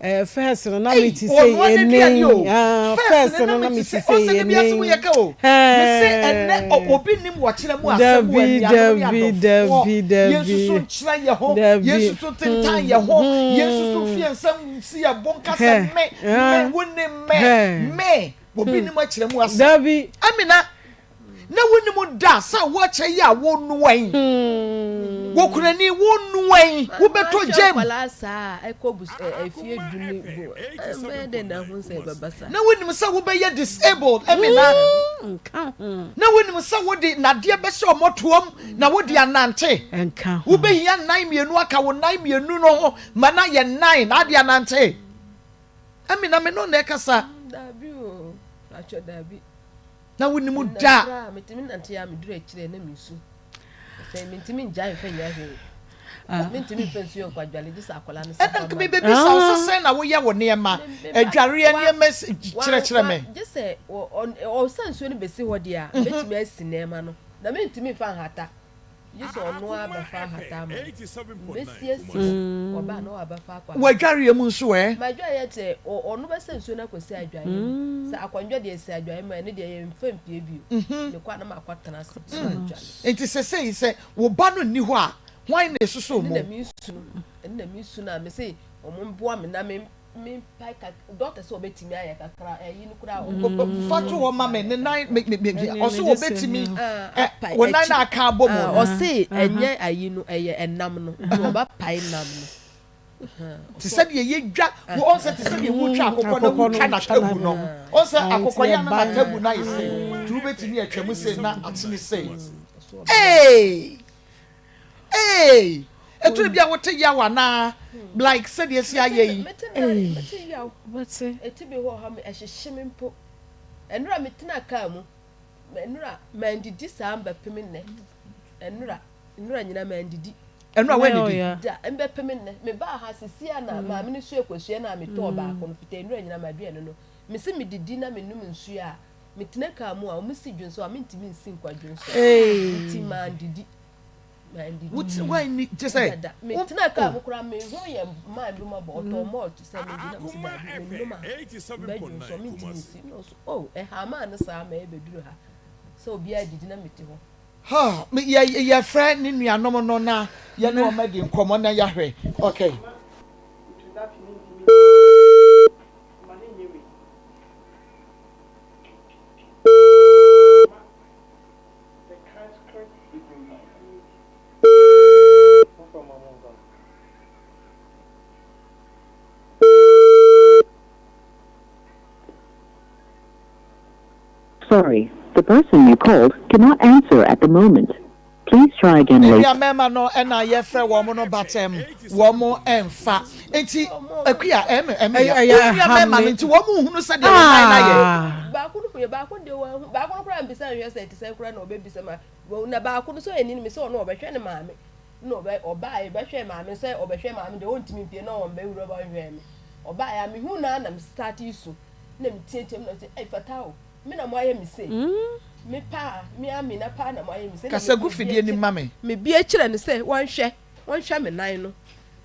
Eh, first no na me ti sɛ ene yi. Ah, first no na me ti sɛ ene yi. Mese ɛnɛ obi nim wɔkyerɛ mu asɛm wɔ anuanom ne adɔfoɔ. Yɛnsusu nkyerɛ yɛ ho, yɛnsusu ntentan yɛ ho, yɛnsusu mfie nsɛm nsi yɛ bo nka sɛ me, me, wo ne me, me. Obi nim akyerɛ mu asɛm. Amina. Na wonim da sɛ woakyɛ yi a wonoa yi. Wokunani wonoa yi wobɛtɔ gyam. Na wonim sɛ wobɛyɛ disabled Amina. Na wonim sɛ wode nadeɛ bɛhyɛ ɔmɔtoam na wode anante. Wobɛhia nan mmienu aka wo nan mmienu no ho ma no ayɛ nan na ade anante. Amina me no na ɛkasa. Dabi o, atwɛ dabi. Na wonim da. Menante koraa, metumi nante a meduru akyire na mesu. Sɛ mentumi ngyae mfa nyɛ hwee. Mentumi mfa nsuo nkɔ adwale gye sɛ akwadaa no sɛ Ɛna nka mebɛbisa wo sɛ sɛn na woyɛ wo nneɛma, adwareɛ nneɛma kyerɛkyerɛ me. Gye sɛ ɔsa nsuo no bɛsi hɔ deɛ a, mɛtumi asi nneɛma no. Na mentumi mfa nhata. Gye sɛ ɔno ara bɛfa ahata ama me. Mɛsiesie hɔ, ɔba a na wabɛfa akɔ ahata. W'adwareɛ mu nso ɛ? M'adwareɛ deɛ, ɔno bɛsa nsuo no akɔsi adwareɛ mu. Sɛ akɔndwa deɛ ɛsi adwareɛ mu a, ɛno deɛ yɛmfa mpue bio. Mekɔ a na makɔtena ase na madware. Nti sesei sɛ wo ba no nni hɔ a, hwan na ɛsuso mu? Ɛno na mesu no, ɛno na mesu no a mese wɔn mmoa me na me Fa to hɔ ma me ne nan me me me ɔso wɔbɛtumi ɛ wo nan na aka abɔ mu no. Ɔse ɛnyɛ ayi no ɛyɛ ɛnam no nti ɔba pae nam no. Te sɛ deɛ yɛdwa wɔn sɛ te sɛ deɛ wotwa akokɔ na wotwa n'atabu no wɔn sɛ akokɔ yɛ na n'atabu na ayɛ sei nti wobɛtumi atwa mu sei na atene sei ee. Eei! Ɛtɔ bi a wote yaw anaa? Like sɛdeɛ asi ayɛ yi. Mete mete yaw. Mete. Ɛti bi hɔ ha me ɛhyehye me mpo. Ɛnora me tena kaa mu. Ɛnora mandidi saa mbɛpem nnɛ. Ɛnora ɛnora nyina mandidi. Ɛnora w'annidi? Da mbɛpem nnɛ. Me baa ha sisi a na maame no sua kosua na me tɔɔ baako no fita ɛnora nyina m'aduane no. Mese medidi na me nom nsuo a me tena kaa mu a wɔn si dwonsɔ a mentumi nsi nkwa dwonsɔ. Nti mandidi. Wo wanni kyɛ sɛ. Dada me tena kaa mu koraa me ho yɛ maa bi ma bɔ ɔtɔ malt sɛ me di na me si daabi me nom a mɛ dwonsɔ me ntumi nsi na ɔso oh ɛha maa no saa ma ɛbɛduru ha sɛ obiara didi na me te hɔ. Ha me yɛ yɛfrɛ ne nuanom no na yɛne wɔn adi nkɔmmɔ na yɛahwɛ okay. Sorry, the person you called cannot answer at the moment. Please try again Ne later. nua mmarima no na yɛfrɛ wɔn no but um, wɔn mfa. Nti Akua ɛmɛ ɛmɛ ya. Ɛyɛ Wo nua ɛha mmarima no me. nti wɔn nhunu sɛdeɛ wo nan no ayɛ. Ah. Baako no hu yɛ baako deɛ wanhu baako no koraa mbisa nhwɛ sɛ ɛte sɛn koraa na ɔbɛbisa ma Wahu na baako no sɛ ɔyɛ nini me sɛ ɔno ɔbɛhwɛ ne maame na ɔbɛ ɔbaeɛ bɛhwɛ maame no sɛ ɔbɛhwɛ maame deɛ ɔntumi mpie na ɔmbɛ wura ba nhwɛɛ me ɔbaeɛ a mehu naa na me start su na me teateam na ɔsɛ ɛy fata o me na mo ayɛ me sei me paa me amina paa na mo ayɛ me sei na Kasa me gu fidie nim ma me. Me bie kyerɛ no sɛ wɔnhwɛ wɔnhwɛ me nan no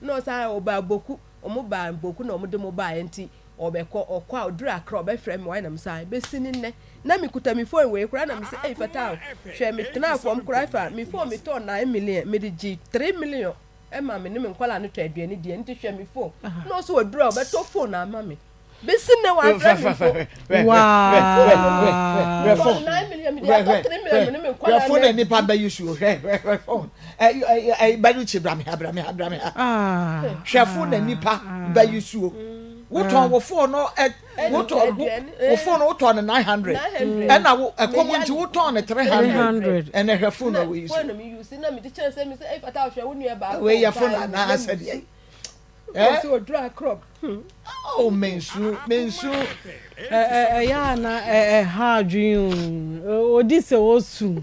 na ɔsan ɔbaa boku wɔn baa boku na wɔn de mo baeɛ nti Ɔbɛkɔ, ɔkɔ a, ɔduru Accra a, ɔbɛfrɛ me, wayɛ na mese ae. Bɛsi ne nnɛ, na mekuta me phone wei koraa na mese ei Fataw, hwɛ metenaa fam koraa fa me phone metɔɔ 9 million, mede gyee 3 million ma me ne me nkwadaa no tɔ aduane diiɛ, nti hwɛ me phone. Na ɔse ɔduru a ɔbɛtɔ phone ama me. Bɛsi nnɛ wamfrɛ me mpo. Hwɛ phone, Metɔɔ 9 million, mede atɔ 3 million me ne me hwɛ nkwadaa phone no na nipa bɛyi so hwɛ hwɛ hwɛ phone. Ɛ ɛ bɛyi kyi bra me ha bra me ha bra me ha. Hwɛ phone na nipa bɛyi so. Wotɔn wo phone no ɛ wotɔn wo phone no wotɔn no 900 ɛna wo ɛkɔm nti wotɔn no 300 ɛna hwɛ phone na wei so. Wei yɛ phone anaa sɛ deɛ. Eh? Oh, mensu, mensu. Ɛyɛ a na ɛha adwene o. Odi sɛ osu.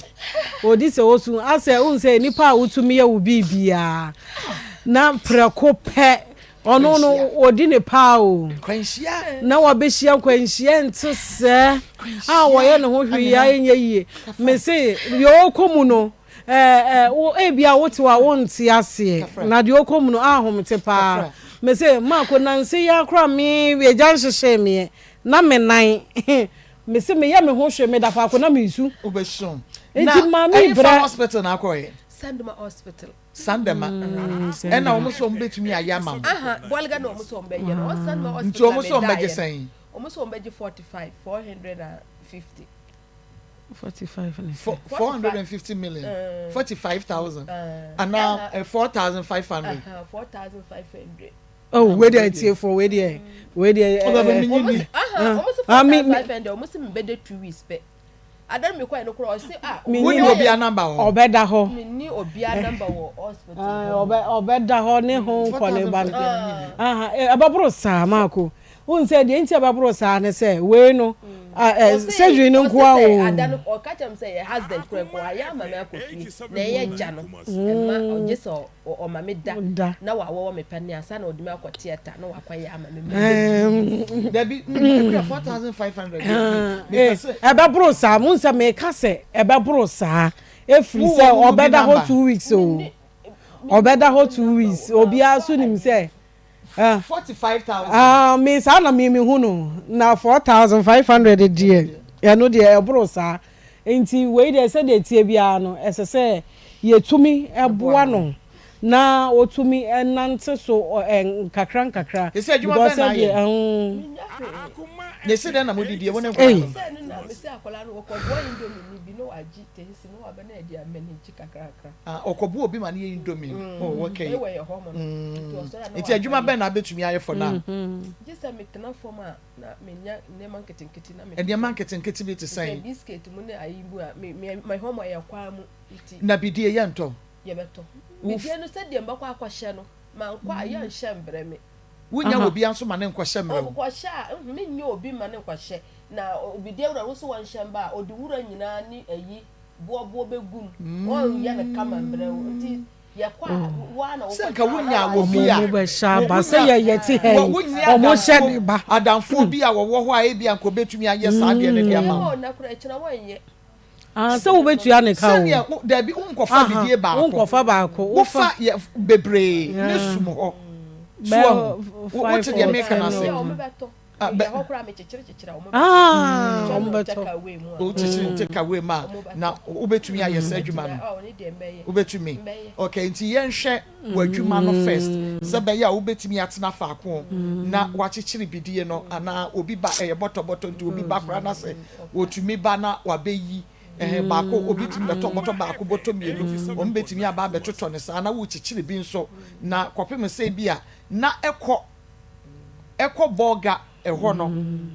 Odi sɛ osu. Asɛ wohu sɛ nipa a wotumi yɛ wo biribiara na prɛko pɛ ɔno no odi ne paa o. Na wabɛhyia nkwanhyia nte sɛ a wɔyɛ ne ho hwee a ɛnyɛ yie. Mese deɛ ɔkɔ mu no Ɛɛ wo ebia wote hɔ a wonte aseɛ na deɛ ɔkɔ mu no ahomte paa. Mese Marko nansa yi ara koraa me agya nhyehyee meɛ na me nan mese meyɛ me ho hwee meda faako na mesu. Wobɛsu. Nti Na maame ɛhefa brɛ. hospital na akɔeɛ? Sandema hospital. Sandema. Ɛna wɔn sɛ wɔn bɛtumi ayɛ ama wo. Aha, Bolga na wɔn sɛ wɔn bɛyɛ no. Wɔn Sandema Nti hospital wɔn na sɛ wɔn bɛgye medaeɛ sɛn? no. Wɔn sɛ wɔn bɛgye 45, 450. 45 ne sɛ. 450 million. 45,000. Anaa 4,500. 4,500. Oh, wei deɛ tiefo wei deɛ wei deɛ. Ɔbɛbɛ mi nyi ni. Ɔmo sɛ 4,500 ɔmo sɛ mi bɛ de 2 weeks pɛ. Adan mi kɔ yɛ no korɔ ɔsi ah. Wonni obiara number wɔ hɔ. Ɔbɛda hɔ. Mi ni obiara number wɔ hospital hɔ. Ɔbɛda hɔ ne ho nkɔ ne ba no. Ɛbɛboro saa maako. Wohu sɛ deɛ nti a ɛbɛboro saa ne sɛ wei no surgery no nko ara o. Ada no ɔka kyerɛ me sɛ yɛ husband kora nko ayɛ ama me akɔ fie na ɛyɛ gya no ɛma ɔgye sɛ ɔma me da na wawɔwɔ me pɛ ne ansa na ɔde me akɔ theatre na wakɔ yɛ ama me. Dabi ekura 4500. Ɛbɛboro saa mo nsɛ meka sɛ ɛbɛboro saa efiri sɛ ɔbɛda hɔ 2 weeks o ɔbɛda hɔ 2 weeks obiara so nim sɛ. 45,000. Ah, me saa na me mehu no na 4,500 deɛ ɛno deɛ ɛboro saa nti wei deɛ sɛdeɛ tie biara no ɛsɛ sɛ yɛtumi ɛboa no na ɔtumi ɛnante so ɛ nkakra nkakra. Ɛsɛ adwuma bɛn na ayɛ? Na ɛsɛ dɛn na mo didie wo ne nkwadaa no? Sɛ no na mese akwadaa no wɔkɔboa indomie ni bi na wagye tehisi na wabɛ na ɛde amanage kakrakra. Ah, ɔkɔboa obi ma no yɛ indomie. Oh, okay. Ɛwɔ yɛ hɔ mo no. Nti ɔsɔre a na Nti adwuma bɛn na abɛtumi ayɛ for now? Gye sɛ metena fam a na menya nneɛma nketenkete na me. Nneɛma nketenkete bi te sɛn? Sɛ biscuit mu ne ayi mu a me me me hɔ mo ɛyɛ kwan mu nti. Na bidie yɛ ntɔ? Yɛbɛtɔ. Bidie no sɛdeɛ mbɛkɔ akɔhyɛ no mankɔ a yɛnhyɛ mbrɛ me. Wonya obi nso ma ne nkɔhyɛ mmerɛ wo. Ɔnkɔhyɛ a menyɛ obi ma ne nkɔhyɛ na bidie wura wo so wɔnhyɛ mba a ɔde wura nyinaa ne ayi boɔboɔ bɛgu mu wɔnyɛ no kama mbrɛ wo nti yɛkɔ a wo ara na Sɛ wokɔ nka wonya obi a Ɔmo bɛhyɛ aba sɛ yɛyɛ te ha yi wonni ɔmo hyɛ ne ba. adamfoɔ bi a wɔwɔ hɔ a ebi a nka obetumi ayɛ saa adeɛ no de ama wo. Ɛyɛ na kora ɛkyina wɔnyɛ. Ah, sɛ wobɛtua ne ka o. Sɛdeɛ wo dabi wonkɔfa bidie baako. Wonkɔfa baako. Wofa yɛ bebree ne sum hɔ. So ahu wote deɛ meka no ase. Ah, bɛ hɔ koraa mekyekyere a Ah, wɔn bɛtɔ. Wokyekyere take away ma na wobɛtumi ayɛ saa adwuma no. Wobɛtumi. Okay, nti yɛnhwɛ w'adwuma no first sɛ bɛyɛ a wobɛtumi atena faako na wakyekyere bidie no anaa obi ba ɛyɛ bɔtɔbɔtɔ nti obi ba koraa na sɛ wɔtumi ba na wabɛyi ɛhɛn baako obi tumi bɛtɔ bɔtɔ baako bɔtɔ mmienu wɔn bɛtumi aba abɛtotɔ ne saa na wokyekyere bi nso na kɔpem sɛ bi a na ɛkɔ ɛkɔ Bolga ɛhɔ no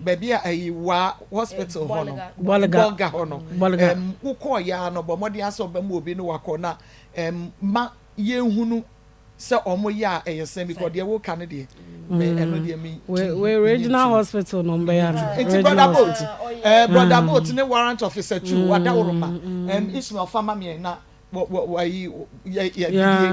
baabi a ɛyi waa hospital hɔ no Bolga hɔ no ɛm wokɔɔ yaa no bɔ mmɔden asɛ ɔbɛma obi no wakɔ na ɛm ma yɛnhunu sɛ ɔmo yɛ a ɛyɛ sɛn because deɛ woka no deɛ me ɛno deɛ me we regional hospital no mbɛyɛ no nti brother boat ɛɛ brother boat ne warrant officer two wadaworoma ɛm Ismail fama miɛ na wɔ wɔ wɔayi yɛ yɛ bidie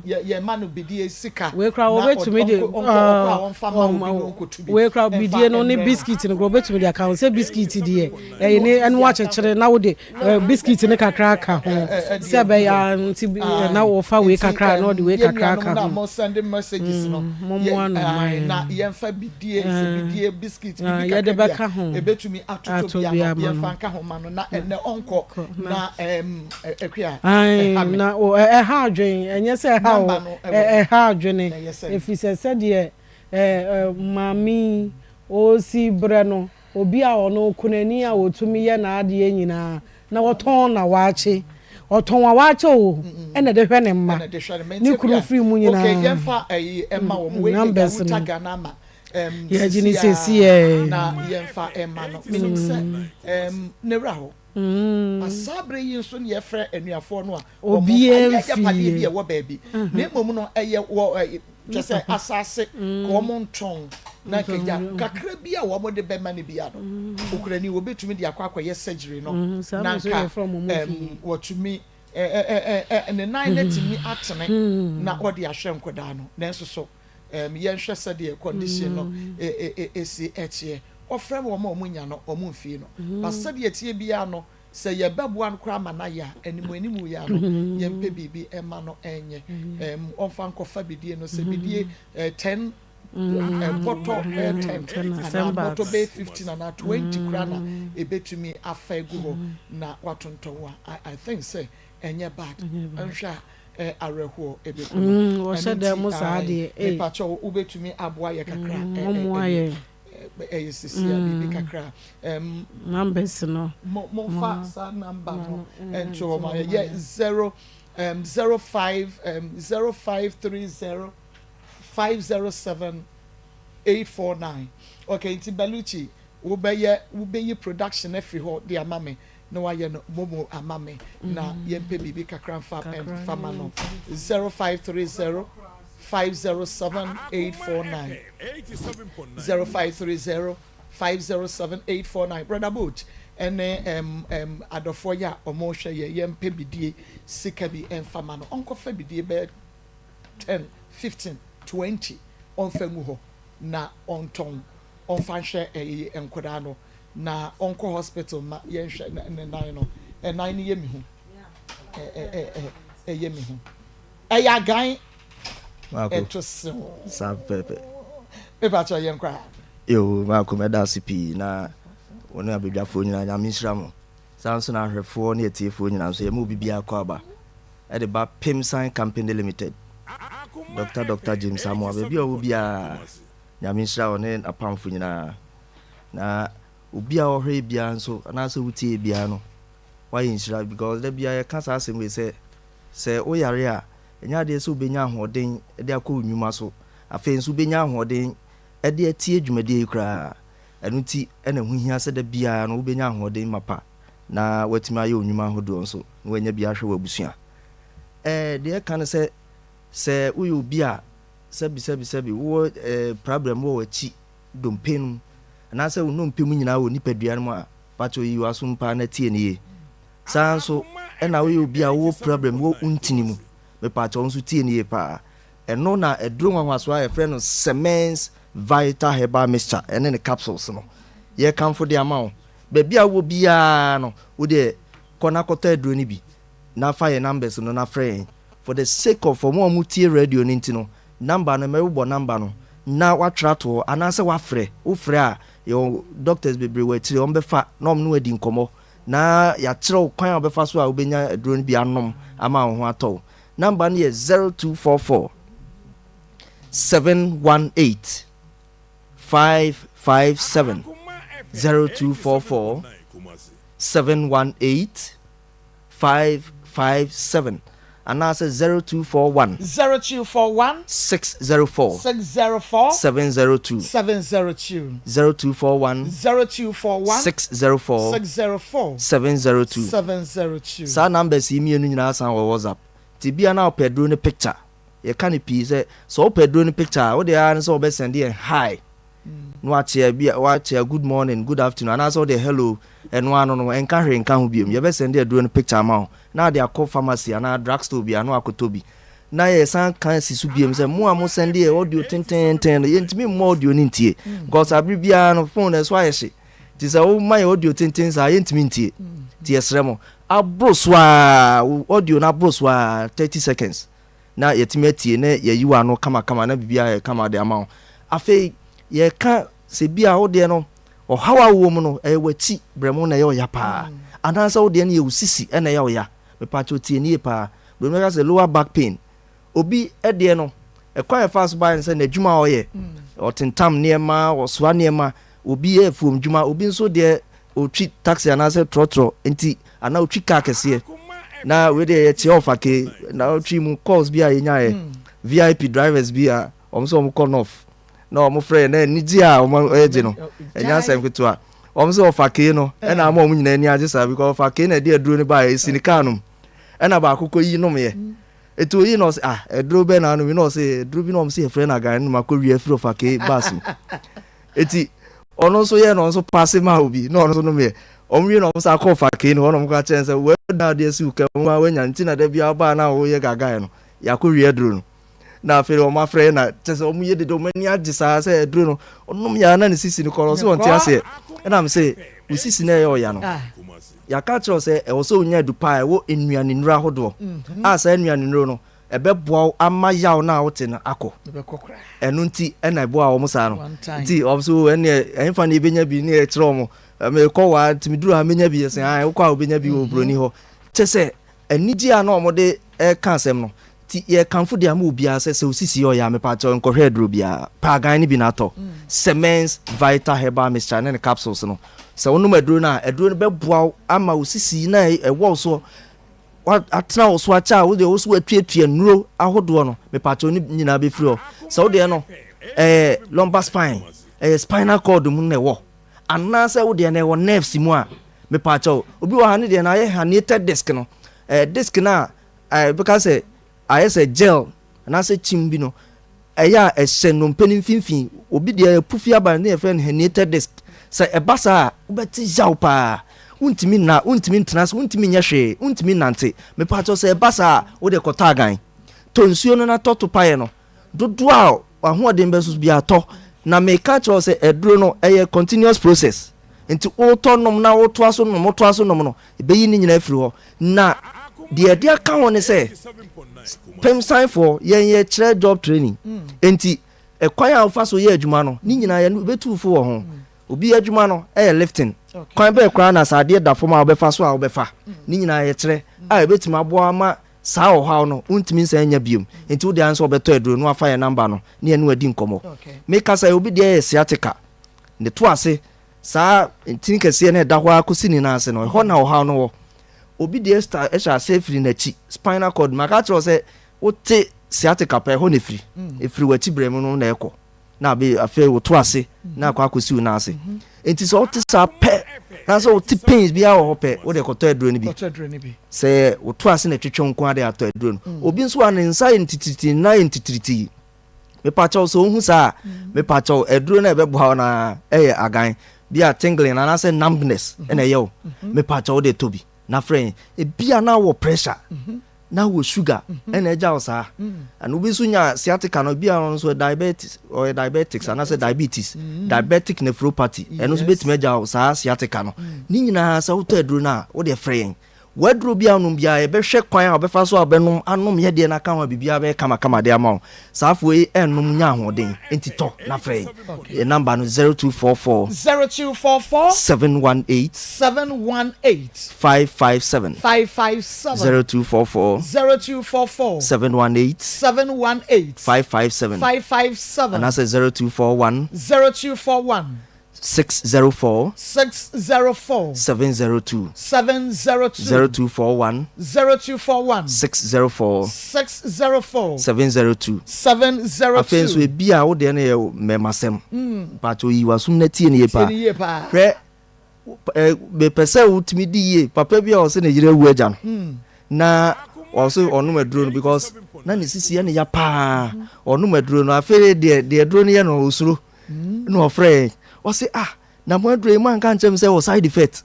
yɛ yɛ ma no bidie sika wei kura wɔbɛtumi de ɔnkɔ ɔkɔ a wɔnfa ma obi na ɔnkɔtu bi wei kura bidie no ne biscuit no kura wɔbɛtumi de aka ho sɛ biscuit deɛ ɛyɛ ne ɛno akyekyere na wode biscuit ne kakra aka ho sɛ ɛbɛyɛ nti na wɔfa wei kakra na ɔde wei kakra aka ho mo send messages no mɔmmoa no na yɛnfa bidie sɛ bidie biscuit bibi kakra bi a ebɛtumi atoto bi ano yɛnfa nka ho ma no na ɛnɛ ɔnkɔ na ɛm akua ɛha me na ɛha adwene ɛnyɛ sɛ ɛha o ɛha adwene ɛfiri sɛ sɛdeɛ maame ɔsi brɛ no obi a ɔno kunani a ɔtumi yɛ n'adeɛ nyinaa na wɔtɔn na waakye ɔtɔn a waakye o ɛna de hwɛ ne mma ne kunu firi mu nyinaa okay yɛmfa ɛyi ɛma wɔn wei de numbers Wuta no Ghana ama. Um, Yɛgye ne sisi sesi a ɛ. na yɛmfa ɛma no. Menim sɛ um, ne werɛ how. Na saa berɛ yi nso ne yɛfrɛ anuafoɔ no a wɔn mfa Obiara nyɛ agyapadeɛ bi mfie. a ɛwɔ baabi na mmom no ɛyɛ wɔ ɛ kyɛ sɛ asase ka wɔn ntɔn na nkagya kakra bi a wɔn de bɛma no bia no okurani wɔbɛtumi de akɔ akɔyɛ surgery no Saa na mmerɛ nso nka yɛfrɛ wɔn wɔn ɛm fie. wɔtumi ɛ ɛ ɛ ɛ ne nan no atumi atene na ɔde ahwɛ nkwadaa no. Nanso so ɛm yɛnhwɛ sɛdeɛ condition no ɛ ɛ ɛ esi ɛteɛ. Ɔfrɛ wɔn a wɔn nya no wɔn mfie no ba sɛdeɛ tie biara no sɛ yɛbɛboa no koraa ma no ayɛ a anim anim yɛ ano yɛmpɛ biribi ɛma no ɛnyɛ ɔmfa nkɔfa bidie no sɛ bidie 10 bɔtɔ bɛyɛ 10 anaa bɔtɔ bɛyɛ 15 anaa 20 koraa na ebɛtumi afa egu hɔ na watontɔn a I think sɛ ɛnyɛ bad. Nhwɛ a awerɛhoɔ ebɛkɔ no. Wɔhyɛ dɛm mo saa deɛ. Mepakyɛw, wobɛtumi aboa yɛ kakra. Ɔmmoa yɛ. Ɛyɛ sisi a biribi kakra. Numbers no. Momfa saa number no nto hɔ ma yɛ 0 05 0530 507 849. Okay, nti Baluchi wobɛyɛ wobɛyi production afiri hɔ de ama me na wayɛ no momo ama me na yɛmpɛ biribi kakra mfa mfa ma no. 0530 507 849, 0530 507 849. Brother Boat ɛne adɔfoɔ yi a ɔmo hwɛ yɛ, yɛmpɛ bidie sika bi ɛmfa ma no ɔnkɔfa bidie bɛyɛ 10, 15, 20 ɔmfa ngu hɔ na ɔntɔn ɔmfa nhwɛ ɛyi nkwadaa no na ɔnkɔ hospital ma yɛnhwɛ ne nan no. Ɛnan no yɛ mi hu ɛ ɛ ɛ ɛ ɛyɛ mi hu ɛyɛ agan. Maako. Ɛto sew. Saa pɛpɛ. Mepa kyerɛ yɛn koraa. Yo, Maako, mɛda ase pii na wɔne abadwafoɔ nyinaa, Nyame nhyira mo. Saa nso na ahwɛfoɔ ne atiefoɔ nyinaa nso, yɛma obi biara kɔ aba ɛde ba Pimsan Company Limited. Dr. James Amoa, baabi a ɔwɔ biara, Nyame nhyira wɔ ne n'apamfo nyinaa. Na obi a ɔhwɛ biara nso anaasɛ wotie biara no, wayɛ nhyira because da biara yɛka saa asɛm wei sɛ woyare a, ɛnyɛ adeɛ sɛ wobɛnya ahoɔden de akɔ wo nnwuma so. Afei nso wobɛnya ahoɔden de atie dwumadie yi koraa. Ɛno nti ɛna ɛho hia sɛ da biara no wobɛnya ahoɔden mapa na watumi ayɛ wo nnwuma ahodoɔ nso na wanya bi ahwɛ w'abusua. Deɛ ɛka no sɛ woyɛ obi a sɛbi sɛbi sɛbi wowɔ problem wɔ w'akyi dompe no mu anaasɛ wo nnompe mu nyinaa wɔ nipadua no mu a, pakyɛ yi w'asom paa na tie ne yie. Saa nso ɛna woyɛ obi a wowɔ problem wɔ wo ntini mu, mepakyɛ wo nso tie ne yie paa. Ɛno na ɛduro nwanwaso a yɛfrɛ no Semens Vital Herbal Mixture ɛne ne capsules no yɛkamfo de ama wo. Baabi a wowɔ biara no, wodeɛ kɔ na kɔtɔ aduro no bi na fa yɛ numbers no na frɛ yɛn. For the sake of ɔmo a ɔmo tie radio no nti no, number no mɛbobɔ number no na watwerɛ ato hɔ anaasɛ wafrɛ. Wofrɛ a, yɛwɔ doctors bebree wɔ akyire, ɔmo bɛfa na ɔmo ne wadi nkɔmmɔ na yɛakyerɛ wo kwan a wobɛfa so a wobɛnya aduro no bi anom ama wo ho atɔ wo. Number no yɛ 0244 718 557, 0244 718 557 anaasɛ 0241 0241 604 604 702. 702. 0241 0241 604 604 702. 702. Saa numbers yi mmienu nyinaa san wɔ WhatsApp nti bia na wopɛ duro no picture. Yɛka no pii sɛ wopɛ duro no picture a, wode ara ne sɛ wobɛsend yɛn hi na wakyea bi, wakyea good morning, good afternoon anaasɛ wode hello. Ɛno ano no ɛnka hwee nka ho biom. Yɛbɛsend aduro no picture ama wo na ade akɔ pharmacy anaa drug store bi ano akɔtɔ bi. Na yɛsan ka si so biom sɛ mo a mo send yɛ audio tententen no, yɛntumi mmɔ audio no ntie because abere biara no phone ɛso ayɛ hye nti sɛ woma yɛ audio tenten saa, yɛntumi ntie. Nti yɛsrɛ mo, aboro so a audio no aboro so a 30 seconds na yɛtumi atie na yɛyi wɔ ano kamakama na biribiara yɛ kama de ama wo. Afei yɛka sɛ bi a wodeɛ no ɔhaw a wowɔ mu no ɛyɛ w'akyi brɛmo na ɛyɛ ɔya paa anaasɛ wodeɛ no yɛ wo sisi ɛna ɛyɛ ɔya, mepakyɛ tie nie paa. Brɛmo ka sɛ lower back pain, obi ɛdeɛ no ɛkwan yɛfa so baeɛ no sɛ n'adwuma a ɔyɛ, ɔtentam nneɛma, ɔsoa nneɛma, obi yɛ afuom dwuma, obi nso deɛ otwi taxi anaasɛ trɔtrɔ nti anaa otwi kaa kɛseɛ na wei deɛ yɛkyerɛ ɔfa ke na otwi mu calls bi a yɛnyaeɛ, VIP drivers bi a wɔn nso wɔn kɔ north. Na wɔn frɛ yɛ na anigye a wɔn regye no ɛnyɛ asɛm ketewa. Wɔn sɛ ɔfa kee no ɛna ama wɔn nyinaa ani agye saa because ɔfa kee na ɛde aduro no baeɛ esi ne kaa no mu ɛna baako kɔ yi nom yɛ. Eti oyi na ɔsɛ ah aduro bɛn na anom yi na ɔsɛ aduro bi na wɔn sɛ yɛfrɛ no agan no ma kɔ wia firi ɔfa kee bus mu. Eti ɔno nso yɛ na ɔno nso paase maa obi na ɔno nso nom yɛ. Wɔn wie na wɔn san kɔ ɔfa kee no hɔ na wɔn kɔ akyerɛ no sɛ w'aduro a ɔde asi wo kaa mu a wanya nti na da biara ɔbaa na woyɛ gagae no yɛakɔ wia aduro no. Na afei wɔn afrɛ yɛ na kyɛ sɛ wɔn yɛ dede wɔn ani agye saa sɛ aduro no ɔnom yɛ na ne sisi no kɔ ɔsɛ wɔn te aseɛ ɛna mo sɛ wo sisi na ɛyɛ ɔya no ah. yɛaka kyerɛ sɛ ɛwɔ sɛ onya adu paa ɛwɔ nnuane nnuro ahodoɔ mhm. a saa nnuane nnuro no ɛbɛboa wo ama yaw no a wote no akɔ ɛno nti ɛna ɛboa wɔn saa no nti wɔn so ɛneɛ ɛnfa na ebenya bi ne ɛkyerɛ wɔn ɛmɛkɔ wa ntumi duro ha menya bi ɛsɛn a ɛwokɔ a wobɛnya bi wɔ mhm. buroni hɔ kyɛ sɛ anigye a na wɔde ɛka asɛm no Nti yɛkamfo de ama obiara sɛ sɛ wo sisi yɛ ɔya a mepaakyɛw nkɔhwɛ aduro biara. Pɛ agan no bi na tɔ. Semens Vital Herbal Mixture ne ne capsules no. Sɛ wonom aduro no a, aduro no bɛboa wo ama wo sisi no a ɛwɔ wo soɔ, atena wo so akyɛ a wo deɛ wo so atuatua nnuro ahodoɔ no, mepaakyɛw ne nyinaa bɛfiri hɔ. Sɛ wo deɛ no ɛyɛ lumbar spine, ɛyɛ spinal cord mu na ɛwɔ, anaasɛ wo deɛ no ɛwɔ nerves mu a, mepaakyɛw, obi wɔ ha ne deɛ no ayɛ herniated disc no, ɛɛ disc no a a yɛbɛka sɛ ayɛ sɛ gel anaasɛ kyim bi no, ɛyɛ a ɛhyɛ nnompe no mfimfini. Obi deɛ ɛpu fi aba ne yɛfrɛ no herniated disc. Sɛ ɛba saa a, wobɛte yaw paa. Wontumi nna, wontumi ntena ase, wontumi nyɛ hwee, wontumi nnante. Mepaakyɛw sɛ ɛba saa a, wo deɛ kɔtɔ agan. Tɔ nsuo no na tɔ topaeɛ no. Dodoɔ a w'ahoɔden bɛso biara tɔ. Na meka kyerɛ wo sɛ aduro no, ɛyɛ continuous process. Nti wotɔ nom na wotoa so nom, wotoa so nom no, ɛbɛyi ne nyinaa afiri hɔ. Na deɛ ɛde aka ho ne sɛ, pemsanfoɔ, yɛn yɛkyerɛ job training. Nti ɛkwan a wofa so yɛ adwuma no, ne nyinaa yɛn bɛtu fo wɔ ho. Obi adwuma no yɛ lifting. Kwan bɛɛ koraa na sɛ adeɛ da fam a wobɛfa so a wobɛfa. Ne nyinaa yɛkyerɛ a ɛbɛtumi aboa ama saa ɔhaw no wontumi nsan nya biom. Nti wo deɛ ara ne sɛ wobɛtɔ aduro na wafa yɛn number no ne yɛne wo adi nkɔmmɔ. Mekasa yi obi deɛ yɛ sciatica. Ne to ase, saa ntini kɛseɛ no a ɛda hɔ ara kɔsi ne nan ase no, ɛhɔ na ɔhaw no wɔ. Obi deɛ sta hyɛ aseɛ firi n'akyi, spinal cord. Maka akyerɛ wo sɛ wote sciatica pɛ, ɛhɔ na ɛfiri. Ɛfiri w'akyi berɛ mu no na ɛkɔ. Na abe afei wo to ase na akɔ akɔsi wo nan ase. Nti sɛ wote saa pɛ, na sɛ wote pains biara wɔ hɔ pɛ, wode kɔtɔ aduro no bi. Sɛ wo to ase na ɛtwetwe wo nko ara de atɔ aduro no. Obi nso a ne nsa yɛ ntitiritii, ne nan yɛ ntitiritii. Mepakyɛw sɛ wohu saa a, mepakyɛw aduro no a ɛbɛboa wo no ara yɛ agan bi a tingling anaasɛ numbness na ɛyɛ wo. Mepakyɛw wode tɔ bi na frɛ yɛn. Ebia na wɔ pressure, na wɔ sugar ɛna agya wo saa. Ɛna obi nso nya sciatica no, ebia ɔno nso diabetes, ɔyɛ diabetics anaasɛ diabetes, diabetic nephropathy, ɛno nso bɛtumi agya wo saa sciatica no. Ne nyinaa sɛ wotɔ aduro no a, wode frɛ yɛn. W'aduro biara a wonom biara, yɛbɛhwɛ kwan a wobɛfa so a wobɛnom anom yɛ deɛ no aka ho a biribiara bɛyɛ kamakama de ama wo. Saa afoɔ yi ɛnnom nya ahoɔden, enti tɔ na frɛ yɛn. Yɛn number no 0244 0244 718 718 557 557 0244 0244 718 718 557 557 anaasɛ 0241 0241 604 604 702 702 0241 0241 604 604 702 702 Afei nso ebia wo deɛ no yɛ mmɛmasɛm. Mpakyɛw yi w'asom na tie no yie Tie paa. no yie paa. Hwɛ, ɛ, mepɛ sɛ wotumi di yie. Papa bi a ɔse ne yere awu agya no, na ɔse ɔnom aduro no because na ne sisi yɛ ne ya paa. Ɔnom aduro no, afei deɛ deɛ aduro no yɛ no ɔsuro. Ɛna ɔfrɛ yɛn, ɔse ah, na mo aduro yi mo anka nkyerɛ me sɛ ɛwɔ side effect.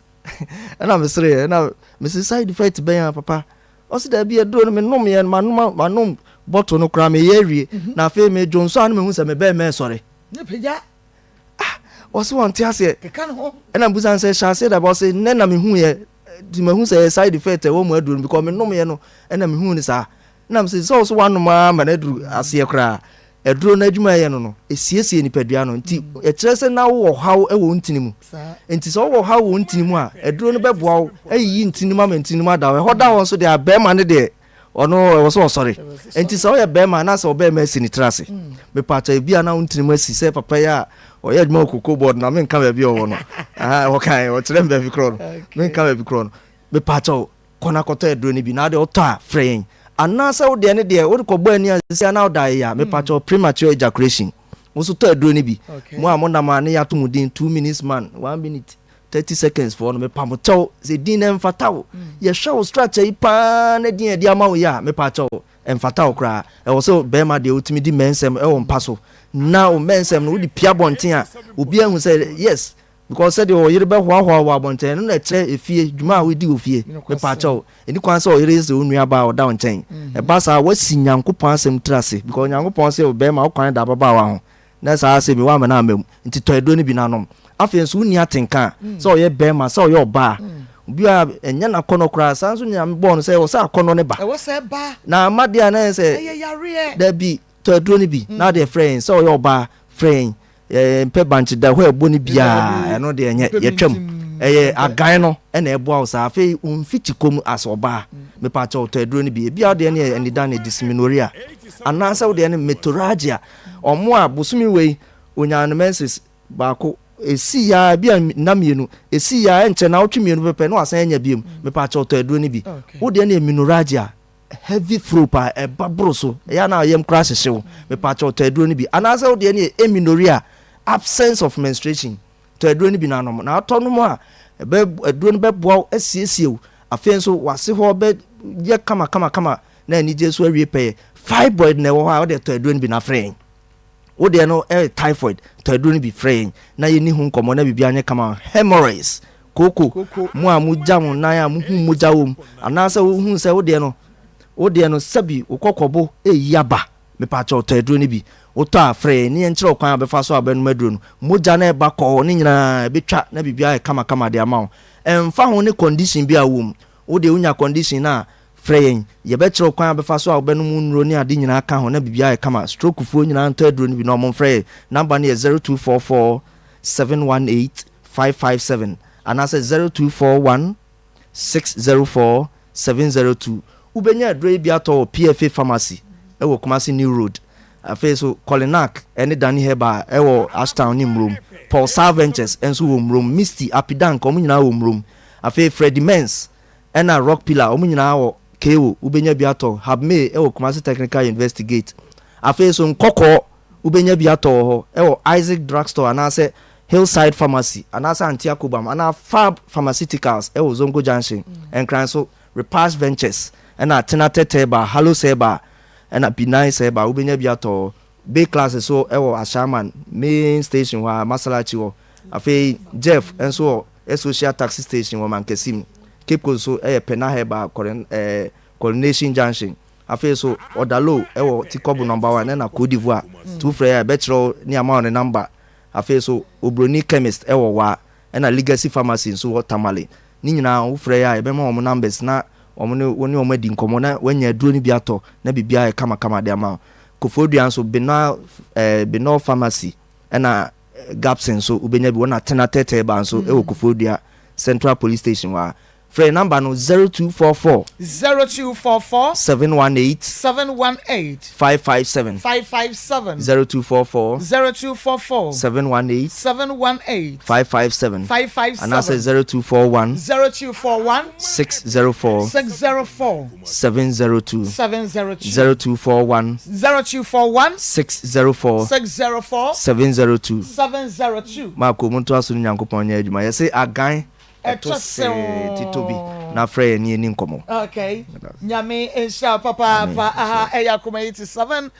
Ɛna mesereɛ, ɛna mese side effect bɛn a papa? Ɔse daabi aduro no menom yɛ no manom manom bottle no koraa meyɛ awie mhm. na afei medwo nso a na mehu sɛ me bɛrima ɛsɔre. Ah, ɔse wɔnte aseɛ. Ɛna mbusa sɛ hyɛ aseɛ daba ɔse nnɛ na mehu yɛ nti mahu sɛ ɛyɛ side effect ɛwɔ mu aduro no because menom yɛ no ɛna mehu no saa. Ɛna mese sɛ ɔso wanom ara ma no aduru aseɛ koraa. Aduro no adwuma a ɛyɛ no no, ɛsiesie nipadua no. Nti ɛkyerɛ sɛ na wowɔ haw wɔ wo ntini mu. Nti sɛ wowɔ haw wɔ wo ntini mu a, aduro no bɛboa wo ayiyi ntini no mu ama ntini no mu ada hɔ. Ɛhɔ da hɔ nso deɛ a, barima no deɛ, ɔno ɛwɔ sɛ ɔsɔre. Nti sɛ woyɛ barima na sɛ ɔbarima asi ne tiri ase, mepaakyɛw ebi a na wo ntini mu asi sɛ papa yi a ɔyɛ adwuma wɔ cocoa board na menka baabi a ɔwɔ no. Aha, ɔkae, ɔkyerɛ me baabi korɔ no. Menka baabi korɔ no. Mepaakyɛw, Kɔ na kɔtɔ aduro no bi na wode wotɔ a frɛ yɛn. Anaasɛ wo deɛ ne deɛ wode kɔbɔ ani a seesei a na woda ayɛ a, mepakyɛw premature ejaculation. Mo nso tɔ aduro no bi. Mo a monam a ne yɛato mo din two minutes man, one minute, 30 seconds foɔ no, mepa mo kyɛw sɛ din no ɛmfata wo. Yɛhwɛ wo structure yi paa na din a yɛde ama wo yi a, mepa kyɛw, ɛmfata wo koraa. Ɛwɔ sɛ bɛrima deɛ wotumi di mmɛnsɛm ɛwɔ mpa so. Na wo mmɛnsɛm no wode pia abɔnten a, obiara hu sɛ yes, Because sɛdeɛ ɔyere bɛhoahoa wo wɔ abɔnten, ɛno na ɛkyerɛ efie, dwuma a wodi wɔ fie. Mepaakyɛw, ɛni kwan sɛ ɔyere sɛ wo nua baa a ɔda wo nkyɛn. Ɛba saa a, woasi Nyankopɔn asɛm tiri ase. Because Nyankopɔn se ɔbarima wo kwan da ababaawa ho, na saa asɛm yi woamma no amma mu. Nti tɔ aduro no bi na nom. Afei nso wonni atenka a, sɛ ɔyɛ barima, sɛ ɔyɛ ɔbaa, obi a ɛnyɛ n'akɔnnɔ koraa, saa nso Nyame bɔɔ no sɛ ɛwɔ sɛ akɔnnɔ no ba. Ɛwɔ sɛ ɛba. Na amma deɛ a na ɛyɛ sɛ. Ɛyɛ yareɛ. Dabi, tɔ aduro no bi na adeɛ frɛ yɛn, sɛ ɔyɛ ɔbaa, frɛ yɛn. Yɛmpɛ bankye da hɔ a ɛbɔ no biara, ɛno deɛ ɛnyɛ, yɛtwam. Ɛyɛ agan no na ɛboa wo saa. Afei wo mfikyi kɔ mu as ɔbaa, mepaakyɛw tɔ aduro no bi. Ebia wo deɛ no yɛ anidan dysmenorrhea, anaasɛ wo deɛ no metorrhagia. Ɔmo a bosome wei onyaa no menses baako, ɛsii ara ebia nna mmienu, ɛsii ara ɛnkyɛ naawɔtwe mmienu pɛpɛ na wasan anya biom, mepaakyɛw tɔ aduro no bi. Wo deɛ no yɛ menorrhagia. Heavy flow paa ɛba boro so ɛyɛ a na yam koraa hyehye wo mepaakyɛw tɔ aduro no bi anaasɛ wo deɛ no yɛ amenorrhea absence of menstruation tɔ aduro no bi na nom na atɔ nom a ɛbɛ aduro no bɛboa wo asiesie wo afei nso wase hɔ bɛ yɛ kama kama kama na anigye nso awie pɛyɛ fibroid na ɛwɔ hɔ a wode tɔ aduro no bi na frɛ yɛn. Wo deɛ no ɛyɛ typhoid, tɔ aduro no bi frɛ yɛn na yɛnni ho nkɔmmɔ na biribiara nyɛ kama. Hemorrhoids, kooko, mo a mogya mo nan a mohu mogya wɔ mu anaasɛ wohu sɛ wo deɛ no wo deɛ no sɛbi wo kɔkɔbo ɛreyi aba, mepaakyɛw tɔ aduro no bi. Wotɔ a frɛ yɛn na yɛnkyerɛ wo kwan a wobɛfa so a wobɛnom aduro no. Mogya no a ɛba kɔɔ no nyinaa ɛbɛtwa na biribiara ayɛ kamakama de ama wo. Ɛmfa ho ne condition bi a wowɔ mu, wo deɛ wonya condition no a Frɛ yɛn, yɛbɛkyerɛ wo kwan a wobɛfa so a wobɛnom wo nnuro ne ade nyinaa ka ho na biribiara ayɛ kama. Stroke foɔ nyinaa ntɔ aduro no bi na wɔmfrɛ yɛn. Number no yɛ 0244 718 557 anaasɛ 0241 604 702. Wobɛnya aduro yi bi atɔ wɔ PFA Pharmacy wɔ Kumasi New Road. Afei nso Kolinak ne Danny Herbal wɔ Ashtown ne Mmrom. Paul Sar Ventures nso wɔ Mmrom. Misty, Apidank, wɔn nyinaa wɔ Mmrom. Afei Freddie Mens Ɛna Rock Pillar wɔn nyinaa wɔ KO wobɛnya bi atɔ, Habmay wɔ Kumasi Technical University gate. Afei nso Nkɔkɔɔ wobɛnya bi atɔ wɔ hɔ wɔ Isaac Drug Store anaasɛ Hillside Pharmacy anaasɛ Auntie Akobam anaa Fab Pharmaceuticals wɔ Zongo Junction. Nkran nso Repash Ventures ɛna Tenatɛ Herbal, Halos Herbal ɛna Binai Herbal wobɛnya bi atɔ hɔ. Bay Class nso wɔ Ashaiman main station hɔ ara, Masalachi hɔ. Afei Jeff nso wɔ Social Taxi Station wɔ Mankasim. Cape Coast nso yɛ Pena Herbal Coronation Junction. Afei nso Odalo wɔ Tikɔbo Number One ɛna Cote d'Ivoire. Nti wofrɛ yɛ a yɛbɛkyerɛ wo ne ama wo ne number. Afei nso Obroni Chemist wɔ Wa ɛna Legacy Pharmacy nso wɔ Tamale. Ne nyinaa wofrɛ yɛ a yɛbɛma wɔn numbers na wɔn ne wo ne wɔn adi nkɔmmɔ na woanya aduro no bi atɔ na biribiara ayɛ kamakama de ama wo. Koforidua nso Benor eh, Benor Pharmacy ɛna Gapson nso wobɛnya bi wɔ na Tena Tɛtɛɛ ba nso ɛwɔ Koforidua Central Police Station hɔ a. Frɛ number no 0244. 0244. 718. 718. 557. 557. 0244. 0244. 718. 718. 557. 557. Anaasɛ 0241. 0241. 604. 604. 702. 702. 0241. 0241. 604. 604. 702. 702. Marko, montoa so ne Nyankopɔn nyɛ adwuma. Yɛse agan ɛto see ti tɔ bi na frɛ yɛn ne yɛni nkɔmmɔ. Okay. Nyame nhyira wo papaapa. Aha ɛyɛ Akoma 87.9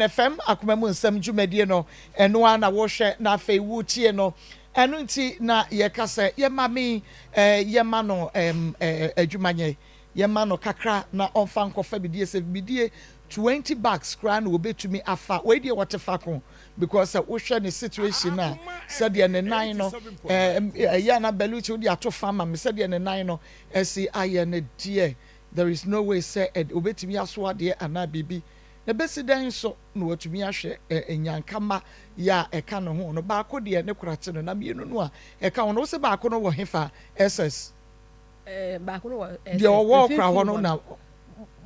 FM Akoma mu nsɛm dwumadie no. Ɛno ara na wohwɛ na afei wotie no. Ɛno nti na yɛka sɛ yɛma me eh, yɛma no eh, adwuma nyɛ. Yɛma no kakra na ɔmfa nkɔfa bidie sɛ bidie 20 bags koraa na wɔbɛtumi afa. Wei deɛ wɔte fako because sɛ wohwɛ ne situation a sɛdeɛ ne nan no ɛyɛ ana Bellucci wode ato fa ma me sɛdeɛ ne nan no ɛsi ayɛ no deɛ there is no way sɛ obɛtumi aso adeɛ anaa biribi na bɛsi dɛn nso na watumi ahwɛ nyanka mma yɛ a ɛka ne ho no baako deɛ ne kora te no na mmienu no a ɛka ho no wo sɛ baako no wɔ hefa SS baako no wɔ SS deɛ ɔwɔ ɔkora hɔ no na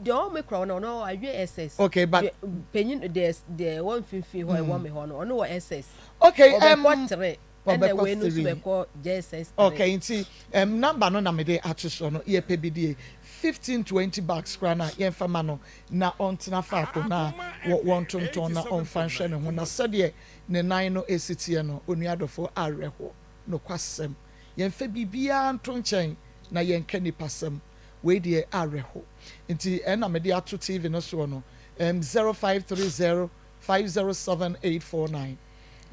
deɛ ɔwɔ me kora hɔ no ɔno awie SS okay but panyin deɛ deɛ ɛwɔ mfimfini hɔ ɛwɔ me hɔ no ɔno wɔ SS okay ɔbɛkɔ tere ɛna wei no nso bɛkɔ JSS tere okay nti um, number no na mede ato so no yɛpɛ bi die 15 20 bucks koraa na yɛmfa ma no na ɔntena faako na wɔntontɔn na ɔmfa nhwɛ ne ho na sɛdeɛ ne nan no si teɛ no, onua dɔfoɔ, awerɛhoɔ. Nokwasɛm, yɛmfa biribiara nto nkyɛn na yɛnka nipasɛm. Wei deɛ awerɛho. Nti ɛna mede ato TV no soɔ no, ɛm, 0530 507 849.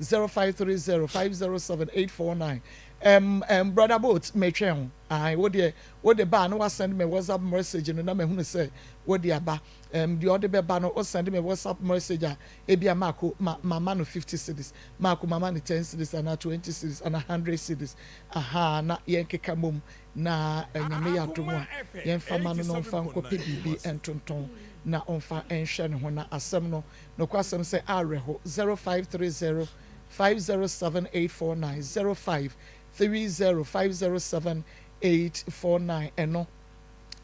0530 507 849. Ɛm, ɛm, Brother Boat, metwɛn wo. Ae, wo deɛ, wode ba a na woasɛnd me WhatsApp message no na mahunu sɛ wode aba. Ɛm, deɛ ɔde bɛba no, wosɛnd me WhatsApp message a, ebia maako ma, mama no 50 cedis, maako mama no 10 cedis anaa 20 cedis anaa 100 cedis. Ahaa, na yɛnkeka mmom na Nyame yɛ adom a, yɛmfa ma no na ɔmfa nkɔpɛ biribi ntontɔn na ɔmfa nhwɛ ne ho. Na asɛm no, nokwasɛm sɛ awerɛho, 0530 507 849, 0530 507 849, ɛno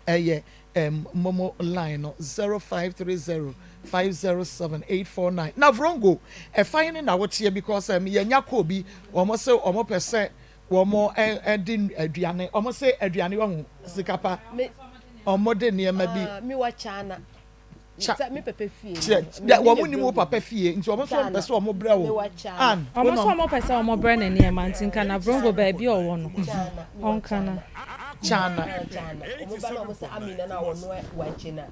ɛyɛ ɛm momo line no, 0530 507 849. Na Vrongo, ɛfa hene na woteɛ because ɛm yɛnya call bi, wɔn se wɔn pɛ sɛ Wɔn de aduane, wɔn se aduane wahu sika pa. Wɔn de nneɛma bi. Ah, mi wa kyaana. Kya. Mi papa fie. Kyerɛ, dɛ wɔn nim wo papa fie nti wɔn nso wɔn pɛ sɛ wɔn brɛ wo. An. Wɔn nso wɔn pɛ sɛ wɔn brɛ no nneɛma nti nka na Vrongo baabi a ɔwɔ no ɔnka na. Kyaana. Kyaana. Wɔn ba na wɔn sɛ Amina na wɔnoa wankye na.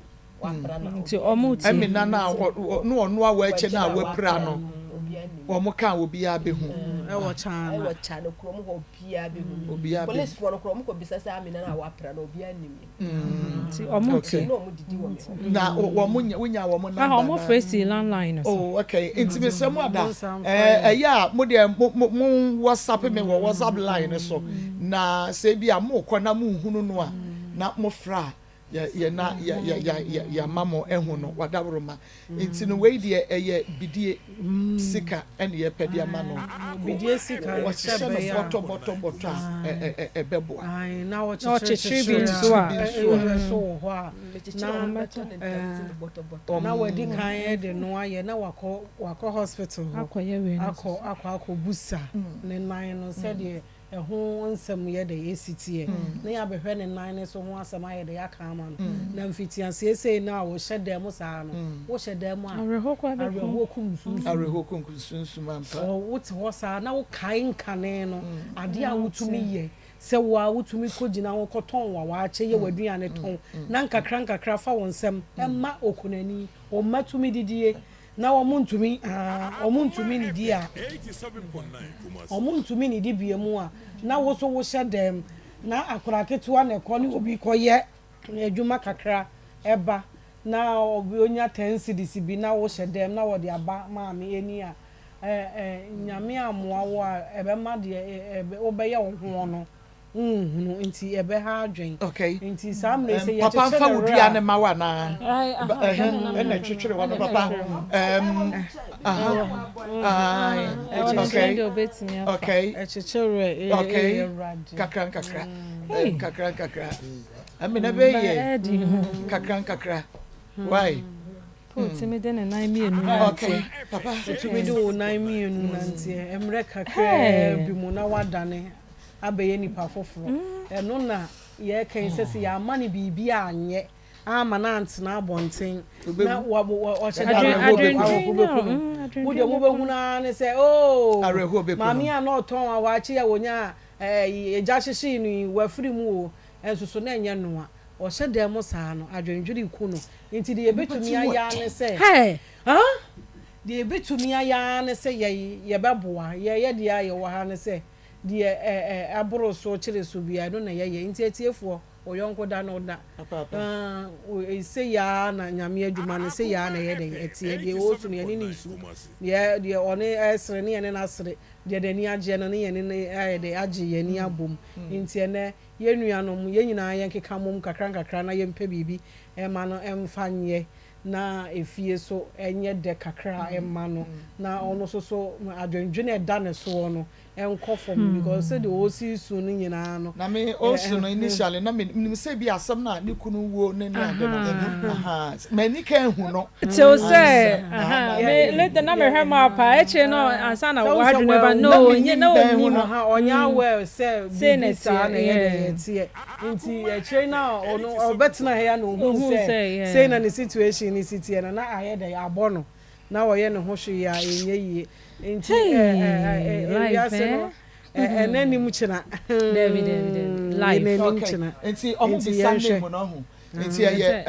Nti ɔmo tie. Ɛmi na na na ɔno a wɔakyɛ no a wapira no wɔn ka a obiara bɛhu. Ɛwɔ kyaana. Ɛwɔ kyaana kurom hɔ obiara bɛhu. Obiara bɛhu. Polisifoɔ no koraa wɔn kɔ bisa sɛ Amina na wapira no obiara nim. Nti ɔmo tie. Na wɔn didi wɔ mi hɔ. Na wɔn nya wonya wɔn namba na. Wɔn frɛ si landline no so. Oh okay nti mesrɛ mo ada ɛɛ ɛyɛ a mo deɛ mo mo mo whatsapp me wɔ whatsapp line no so na sɛ ebi a mo kɔ na mo nhunu no a na mo frɛ a. Yɛ yɛ na yɛ yɛ yɛ yɛ yɛama mo ahu no wadaworoma nti no wei deɛ ɛyɛ bidie sika ɛna yɛpɛ de ama no Bidie sika no sɛ wɔhyehyɛ no ɛbɛyɛ a bɔtɔ bɔtɔ bɔtɔ a ɛ ɛ ɛ ɛbɛboa. Ae na Ɔkyekyere bi wɔkyekyere nso a. bi nso wɔ hɔ a Mekyekyere na wɔn bɛtɔ ne ntɛm nti no bɔtɔ bɔtɔ. na wadi kan de no ayɛ na wakɔ wakɔ hospital hɔ Akɔyɛ wei no akɔ nso so. akɔ akɔbusa ne nan no sɛdeɛ ɛho nsɛm yɛ dɛ si teɛ, na yɛabɛhwɛ ne nan no so ho asɛm ayɛ dɛ aka ama no. Na mfitiaseɛ sei no a wohyɛ dan mu saa no, wohyɛ dan mu a, Awerɛhoɔ koraa bɛku wo. awerɛhoɔ kum sunsum. Awerɛhoɔ kum sunsum ampa. Ɔ, wote hɔ saa na wokae nkane no, adeɛ a wotumi yɛ, sɛ wo ara wotumi kɔgyina hɔ kɔtɔn w'awaakye, yɛ w'aduane tɔn, na nkakra nkakra fa wo nsam ma okunani, wo mma tumi didie, Na wɔn ntumi aa wɔn ntumi nnidi a, wɔn ntumi nnidi bie mu a, na wo nso wohyɛ dɛm, na akwadaa ketewa na ɛkɔ ne obi kɔyɛ adwuma kakra ɛba, na obi onya ten cedis bi na wohyɛ dɛm na wɔde aba maame ɛni a, ɛ ɛ Nyame ammoa wo a ɛbɛma deɛ ɛ ɛ wobɛyɛ wo ho no wonhunu nti ɛbɛha adwen Okay. nti saa mmerɛ yi sɛ Um, papa yɛkyekyere nfa wo werɛ dua a no ma wo anaa? Ae, aha, Ba- ɔsɛ ɛhɛn, ne nam ɛna no. ɛtwetwere hɔ no Ɛna papa. ɛtwetwere hɔ. Um, aha, ae, Ɛwɔ ne nkyɛn okay, deɛ ɔbɛtumi afa. okay, ɛkyekyere werɛ ee okay. ee Awurade Kakra nkakra, Hey. um, kakra nkakra. Amina Ba bɛyɛ ɛɛdi ho. kakra nkakra. Why? Paul tumi de ne nan mmienu nante. Okay, papa. Wotumi de wo nan mmienu nanteɛ mmerɛ kakraa bi mu na woadane abɛyɛ nipa foforɔ. Ɛno na yɛreka yi sɛ sɛ yɛamma no biribi anyɛ amma no antena abɔnten na ɔhyɛ da awerɛhoɔ bɛku no. Mo deɛ mobɛhunu ara ne sɛ oo maame a na ɔtɔn awaakye a ɔnyaa egya hyehyee no yi wafiri mu o. Nso so na ɛnyɛ noa. Ɔhyɛ dan mu saa no, adwendwene ku no. Nti deɛ yɛbɛtumi ayɛ ara ne sɛ, huh? Deɛ yɛbɛtumi ayɛ ara ne sɛ yɛ, yɛbɛboa. Yɛyɛ deɛ a yɛwɔ ha ne sɛ, deɛ ɛ, ɛ, ɛboro so kyere so biara, ɛno na yɛyɛ. Nti atiefoɔ, wo yɔnko da no da. Ah, sei ara na Nyame adwuma no, sei ara na ɛyɛ dɛn, ɛteɛ. Deɛ ɔresu no, yɛne no resu. Deɛ, deɛ ɔne ɛresere no, yɛne no asere. Deɛ n'ani agyeɛ no, ne yɛne no ayɛ dɛn, agye yɛn ani abom. Nti ɛnnɛ, Yɛn nuanom, yɛn nyinaa yɛnkeka mmom nkakrankakra na yɛmpɛ biribi mma no mfa nyɛ na efie so nyɛ dɛ kakra mma no na ɔno nso so adwendwene a ɛda ne soɔ no nkɔ fam because sɛdeɛ ɔresi su no nyinaa no. Na me ɔresu no initially na menim sɛ ebia asɛm no a ne kunu wuo ne ne ade no ahaa m'ani ka ahu no. Till sɛ aha me later na mehwɛ map a akyire no ansa na w'adwene ba no nye na onim ɔnyɛ aware sɛ sei na biribi saa ɛteɛ na ɛyɛ dɛ yeah ɛteɛ nti akyire no a ɔno ɔbɛtena ha yi a na ohuu ohuu sɛ sɛ yeah sei na ne situation no si teɛ no na ayɛ dɛ abɔ no. na ɔyɛ ne ho hwee a ɛnyɛ yie nti ɛ ɛ wiase no ɛna nim kyena life ɛna nim kyena nti ɔmo bisa name no ho nti ɛyɛ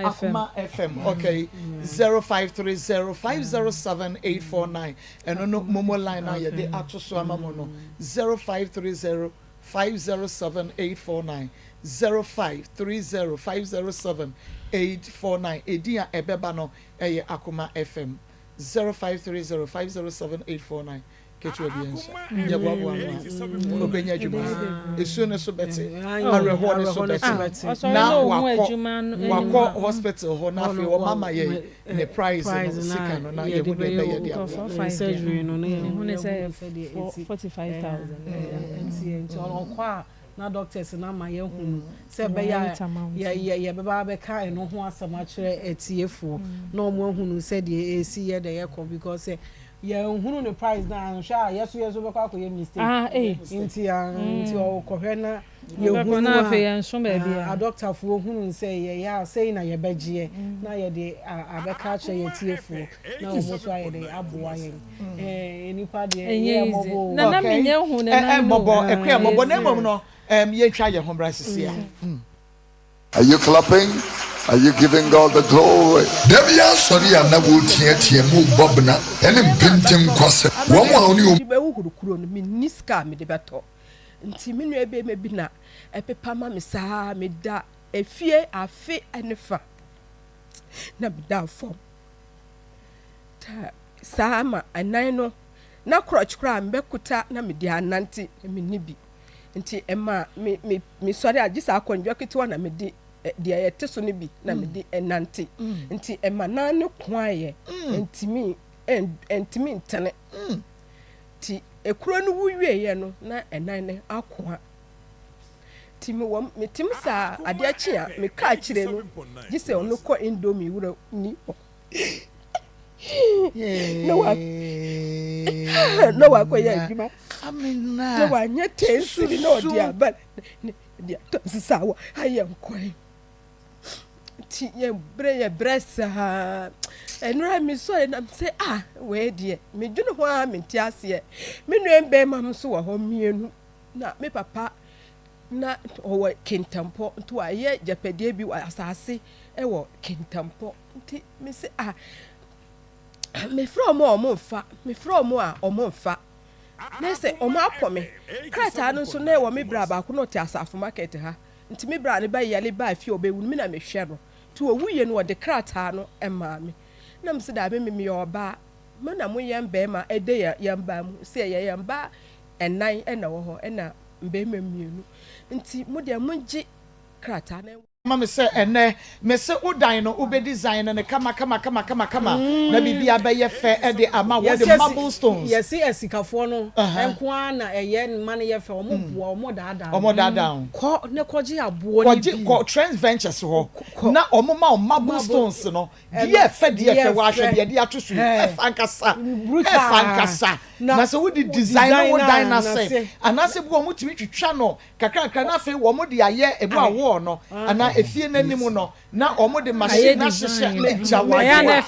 Akoma FM okay 0530507849 ɛno no momo line a yɛde ato so ama mo no 0530 507849 0530507849 edin a ɛbɛba no ɛyɛ Akoma FM 0530507849 ketewa bi nsa yɛboaboa no a ɔbɛnya adwuma esuo no so bɛte awerɛhoɔ no so bɛte na wakɔ wakɔ hospital hɔ na afei wɔn ama yɛ ne price no sika no na yɛhu deɛ ɛbɛyɛ de aboa. Surgery no na yɛhu ne sɛ 45,000 nti ɔkɔ a na doctors no ama yɛahunu sɛ ɛbɛyɛ a yɛ yɛbɛba abɛka ɛno ho asɛm akyerɛ atiefoɔ na wɔn ahunu sɛdeɛ ɛsi yɛ dɛ yɛkɔ because sɛ yɛnhunu ne price na anhwɛ a yɛso yɛso bɛkɔ akɔyɛ mistake ah, eh. nti ah, nti ɔkɔhwɛ na yɛhunu na afei yɛnso baabi a adɔktafoɔ hunu sɛ yɛyɛ a sei na yɛbɛgyeɛ na yɛde abɛka akyerɛ yɛ tiefoɔ na wɔn nso ayɛ dɛ aboa yɛn ɛɛ nipa deɛ ɛyɛ mmɔbɔ o na na mi nyɛ hu na na mmɔbɔ ɛkura mmɔbɔ na mmom no ɛm yɛntwa yɛn ho bra sisi a. Are you clapping? Are you giving God the glory? Da bi asɔre a na wɔreteatea mu rebɔ bena ne mpentenkwasɛm. Wɔn a wɔne wɔn. Mede bɛhohoro kuro no, menni sika a mede bɛtɔ. Nti me nua barima bi na ɛpepa ma me saa. Meda efie afe ne fa na meda fam. Ta saa ma ɛnan no na krɔch koraa mebɛkuta na mede anante na menni bi. Nti ɛma me me mesɔre a gye sɛ akonnwa ketewa na mede deɛ yɛte so no bi na mm. mede nante. Mm. Nti ɛma nan no koaeɛ ntumi ntumi ntene. Nti ekuro no wu wieeɛ no na ɛnan no akoa. Nti mewɔ metem saa adeɛ kye a meka akyire no gye sɛ ɔno kɔ indomie wura ni hɔ. Na wa na wakɔyɛ adwuma na wanyɛ tɛnsiri na ɔde aba ne de atɔ nsesa wɔ ayɛ nkwan. Nti yɛbrɛ yɛbrɛ saa. Ɛnora mesɔre na mesɛ ah wei deɛ medwene ho ara mente aseɛ. Me nua bɛrima nso wɔ hɔ mmienu na me papa na ɔwɔ Kintampo nti wayɛ gyapadeɛ bi wɔ asase wɔ Kintampo nti mese ah mefrɛ ɔmo a ɔmo mfa mefrɛ ɔmo a ɔmo mfa na sɛ ɔmo akɔ me krataa no nso na ɛwɔ me bra baako na ɔte asafo market ha nti me bra no ba yale baa fie ɔbɛwu no me na mehwɛ no nti ɔwuiɛ no ɔde krataa no maa me na mese daabi me meyɛ ɔbaa mo na moyɛ mbɛɛma ɛde yɛn baa mu sɛ yɛyɛ yɛn ba ɛnan ɛna wɔ hɔ ɛna mbɛɛma mmienu nti mo deɛ mongye krataa no. Ma me sɛ ɛnɛ me se wo dan no wo bɛ design no kama kama kama kama kama na biribiara bɛyɛ fɛ de ama wo de marble stones. Yɛse asikafoɔ no nko ara na ɛyɛ ma no yɛ fɛ wɔn boa wɔn daadaa no. Wɔn daadaa wo. Kɔ ne kɔgye aboɔ no bi. Kɔ Trends Ventures hɔ na wɔn ma wo marble stones no deɛ ɛfɛ deɛ ɛfɛ wahwɛ deɛ ɛde ato so yi ɛfɛ ankasa ɛfɛ ankasa na sɛ wode design wo dan no ase anaasɛ bi wɔn tumi twitwa no Nkakrankakra na afei wɔde ayɛ ebu a wall no anaa efie no anim no, na wɔde machine no ahyehyɛ na gya wɔ adewa.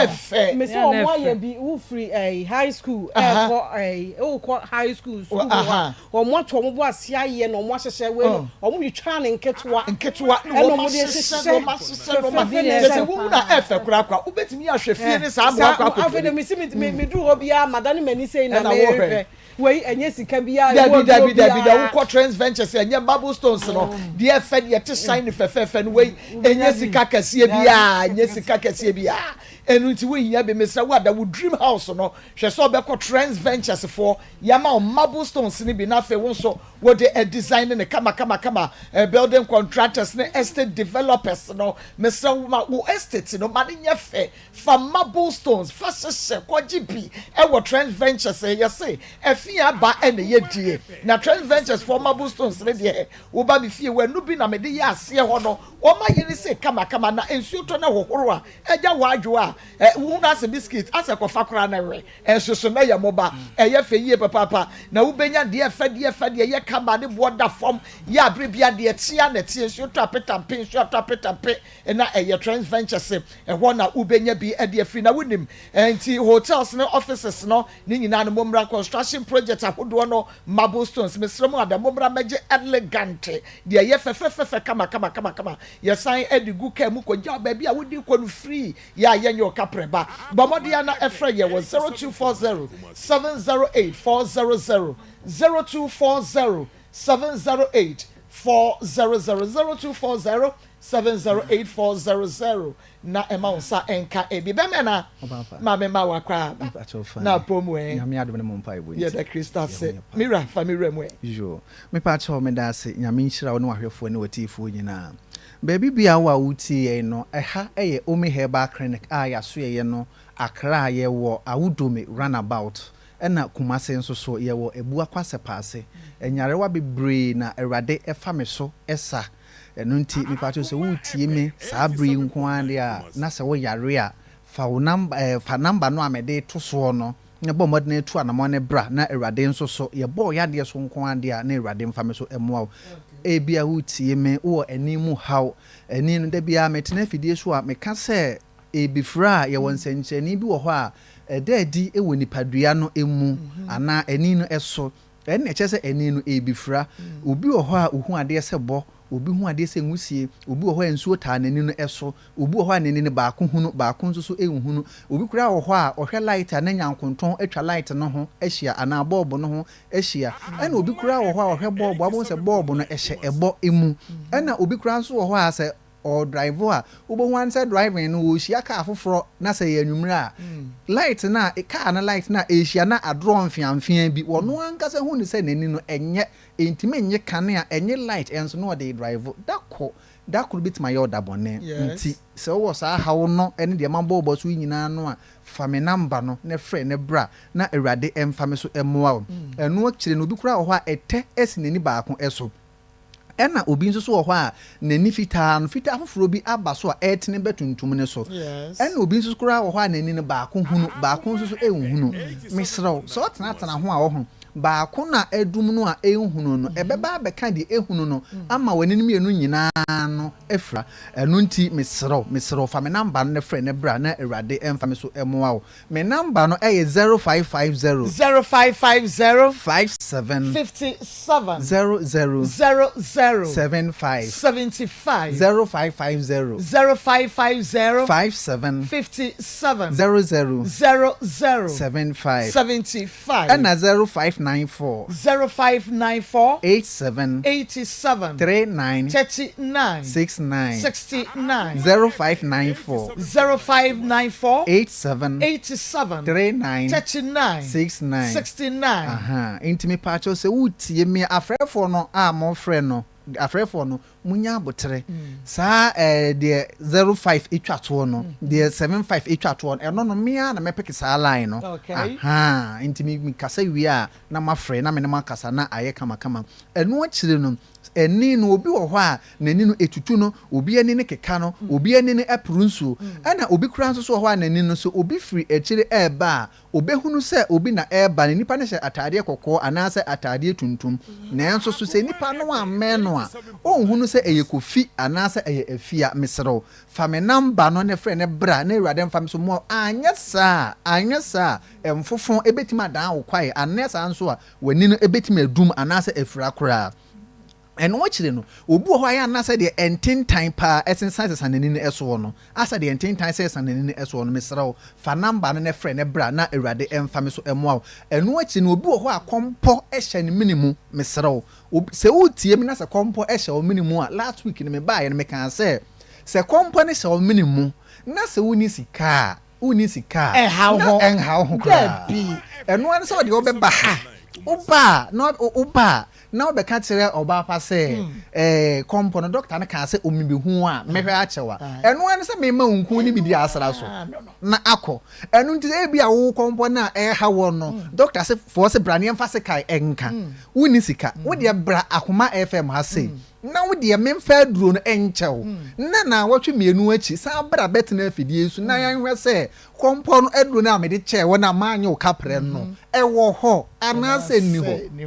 Ɛfɛ. Mese wɔn ayɛ bi wo firi ɛyi high school ɛkɔ ɛyi wokɔ high school school hɔ a wɔn ato wɔn bo ase ayɛ na wɔn ahyehyɛ wei no wɔn twitwa no nketewa nketewa na wɔn ahyehyɛ na wɔn ahyehyɛ na wɔn kyerɛ sɛ wohu na ɛfɛ koraa koraa wobɛtumi ahwɛ fie ne saa ama wakɔ akɔpie. Afei de mesi mi mi duru hɔ biara madane m'ani sei na mehwɛ. Wei ɛnyɛ sika biara Dabi ɛmu dabi aduro dabi da biara. wokɔ Trends Ventures ɛnyɛ marble stones no deɛ ɛfɛ deɛ ɛte shine fɛfɛɛfɛ no wei ɛnyɛ sika kɛseɛ biara ɛnyɛ sika kɛseɛ biara ɛno nti wohia bi mesrɛ wo ada wo dream house no hwɛ sɛ ɔbɛkɔ Trends Ventures foɔ yɛama wo marble stones no bi na afei wo nso wode design ne kama kama kama building contractors ne estate developers no mesrɛ wo ma wo estate no ma no nyɛ fɛ Fa marble stones fa hyehyɛ kɔgye bi wɔ Trends Ventures yɛse ɛfi aba na ɛyɛ die na Trends Ventures foɔ marble stones no deɛ woba me fie wɔ ɛno bi na mede yɛ aseɛ hɔ no wɔn ayɛ no sei kamakama na nsuo tɔ na ɛhohoro a ɛgya wɔ adwo a. a, ɛ, wohu no asɛ biscuit, asɛ kɔfa koraa na we. Ɛnso so na ɛyɛ mo ba. Ɛyɛ fɛ yie papaapa. Na wobɛnya deɛ ɛfɛ, deɛ ɛfɛ, deɛ ɛyɛ kama, ne boɔ da fam. Yɛ a bere biara deɛ ɛteɛ ara na ɛteɛ. Nsuo tɔ a petampe, nsuo atɔ a petampe. Na ɛyɛ Trends Ventures, ɛhɔ na wobɛnya bi de afiri. Na wonim, nti hotels ne offices no ne nyinaa no, mommra. Construction project ahodoɔ no, marble stones, mesrɛ mo ada, mommra mmɛgye elegant, deɛ ɛyɛ fɛfɛfɛfɛ, kama kama kama kama. Yɛsan de gu kaa mu kɔgya baabi a wode kɔ no free. Yɛ a yɛnyɛ wo kaprɛ ba. Bɔ mmɔden ara na frɛ yɛn wɔ 0240 708 400, 0240 708 400, 0240 708 400 na ɛma wo nsa nka ebi. Bɛmɛ na ma me ma wakɔ aba na apɔ mu ɛ. Nyame adom ne mo mpaebɔ nti. Yɛda Kristo ase. Me wura, fa me wura mu ɛ. Yoo. Mepakyɛw, meda ase. Nyame nhyira wo ne w'ahwɛfoɔ ne w'atiefoɔ nyinaa. Baabi biara wo a woretie yɛn no, ɛha yɛ Omi Herbal Clinic a yɛasoɛeɛ no Accra, yɛwɔ Awudome Runabout, ɛna Kumase nso so yɛwɔ Abuakwa Sɛpaase. Nyarewa bebree na Awurade fa me so sa. Ɛno nti mepakyɛw sɛ woretie me saa bere yi nko ara deɛ a, na sɛ woyare a, fa wo number, ɛɛ fa number no a mede reto soɔ no na bɔ mmɔden tu anamɔn no bra na Awurade nso so, yɛbɔ wo yadeɛ so nko ara deɛ a, na Awurade mfa me so mmoa wo. Ebia woretie me, wowɔ ani mu haw. Ani no, da biara metena afidie so a, meka sɛ ɛrebɛfira a, yɛwɔ nsɛnkyerɛnne bi wɔ hɔ a, ɛda adi wɔ nipadua no mu anaa ani no so. Ɛnna ɛkyerɛ sɛ ani no rebɛfira. Obi wɔ hɔ a, ɔhu adeɛ sɛ bɔ, obi hu adeɛ sɛ nwusie, obi wɔ hɔ a nsuo taa n'ani no so, obi wɔ hɔ a n'ani no baako hunu, baako nso so nhunu. Obi koraa wɔ hɔ a, ɔhwɛ light a na nyankontɔn atwa light no ho ahyia anaa bɔɔbo no ho ahyia. Ɛnna obi koraa wɔ hɔ a ɔhwɛ bɔɔbo a, wobɛhu sɛ bɔɔbo no hyɛ ɛbɔ mu. Ɛnna obi koraa nso wɔ hɔ a sɛ ɔredrive a, wobɛhu ara ne sɛ driving no ɔrehyia kaa foforɔ na sɛ ɛyɛ anwummerɛ a, light no a, kaa no light no a ɛrehyia na adorɔ mfeamfeaa bi, ɔno ankasa hu no sɛ n'ani no ɛnyɛ, ɛntumi nnye kanea, ɛnnye light nso na ɔde redrive. Da koro, da koro bɛtumi ayɛ wo da bɔne. Nti sɛ wowɔ saa haw no ne deɛ mabɔbɔ so yi nyinaa no a, fa me number no na frɛ na bra na Awurade mfa me so mmoa wo. Ɛno akyire no, obi koraa wɔ hɔ a ɛtɛ asi n'ani baako so. Ɛna obi nso so wɔ hɔ a n'ani fitaa no, fitaa foforɔ bi aba so a ɛretene ba tuntum no so. Ɛna obi nso koraa wɔ hɔ a n'ani no baako hunu, baako nso so nhunu. Mesrɛ wo, sɛ wotenatena ho a wohu, baako no a adum no a ɛnhunu no, ɛbɛba abɛka deɛ ɛhunu no ama w'ani no mmienu nyinaa no afira. Ɛno nti mesrɛ wo, mesrɛ wo, fa me namba no na frɛ na bra na Awurade mfa me so mmoa wo. Me number no yɛ 0550. 0550. 57. 57. 00. 00. 75. 75. 0550. 0550. 57. 57. 00. 00. 75. 75. Ɛna 0594. 0594. 87. 87. 39. 39. 69. 69. 0594. 0594. 87. 87. 39. 39. 69. 69. Ahaa, enti mepaakyɛw sɛ woretie me a, afrɛfoɔ no a mofrɛ no, afrɛfoɔ no, monya aboterɛ. Saa ɛɛ deɛ 05 twa toɔ no, deɛ 75 twa toɔ no, ɛno no, me ara na mɛpeke saa line no. Okay. Ahaa, enti me mekasa wie a, na moafrɛ, na me ne mo akasa, na ayɛ kamakama. Ɛno akyire no, Ani no, obi wɔ hɔ a, n'ani no, etutu no, obi ani no keka no, obi ani no poro nsuo. Ɛna obi koraa nso so wɔ hɔ a n'ani no, sɛ obi firi akyire reba a, ɔbɛhunu sɛ obi na ɛreba no. Nipa no hyɛ ataadeɛ kɔkɔɔ anaasɛ ataadeɛ tuntum. Nanso so sɛ nipa no ammɛn no a, ɔnhunu sɛ ɛyɛ Kofi anaasɛ ɛyɛ Afia. Mesrɛ wo, fa me namba no na frɛ no bra na Awurade mfa me so mmoa wo. Anyɛ saa a, anyɛ saa a, mfofo bɛtumi adan wo kwaeɛ. Anyɛ saa nso a, W'ani no bɛtumi adum anaasɛ afira koraa. Ɛno akyiri no, obi wɔ hɔ a ɛyɛ a na sɛdeɛ ntentan paa sensansesa n'ani no soɔ no, asɛ deɛ ntentan sesa n'ani no soɔ no, mesrɛ wo, fa number no na frɛ no bra na Awurade mfa me so mmoa wo. Ɛno akyiri no, obi wɔ hɔ a kɔmpɔ hyɛ ne mene mu, mesrɛ wo, obi, sɛ woretie me na sɛ kɔmpɔ hyɛ wo mene mu a, last week no mebaeɛ no mekaa sɛ, sɛ kɔmpɔ no hyɛ wo mene mu na sɛ wonni sika a, Wonni sika a, Ɛnhaw na ho. ɛnhaw ho koraa. Dabi. Ɛno ara ne sɛ ɔde wo bɛba ha. Woba a, na woba a, na wobɛka kyerɛ ɔbaa pa sɛ, ɛɛ, kɔmpɔ no, dɔkta no kaa sɛ omibehu wo a, mɛhwɛ akyɛ wo a. Ɛno ara ne sɛ mema wo nku ne biribi asra so na akɔ. Ɛno nti ebia wo kɔmpɔ no a ɛreha woɔ no, dɔkta se foɔ se bra na yɛmfa sekan nka. Wonni sika. Wo deɛ bra Akoma FM ha sei. na wo deɛ memfa aduro no nkyɛ wo, na naawɔtwe mmienu akyi san bra bɛtena afidie yi so na yɛnhwɛ sɛ kɔmpɔ no aduro no a mede kyɛɛ wo no a mannye wo kaprɛ no, ɛwɔ hɔ anaasɛ ɛnni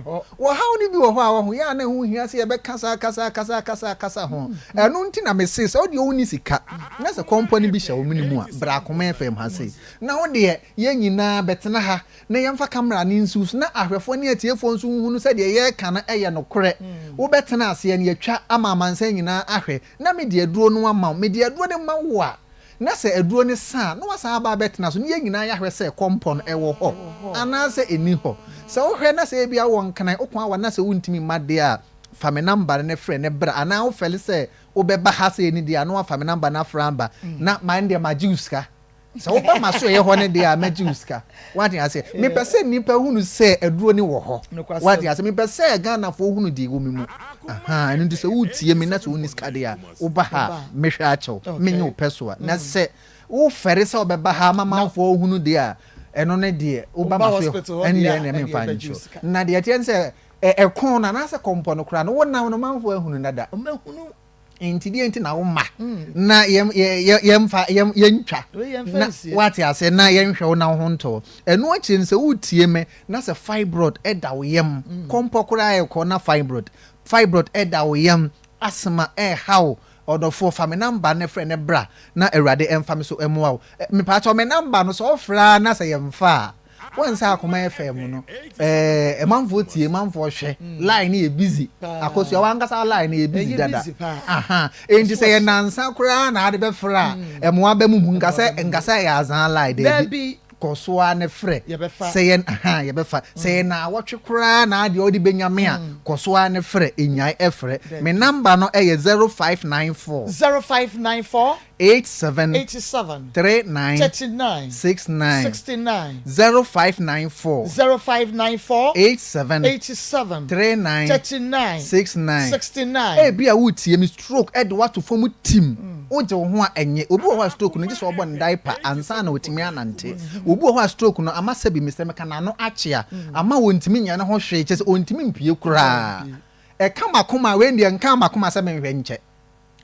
hɔ. Ɔhaw no bi wɔ hɔ a wahu, yɛ a na ɛho hia sɛ yɛbɛkasa akasa akasa akasa akasa ho. Ɛno nti na mese sɛ wo deɛ wonni sika na sɛ kɔmpɔ no bi hyɛ wo mene mu a, bra Akoma FM ha sei na wo deɛ yɛn nyinaa bɛtena ha na yɛmfa kamera no nsi so na ahwɛfoɔ ne atiefoɔ nso nhunu sɛ deɛ yɛreka no yɛ nokorɛ. Wobɛtena aseɛ no yɛatwa ama amansan nyinaa ahwɛ na mede aduro no ama wo. Mede aduro no ma wo a, na sɛ aduro no sa a, na woasan aba abɛtena so na yɛn nyinaa yɛahwɛ sɛ kɔmpɔ no ɛwɔ hɔ anaasɛ ɛnni hɔ. Sɛ wohwɛ na sɛ ebia wowɔ nkran, wo kwan awa na sɛ wontumi mma deɛ a, fa me namba no na frɛ na bra anaa wofɛle sɛ wobɛba ha sei no deɛ a, na woafa me namba no afrɛ aba na ma ɛndeɛ magye wo sika. Sɛ woba m'asoɛeɛ hɔ no deɛ a, mɛgye wo sika. Woate aseɛ? Mepɛ sɛ nnipa hunu sɛ aduro no wɔ hɔ. Woate aseɛ? Mepɛ sɛ Ghanafoɔ hunu deɛ ɛwɔ me mu. Ahaa, ɛno nti sɛ woretie me na sɛ wonni sika deɛ a, woba ha a, mɛhwɛ akyɛ wo. Menye wo pɛ so a. Na sɛ wofɛre sɛ wobɛba ha ama amanfoɔ ahunu deɛ a, ɛno ne deɛ, woba m'asoɛeɛ hɔ, ɛnneɛ ɛnneɛ memfa nkyɛ wo. Na deɛ ɛteɛ ne sɛ, ɛko no anaasɛ kɔmpɔ no koraa no, wonam no manfoɔ ahunu dada. Wɔahunu. Nti deɛ nti na woma na yɛmfa yɛntwa na wate ase na yɛnhwɛ wo na wo ho ntɔ. Ɛno akyire no sɛ wotie me na sɛ fibroid ɛda wo yam, kɔmpɔ koraa ɛkɔ na fibroid fibroid ɛda wo yam, asthma ɛreha wo, ɔdɔfoɔ fa me number no frɛ no bra na Awurade ɛmfa me so mmoa wo. Mepaakyɛw me number no sɛ wofrɛ ara na sɛ yɛmfa a, Wɔn sɛ akoma FM no ɛɛ manfoɔ tie manfoɔ hwɛ mm. line no yɛ busy akosua wankasa line no yɛ busy dada aha enti sɛ yɛ nansa koraa na ade bɛfrɛ a mm. ɛmoa bɛ mu mu nkasɛ nkasɛ yɛ azan line dɛbi kɔ so ara ne frɛ sɛ yɛ aha yɛbɛfa sɛ yɛ na awɔtwe koraa na adeɛ ɔde bɛnya me a mm. kɔ so ara ne frɛ enyae ɛfrɛ me namba no ɛyɛ 0594 0594 87 87 39 39 69 69 0594 0594 87 87 39 39 69 69. Ebia woretie me, stroke de wo ato fam tim, wogye wo ho a ɛnyɛ. Obi wɔ hɔ a stroke no gye sɛ ɔbɔ no diaper ansa na watumi anante. Obi wɔ hɔ a stroke no ama sɛbi mesrɛ meka n'ano akyea, ama ɔntumi nyɛ ne ho hwee, kyerɛ sɛ ɔntumi mpue koraa. Ɛka m'akoma a, wei deɛ ɛnkaa m'akoma sɛ menhwɛ nkyɛ.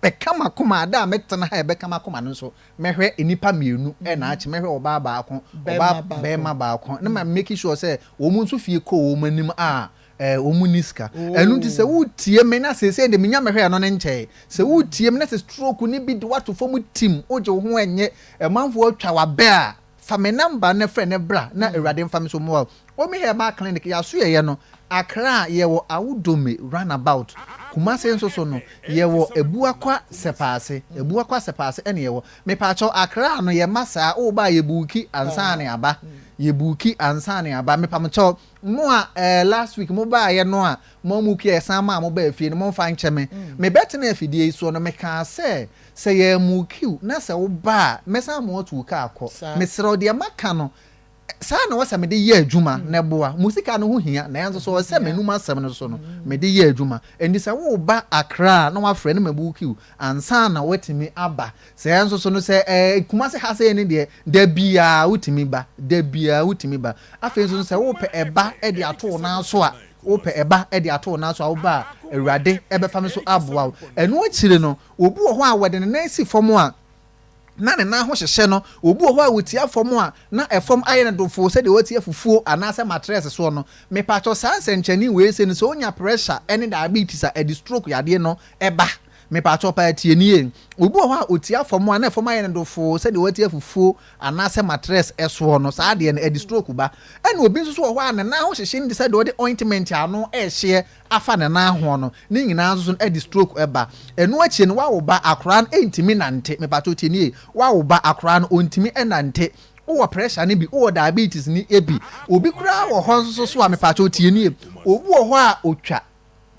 Ɛka m'akoma a, da a mɛtena ha a ɛbɛka m'akoma no nso, mɛhwɛ nnipa mmienu na akye, mɛhwɛ ɔbaa baako, ɔbaa barima baako, na ma make sure sɛ wɔn nso fie kɔ wɔn anim a eh, wɔn nni sika. Ɛno nti sɛ wotie me na seesei de menya mɛhwɛ ɛno ne nkyɛe. Sɛ wotie me na sɛ stroke no bi de woato fam tim, wogye wo ho ɛnyɛ, ɛmanfoɔ atwa w'abɛ a, Fa me number no frɛ no bra na awurade mfa me so mmoa wo. Omi herbal clinic yasoɛyɛ no Accra yɛwɔ Awudome run about Kumasi nso so no yɛwɔ Abuakwa sɛpaase Abuakwa sɛpaase ɛna yɛwɔ Mepaakyɛw Accra no yɛma saa woba a yɛbuuki ansa na yɛaba yɛbuuki ansa na yɛaba mepamkyɛw mo a ɛɛ last week mo baayɛ no a mo amuuki a yɛsan maa mo baa fie no momfa nkyɛ me mebɛtena afidie yi soɔ no mekaa sɛ Sɛ yɛammuuki wo na sɛ woba a, mɛsan ama woatu wo kaa akɔ. Mesrɛ wo, deɛ maka no, saa na ɛwɔ sɛ mede yɛ adwuma na ɛboa. Mo sika no ho hia, nanso sɛ ɛwɔ sɛ m'anom asɛm no so no, mede yɛ adwuma. Enti sɛ woreba Accra a, na woafrɛ na mabuuki wo ansa na woatumi aba. Sɛ nso so no, sɛ ɛɛ Kumasi ha sei no deɛ, da biara wotumi ba, da biara wotumi ba. Afei nso no, sɛ worepɛ ɛba de ato wo nan so a, wopɛ ɛba de ato wo nan so a, woba a, Awurade bɛfa me so aboa wo. Ɛno akyiri no, Obi wɔ hɔ a wɔde ne nan si fam a, na ne nan ho hyehye no. Obi wɔ hɔ a ɔtia fam a, na ɛfam ayɛ no dofoo sɛdeɛ watia fufuo anaasɛ matrɛs soɔ no. Mepakyɛw, saa nsɛnkyerɛnne wei sei no, sɛ wonya pressure ne diabetes a, ɛde stroke yadeɛ no ba. Mepakyɛw paa tie nie. Obi wɔ hɔ a ɔtia fam a, na ɛfam ayɛ no dofoo sɛdeɛ watia fufuo anaasɛ matrɛs soɔ no, saa adeɛ no, ɛde stroke ba. Ɛna obi nso so wɔ hɔ a, ne nan ho hyehye no te sɛ deɛ ɔde ointment a ano rehyeɛ afa ne nan ho no, ne nyinaa nso so no ɛde stroke ba. Ɛno akyire no wawo ba akoraa no ɛntumi nante, mepakyɛw tie nie, wawo ba akoraa no ɔntumi ɛnante, wowɔ pressure no bi, wowɔ diabetes no bi, obi koraa wɔ hɔ nso so a mepakyɛw tie nie, obi wɔ hɔ a ɔtwa,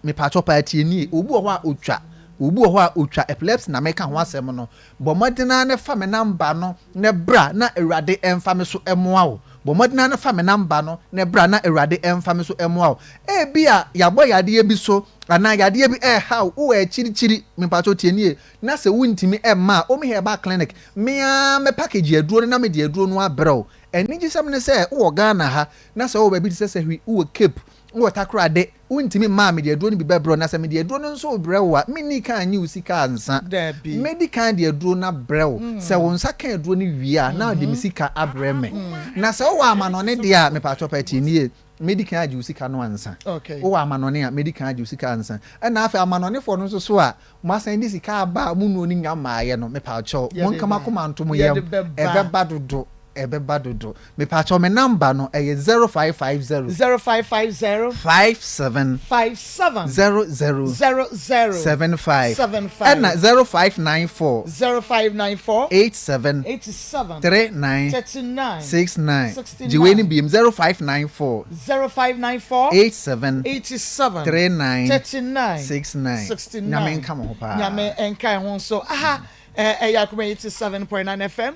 mepakyɛw paa tie nie, obi wɔ hɔ a ɔtwa, obi wɔ hɔ a ɔtwa epilepsy na meka ho asɛm no, Bɔ mmɔden ara na fa me namba no na bra na Awurade mfa me so mmoa wo. Bɔ mmɔden ara na fa me namba no na bra na Awurade mfa me so mmoa wo. Ebia yɛabɔ yadeɛ bi so anaa yadeɛ bi reha wo, wowɔ akyirikyiri, mepakyɛw tie nie, na sɛ wontumi mma a, Omi Herbal Clinic, me ara mɛ package aduro no na mede aduro no abrɛ wo. Anigyesɛm ne sɛ wowɔ Ghana ha na sɛ wowɔ baabi te sɛ Sahwi, wowɔ Cape, Wowɔ takoradi, wontumi mmaa mede aduro no bi bɛbrɛ wo, na sɛ mede aduro no nso rebrɛ wo a, menni kan nnye wo sika ansa. Mɛdi kan de aduro no abrɛ wo. Sɛ wo nsa ka aduro no wie a, na wode me sika abrɛ me. Na sɛ wowɔ amanɔne deɛ a, mepakyɛw pa tie nie, mɛdi kan agye wo sika no ansa. Wowɔ amanɔne a, mɛdi kan agye wo sika ansa. Ɛna afei amanɔnefoɔ no nso so a, moasan de sika aba a mo nnuro no nnya mmaeɛ no, mepakyɛw, monka mo akoma nto mo yam, ɛbɛba dodo. Ɛbɛba dodo. Mepakyɛw me number no ɛyɛ 0550. 0550. 57. 57. 00. 00. 75. 75. Ɛna 0594. 0594. 87. 87. 39. 39. 69. 69. Gye wei no biem 0594. 0594. 87. 87. 39. 39. 69. 69. Nyame nka mo ho paa. Nyame nka ho nso. Aha ɛyɛ Akoma 87.9 FM.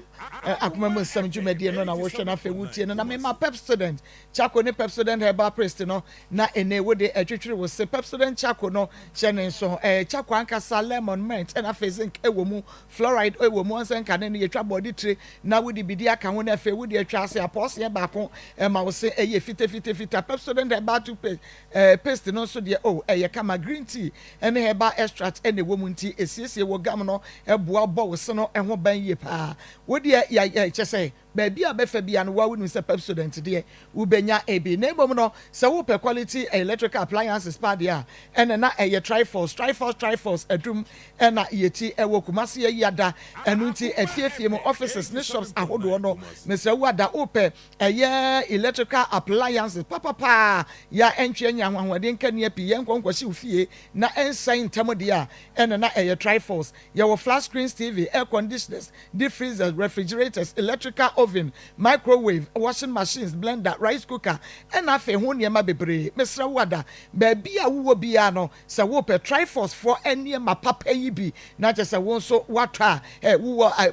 Akoma mu nsɛm dwumadie no na wohwɛ no afei wotie no na mema Pepsodent Charcoal ne Pepsodent Herbal Paste no na ɛnɛ wode ɛtwitwiri wo se. Pepsodent Charcoal no hyɛ ne nso ɛyɛ charcoal ankasa, lemon, mint ɛna afei zinc ɛwɔ mu, fluoride ɛwɔ mu. Ɔnsɛ nkane no yɛtwa bɔɔde tire na wode bidi aka ho na afei wode atwa ase apɔɔseɛ baako ɛma wo se ɛyɛ fitafitafita. Pepsodent Herbal Toothpaste ɛɛ paste no nso deɛ oh ɛyɛ kama. Green tea ɛne herbal extract na ɛwɔ mu nti ɛsiesie wo gum no boa bɔ wo se no ho ban yie paa. Wo deɛ yɛ yɛ kyɛ sɛ baabi a bɛfa biara no woa wonim sɛ Pepsodent deɛ wobɛnya bi. Na mmom no sɛ wopɛ quality electrical appliances paa deɛ a ɛna na ɛyɛ Triforce, Triforce, Triforce adum ɛna yɛti ɛwɔ Kumasi ayi ada. Ɛno nti afie fie mu offices ne shops ahodoɔ no mesrɛ wo ada wopɛ Ɛyɛ electrical appliances papapa a yɛ a ɛntwe ɛnyɛ ahoahoadeɛ nkanea pii yɛnkɔ nkɔhye wo fie na ɛnsɛe ntɛm deɛ a ɛna na ɛyɛ Triforce. Yɛwɔ flat screens TV, air conditioners, deep freezers, refrigerators, electrical oven, microwave, washing machines, blender, rice cooker ɛna afei ho nneɛma bebree. Mesrɛ wo ada baabi a wowɔ biara no sɛ wopɛ Triforce foɔ nneɛma papa yi bi na kyerɛ sɛ wo nso woatɔ a ɛ wowɔ ɛ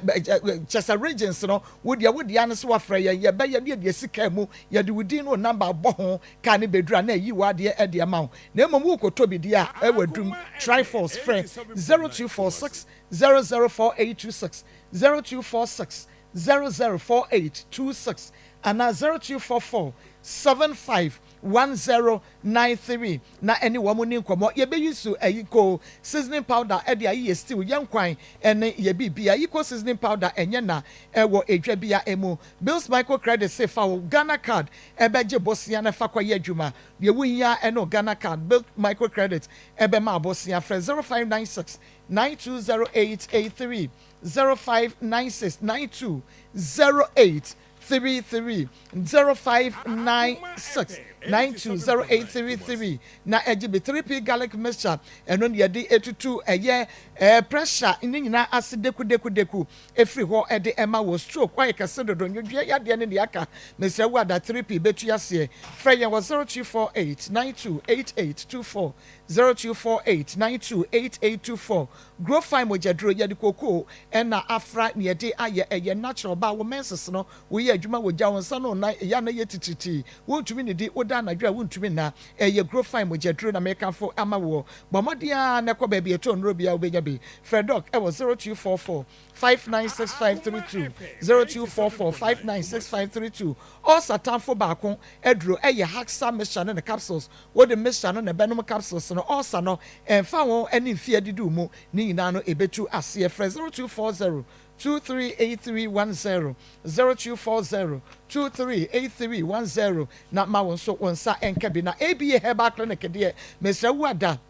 kyerɛ sɛ regions no Wo deɛ wo dea ne sɛ woafrɛ yɛn, yɛbɛyɛ ne yɛde asi kaa mu, yɛde wo din ne wo number abɔ ho, kaa no bɛduru a na ayi w'adeɛ de ama wo. Na mmom worekɔtɔ bi deɛ a, ɛwɔ adum, Triforce, frɛ 0246 004826, 0246 004826 anaa 0244 75 1093 na ɛne wɔn nni nkɔmmɔ. Yɛbɛyi su ayiko seasoning powder de ayɛ yɛ stew, yɛn nkwan ne yɛ biribiara. Ayiko seasoning powder ɛnyɛ na ɛwɔ edwa biara mu. Bills Micro Credit se fa wo Ghana card bɛgye bosea na fa kɔyɛ adwuma. Deɛ wohia ne wo Ghana card. Bills Micro Credit bɛma wo bosea. Frɛ 0596 920883, 0596 9208. 33 0596 920833 na ɛgye bi 3P garlic mixture ɛno na yɛde etutu ɛyɛ ɛɛ pressure ne nyinaa ase deku deku deku efiri hɔ ɛde ɛma wɔ stroke wayɛ kɛse dodo nwodwoɛ yadeɛ ne deɛ aka mesrɛ wo ada 3P bɛtu aseɛ frɛ yɛn wɔ 0248 928824 0248 928824 Grow fine mogyaduro yɛde cocoa ɛna afra na yɛde ayɛ ɛyɛ natural ba wo menses no woyɛ adwuma wɔ gya wo nsa no nan ɛyɛ a na ɛyɛ titiritii wontumi nidi woda anadwo a wontumi nna ɛyɛ grow fine mogyaduro na mekamfo ama woɔ bɔ mmɔden ara na kɔ baabi ɛtɔ nnuro biara wobɛnya bi frɛ doc ɛwɔ 0244 596532 0244 596532 Ulcer tamfo baako aduro ɛyɛ Haxa mixture ne ne capsules Wode mixture no na ɛbɛnom capsules no, ulcer no, ɛmfa ho ne mfeɛ adidi wo mu, ne nyinaa no ɛbɛtu aseɛ. Frɛ 0240 238310, 0240 238310 na ma wo nso wo nsa nka bi. Na ABA Herbal Clinic deɛ, mesrɛ wo ada.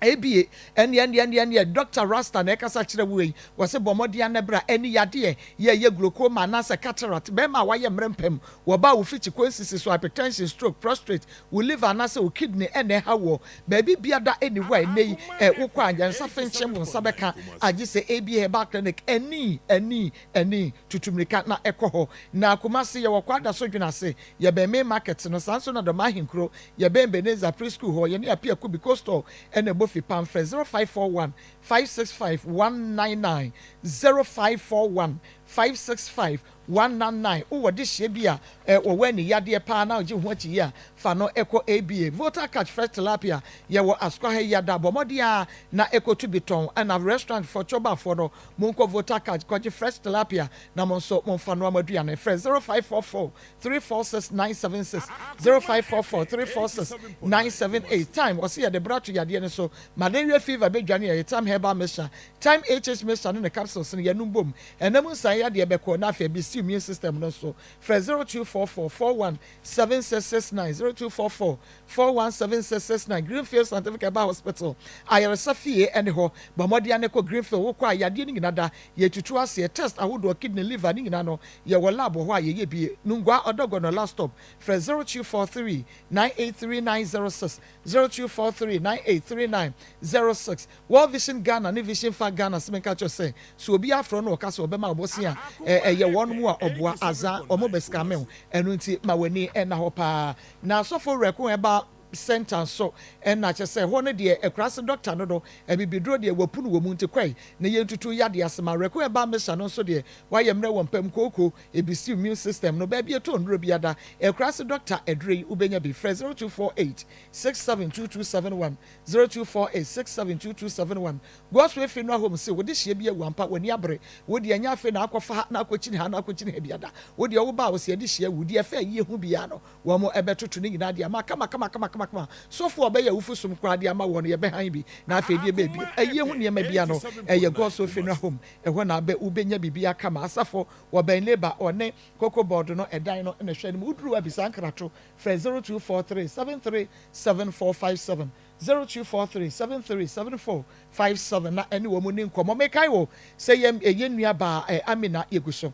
ABA, Ɛnneɛ, ɛnneɛ, ɛnneɛ, ɛnneɛ, Dɔkta Rasta na ɛkasa kyerɛ wo yi. Wɔse bɔ mmɔden ara na bra. Ɛne yadeɛ, yɛ ɛyɛ glaucoma anaasɛ cataract, bɛrima a wayɛ mmerɛ mpam, wɔba a wo fikyi kɔ nsisi so, hypertension, stroke, prostate, wo liver anaasɛ wo kidney ɛna ɛha woɔ. Baabi biada ɛnni hɔ a ɛnnɛ yi ɛ, wokɔ a yɛn nsa fenkyem wo nsa bɛka agye sɛ ABA Herbal Clinic. Ɛni, ɛni, ɛni, tutu mmirika na ɛkɔ hɔ. Na Kumasi yɛwɔ Kwadaso Dwenase, yɛbɛn Main Market no, saa nso na Dɔm Ahenkuro, Yɛbɛn Ebenezer Pre School hɔ, yɛne Appiah Kubi Coastal na ɛbɔ fipam. Frɛ 0541 565 199, 0541 565 199 Wowɔ dehyeɛ bi a wɔwɔ ani yadeɛ paa na wogye ho akyi yi a, fa no kɔ ABA. Volta Catch Fresh Tilapia yɛwɔ Asukwa ha yi ada. Bɔ mmɔden ara na kɔtu bi tɔn. Ɛna restaurant foɔ, Choba foɔ no, monkɔ Volta Catch kɔgye fresh tilapia na mo nso momfa noa mo aduane. Frɛ 0544 346 976, 0544 346 978. Time, wɔse yɛde bra to yadeɛ no so. Malaria fever bɛdwane a, ɛyɛ Time Herbal Mixture. Time HH Mixture ne ne capsules no, yɛnom bom. Ɛna mu nsan yadeɛ bɛkɔ na afei abɛsi immune system no nso. Frɛ 0244 41 7669, 0244 41 7669. Greenfield Scientific Herbal Hospital, ayaresa fie ɛne hɔ. Bɔ mmɔden ara na kɔ Greenfield, wokɔ a yadeɛ no nyina da, yɛtutu aseɛ, test ahodoɔ, kidney, liver ne nyina no, yɛwɔ lab wɔ hɔ a yɛyɛ bi. Nungua Ɔdɔgɔnɔ last stop, frɛ 0243 983906, 0243 983906. World Vision Ghana ne Vision Fund Ghana se menka kyerɛ sɛ, sɛ obi afrɛ wo na ɔka sɛ ɔbɛma wo bosea a, ɛyɛ wɔn mu a ɔboa adza wɔn bɛ scame wo. Ɛno nti ma w'ani nna hɔ paa. Na Asɔfo Werɛko Herbal Centre nso na kyerɛ sɛ ɛhɔ no deɛ akuraase dɔkta no do, abibiduro deɛ wapu no wɔ mu nti kɔe na yɛntutu yadeɛ ase ma. Werɛko Herbal Mixture no nso deɛ wayɛ mmerɛ wɔ mpam, kooko, ɛbisi immune system no, baabi ɛtɔ nnuro biara da. Akuraase dɔkta aduro yi wobɛnya bi. Frɛ 0248 672271. 0248672271 Gospel Funeral Home se wo dehyeɛ bi awu ampa, w'ani abere, wo deɛ ɛnyɛ afei na akɔfa ha na akɔkyini ha na akɔkyini ha biada, wo deɛ wo ba a wo se adehyeɛ awu, deɛ ɛfa ayie ho biara no wɔn bɛtoto ne nyinaa de ama kama kama kama kama kama, sɔfoɔ a ɔbɛyɛ awufo som koraa de ama wɔn no yɛbɛhan bi na afei deɛ ɛbɛɛ bio, ayie ho nneɛma biara no ɛyɛ Gospel Funeral Home ɛhɔ na bɛ wobɛnya biribiara kama, asafo wɔbɛn Labour ɔne Cocoa Board no ɛdan no na ɛhwɛ anim, woduru hɔ a bisa nkrato frɛ 0243 73 7457, 0243 73 7457 na ɛne wɔn nni nkɔmmɔ. Mekae wo sɛ yɛn yɛn nua baa eh, Amina yɛgu so.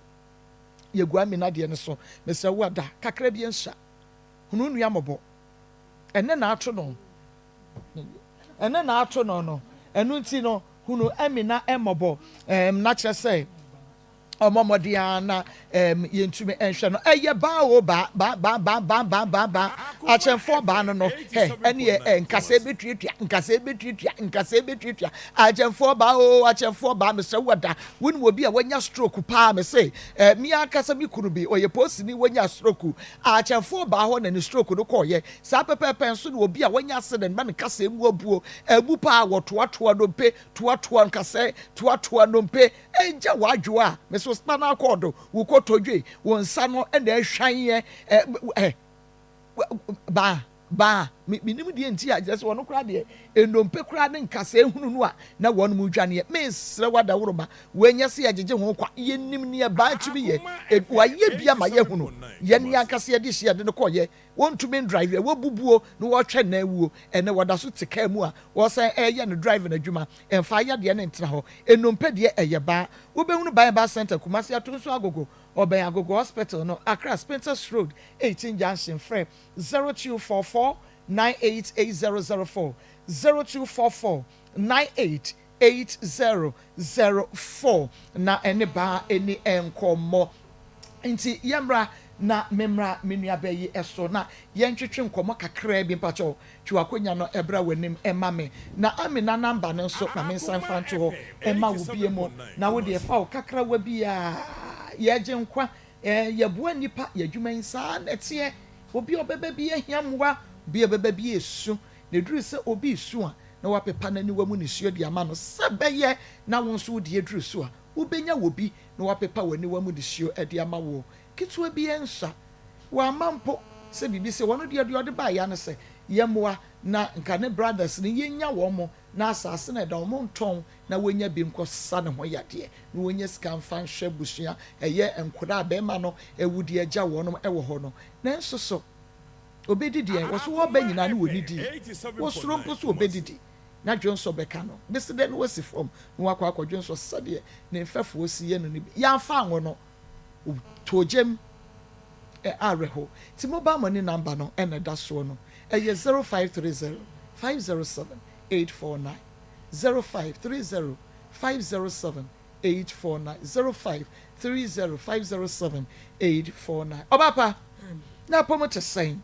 Yɛgu Amina deɛ no so. Mesrɛ wo ada kakra bi nsua. Hunu wo nua mmɔbɔ. Ɛnɛ na ato no. Ɛnɛ na ato no no. Ɛno nti no, hunu Amina mmɔbɔ. Ɛm, na kyerɛ sɛ Ɔmmɔ mmɔden ara na ɛɛm yɛntumi nhwɛ no. Ɛyɛ baa o baa, baa, baa, baa, baa, baa, baa, baa. Akyɛnfoɔ baa no no, hɛ, ɛneɛ ɛ, nkasɛɛ bɛtuatua, nkasɛɛ bɛtuatua, nkasɛɛ bɛtuatua. Akyɛnfoɔ baa o, akyɛnfoɔ baa, mesrɛ wo ada. Wonim obi a wanya stroke paa, mese, ɛ, me ankasa me kunu bi, ɔyɛ polisini, wanya stroke. Akyɛnfoɔ baa hɔ na ne stroke no kɔeɛ. Saa pɛpɛɛpɛ nso na obi a wanya accident ma ne nkasɛɛ mu abuo, abu paa, wɔtoatoa nnompe, toatoa nkasɛɛ, toatoa nnompe. Egya w'adwoa a, mese wo spinal cord, wo kotodwe, wo nsa no na ɛhwan yɛ ɛ ɛ baa baa me menim deɛ nti a kyerɛ sɛ wɔn koraa deɛ nnompe koraa ne nkasɛɛ hunu no a na wɔn mu dwaneɛ. Mesrɛ wo adaworoma, wɔanya sɛ yɛgyegye ho kwa, yɛnim neɛ baa tumi yɛ, wɔayɛ bi ama yɛahunu, yɛn ankasa yɛde hyia yɛde no kɔyɛ, wɔntumi ndrive ɛ, wɔbubuo na wɔtwɛn na awuo, ɛnɛ wɔda so te kaa mu a wɔsan ɛyɛ no driving adwuma. Mfa ayadeɛ no ntena hɔ. Nnompe deɛ ɛyɛ baa. Wobɛhunu Ban Herbal Centre, Kumasi Atonsu Agogo, ɔbɛn Agogo Hospital no, Accra, Spintex Road, 18 Junction. Frɛ 0244 988004, 0244 988004 na ɛne baa ɛni nkɔmmɔ. Nti yɛmmra na memmra me nuabaa yi so na yɛntwetwe nkɔmmɔ kakraa bi. Mpakyɛw, twe w'akonya no bra w'anim ma me. Na Amina number no nso ma mensan mfa nto hɔ mma wo bio mu. Na wo deɛ fa wo kakrawa bi a, yɛregye nkwa, yɛboa nnipa, yɛn adwuma yi saa na ɛteɛ. Obi a ɔbɛba bi ahia mmoa, obi a ɔbɛba bi resu. Na ɛduru sɛ obi resu a, na woapepa n'aniwa mu nisuo de ama no sɛ ɛbɛyɛ na wo nso wo deɛ duru so a, wobɛnya wɔ bi na wapepa w'aniwa mu nisuo de ama woɔ. Ketewa bi ɛnsua. Wamma mpo sɛ biribi sɛ ɔno deɛ, deɛ ɔde baeɛ ara ne sɛ yɛmmoa na nka ne brothers no yɛnya wɔn na asase no ɛda wɔn ntɔn na wɔnya bi nkɔ sa ne ho yadeɛ na wɔnya sika mfa nhwɛ abusua, ɛyɛ nkwadaa a barima no awu de agya wɔn wɔ hɔ no. Nanso so ɔbɛdidi ɛ? Wɔ so wɔba nyinaa ne wɔnnidii. Wɔsuro mpo sɛ ɔbɛdidi. Na dwonsɔ bɛka no. Besi dɛn na wasi fam na wakɔ akɔdwonsɔ sɛdeɛ ne mfɛfoɔ si yɛ no no bi? Yɛamfa anwo no. Ɔtɔɔ gyam. Ɛ awerɛho. Nti mobile money number no na ɛda soɔ no. Ɛyɛ 0530 507 849. 0530 507 849. 0530 507 849. Ɔbaa pa, na apɔmu te sɛn?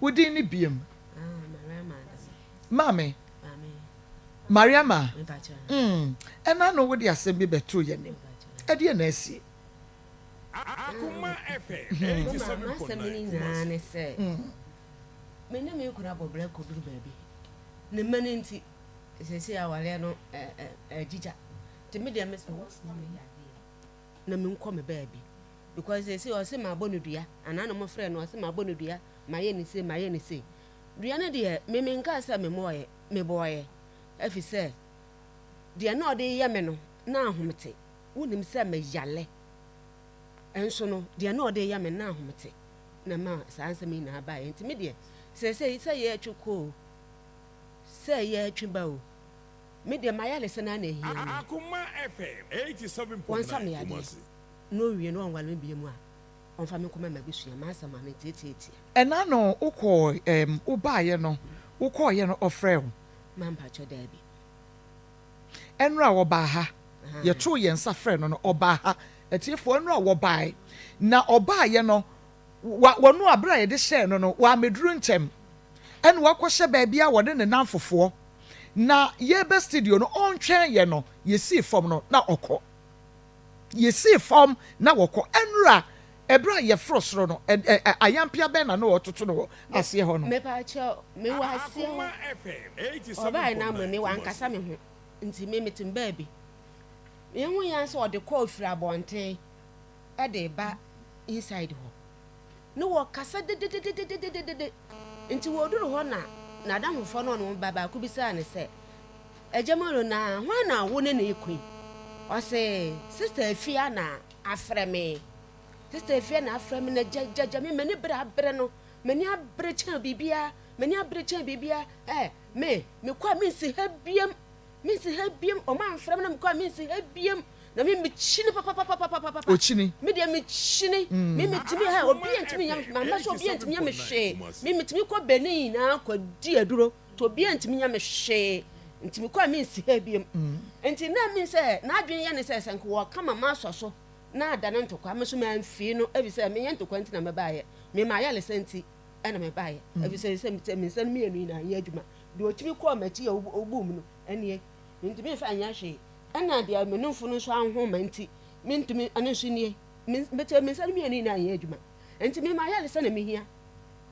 Wo din ne biom? Maame, Mariama, mm, ɛna no wode asɛm bi bɛtoo yɛn anim. Ɛdeɛn na asie? Mama, m'asɛm no nyinaa ne sɛ, me ne me kunu abɔ bra kɔduru baabi. Ne mma no nti, seesei awareɛ no agyigya. Nti me deɛ mesɛ wɔsoma me yadeɛ na menkɔ me baabi. Because seesei ɔse mabɔ no dua, anaa na wɔfrɛ no ɔse mabɔ no dua, mayɛ ne sei, mayɛ ne sei. Dua no deɛ, me menkaa sɛ memmɔeɛ, mebɔeɛ. Ɛfiri sɛ, deɛ na ɔde reyɛ me no, na ahomete. Wonim sɛ meyale. Nso no, deɛ na ɔde reyɛ me no, na ahomete na ɛmaa saa nsɛm yi nyinaa baeɛ. Nti me deɛ, seesei sɛ yɛretwe kɔ o, sɛ yɛretwe ba o, me deɛ m'ayaresa no ara na ɛhia me. Wɔnsa me yadeɛ na ɔwie na ɔnware me bio a, ɔmfa me nkɔma m'abusua. M'asɛm ano tiatiatia. Ɛna no wokɔɔ ɛɛm wobaeɛ no wokɔeɛ no ɔfrɛɛ wo? Ma mpakyɛ daabi. Ɛnora ɔbaa ha. Yɛtoo yɛn nsa frɛɛ no no ɔbaa ha. Atiefoɔ ɛnora wɔbaeɛ. Na ɔbaeɛ no wa wɔno a berɛ a yɛde hyɛɛ no no wammɛduru ntɛm. Ɛna wakɔhyɛ baabi a wɔne ne nnamfofoɔ. Na yɛreba studio no ɔntwɛn yɛn no yɛsii fam no na ɔkɔ. Yɛsii fam na wɔkɔ. Ɛnora ɛberɛ a yɛforo soro no ɛ ɛ ayampea bɛn na na wɔretoto no wɔ aseɛ hɔ no? Mepaakyɛw, mewɔ aseɛ hɔ. Ɔbae no ama me, wankasa me ho, nti me mete me baabi. Mehu yɛn sɛ ɔde kɔɔ firi abɔnten de reba inside hɔ. Ne wɔkasa dedededededede. Nti wɔduru hɔ na n'adamfofoɔ no ɔne wɔn ba baako bisaa no sɛ, Agya Molo, na hwan na wo ne no rekɔ yi? Ɔse, Sister Afia na afrɛ me. Sister Afia na afrɛ me na gyagyagya me, m'ani bere abere no. M'ani abere kyɛn biribiara, m'ani abere kyɛn biribiara. Eh, me, mekɔ a mensi ha biam, mensi ha biam. Ɔmo amfrɛ me na mekɔ a mensi ha biam. Na me mekyini papapapapapapa. Okyini. Me deɛ mekyini. Me metumi ha, obi antumi nya me, mamma so obi antumi nya me hwee. Me metumi kɔ Benin nyinaa kɔ di aduro, nti obi antumi nya me hwee. Nti mekɔ a mensi ha biam. Nti na min sɛ, n'adwene yɛ ne sɛ, sɛ nka wɔka ma masɔ so na adane ntɔkwa, me nso mamfii no, efisɛ menyɛ ntɔkwa nti na mebaeɛ. Me m'ayaresa nti na mebaeɛ, efisɛ sɛ me nsa no mmienu nyinaa nyɛ adwuma. Deɛ ɔtumi kɔɔ m'akyi a ɔbuu me no nie, mentumi mfa nyɛ hwee. Ɛna deɛ me nomfo no nso anhoma nti, mentumi, ɛno nso nie. Me me nsa no mmienu nyinaa nyɛ adwuma. Nti me m'ayaresa na mehia.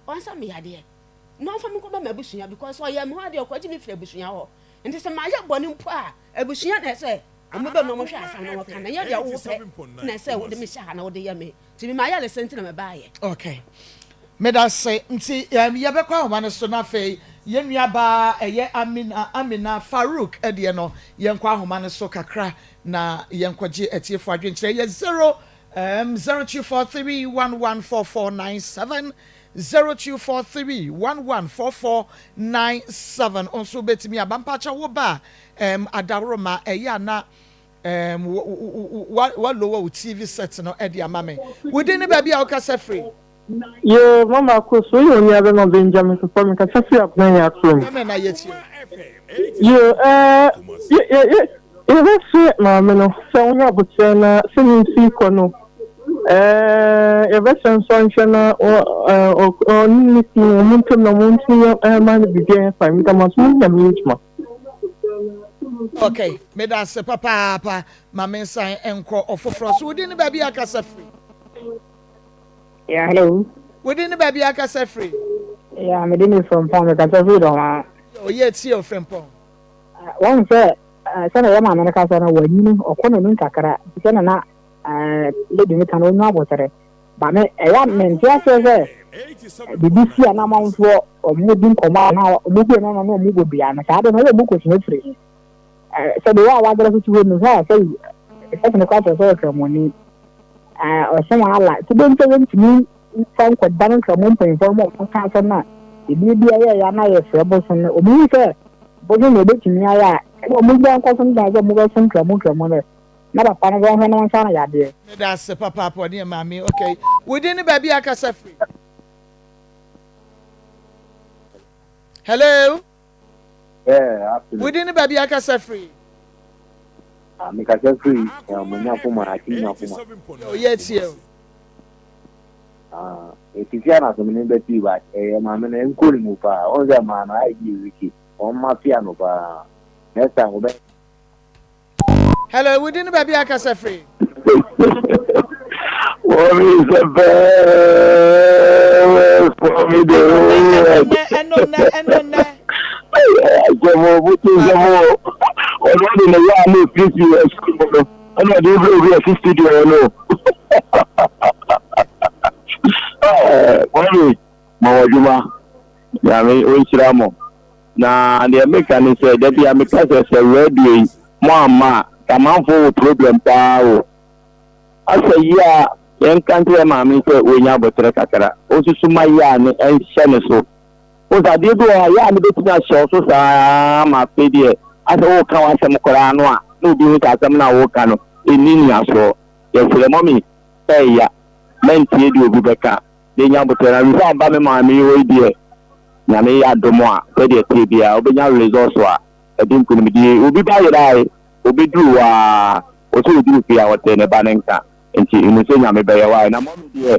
Ɔnsa me yadeɛ na ɔmfa me nkɔma m'abusua because ɔyɛ me hɔ adeɛ ɔkɔgye me firi abusua hɔ. Nti sɛ mayɛ bɔne mpo a, abusua na ɛsɛ wɔn bɛ mu na wɔhwɛ asɛm na wɔka na ɛnyɛ deɛ wopɛ na ɛsɛ wode me hyɛ ha na wode yɛ me. Nti me m'ayaresa nti na mebaeɛ. Okay. Medase. Nti um, yɛbɛkɔ ahoma no so na afei yɛn nua baa ɛyɛ Amina, Amina Farouk ɛdeɛ no yɛnkɔ ahoma no so kakra na yɛnkɔgye atiefo adwenkyerɛ. Ɛyɛ 0 um, 0243114497, 0243114497. Wo nso wobɛtumi aba. Mpakyɛ wo ba a um, adaworoma ɛyɛ a na Um, wa wa lower wo TV set no ɛde ama me. Wo din ne baabi a wokasa firi? Yoo, mama Akos, woyɛ onua bɛma Benjamin Sopɔ, mekasa firi Abena Nyatom. Amen na yɛtie. Yoo, ɛɛ, yɛ yɛ yɛ yɛbɛsrɛ maame no sɛ ɔnyɛ aboterɛ na sɛnea esi kɔ no, ɛɛ, yɛbɛsrɛ nso ɔnhwɛ na ɔ ɛɛ ɔne ne kunu wɔn ntam na wɔn ntumi yɛ ɛma no biribiara yɛ fine. Meda mo ase, mo nyame yɛ adwuma. Ok, meda ase papaapa. Ma me nsan nkɔ ɔfoforɔ so. Wo din ne baabi a kasa firi? Yeah, hello. Wo din ne baabi a kasa firi? Yeah, me din ne Frimpong, me kasa firi Dɔmaa. Oyɛ tie o Frimpong. Wɔn sɛ sɛnea yɛ maame no kasa no wanyini ɔkɔ n'anim kakra nti sɛnea na lady no ka no ɔnya abotire. Ba me ɛyɛ a mente aseɛ sɛ biribi si a na amanfoɔ wɔn di nkɔmɔ a na wɔn bue no na wɔn bɔ dua no saa de no ɛyɛ wɔn kɔsua firi he sɛ de wɔ a wadrɛ so te hɔ no hwɛ a sɛ sɛfo no kora kyerɛ sɛ ɔkramoni ɔsom ala nti bɛ nti wɔntumi mfa nkɔda no nkramo mpanyinfoɔ no ma wɔn ka asɛm no a ebi bi ɛyɛ ya na yɛfrɛ bosom no wɔn hu sɛ bosom na ebetumi ayɛ a ɛna wɔn gya nkɔsom dan sɛ wɔn bɛsom nkramo nkramo no Na papa no bɔnhwɛ no nsa no yadeɛ. Meda ase papaapa ɔne yɛ maame ok wo din ne baabi a kasa firi. Hello. Yeah, afternoon. Wo din ne baabi a kasa firi. Ah, me kasa firi Manya Kuma, Akim Nyakuma. Yo, yɛ tie o. Ah, esisi a na asɛm no bɛti ba ɛyɛ maame no nkɔ ne mu paa. Wɔn sɛ maa no ayɛ bi wiki. Wɔn ma fia no paa. Next time wɔbɛ Hello, wo din ne baabi a kasa firi? Mommy is the best mommy the whole world. Ɛno nɛ, ɛno nɛ. Asɛm o, mo ti nsɛm o. Ɔno ɔde ne yɛ a na ofirifiri wɔ sukuu mu no, ɛna ɔde wura obi ɛsi studio hɔ no. Mommy, mo wɔ adwuma. Nyame ɔnhyira mo. Na deɛ meka ne sɛ, da bi a meka sɛ sɛ radio yi mo amma a, nka amanfoɔ wɔ problem paa o. Asɛ yi a yɛnka nkyerɛ maame sɛ ɔnya aboterɛ kakra, ɔnsusu ma yea no nhyɛ ne so. Wohu sɛ adeɛ bi wɔ hɔ a, yea no bɛtumi ahyɛ wo so saa ara ma afei deɛ asɛ woreka w'asɛm koraa no a, na obi hu sɛ asɛm no a woreka no ɛnni nnyinasoɔ. Yɛsrɛ mummy ɛɛya, mɛntie deɛ obi bɛka na ɛnya aboterɛ. Na before aba me maame yi hɔ yi deɛ, Nyame yɛ adom a, sɛdeɛ ɛteɛ biara wobɛnya results a ɛde nkunimdie. Obi ba yerae. Obeduru hɔ aa ɔsɛ oduru fie a ɔtee ne ba no nka nti nim sɛ Nyame bɛyɛ why na mummy deɛ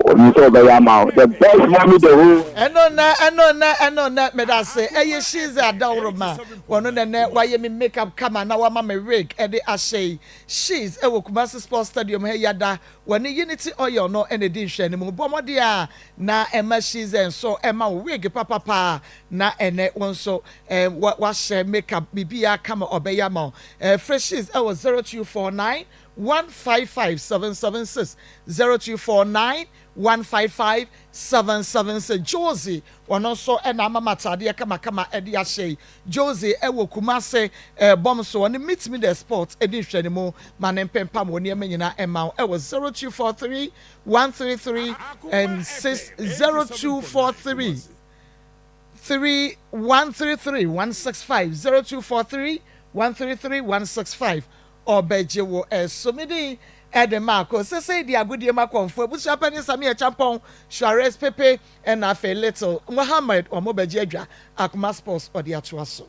ɔnim sɛ ɔbɛyɛ ama wo the best mummy the whole world. Ɛno nnɛ ɛno nnɛ ɛno nnɛ medase ɛyɛ Shize Adawroma wɔno na ɛnɛ wayɛ me make up kama na wama me wig ɛde ahyɛ yi Shiz ɛwɔ Kumasi sports stadium ha yi ada wɔne Unity oil no na ɛdi nhwɛanimu bɔ mmɔden a na ɛma Shize nso ɛma wo wig papapa na ɛnɛ wo nso Eh wa wahyɛ make up biribiara kama ɔbɛyɛ ama wo eh Freshies ɛwɔ 0249 155 776 0249 155 776 Josie ɔno nso ɛna ama me ataadeɛ kamakama ɛde ahyɛ yi Josie ɛwɔ Kumase eh bɔm so ɔne Meet Me The Sport ɛdi nhwɛanimu ma ne mpempam wɔ nneɛma nyinaa ɛma wo ɛwɔ 0243 133 um, 6 0243 3 133 165 0243 133 165 Ɔbɛgye wo ɛso. Me din de Marco. Sesei de agodie mu akɔmfo abusua panin Samir Acheampong, Suarez Pepe ɛna afei Little Mohammed wɔn bɛgye adwa Akoma Sports ɔde atoa so.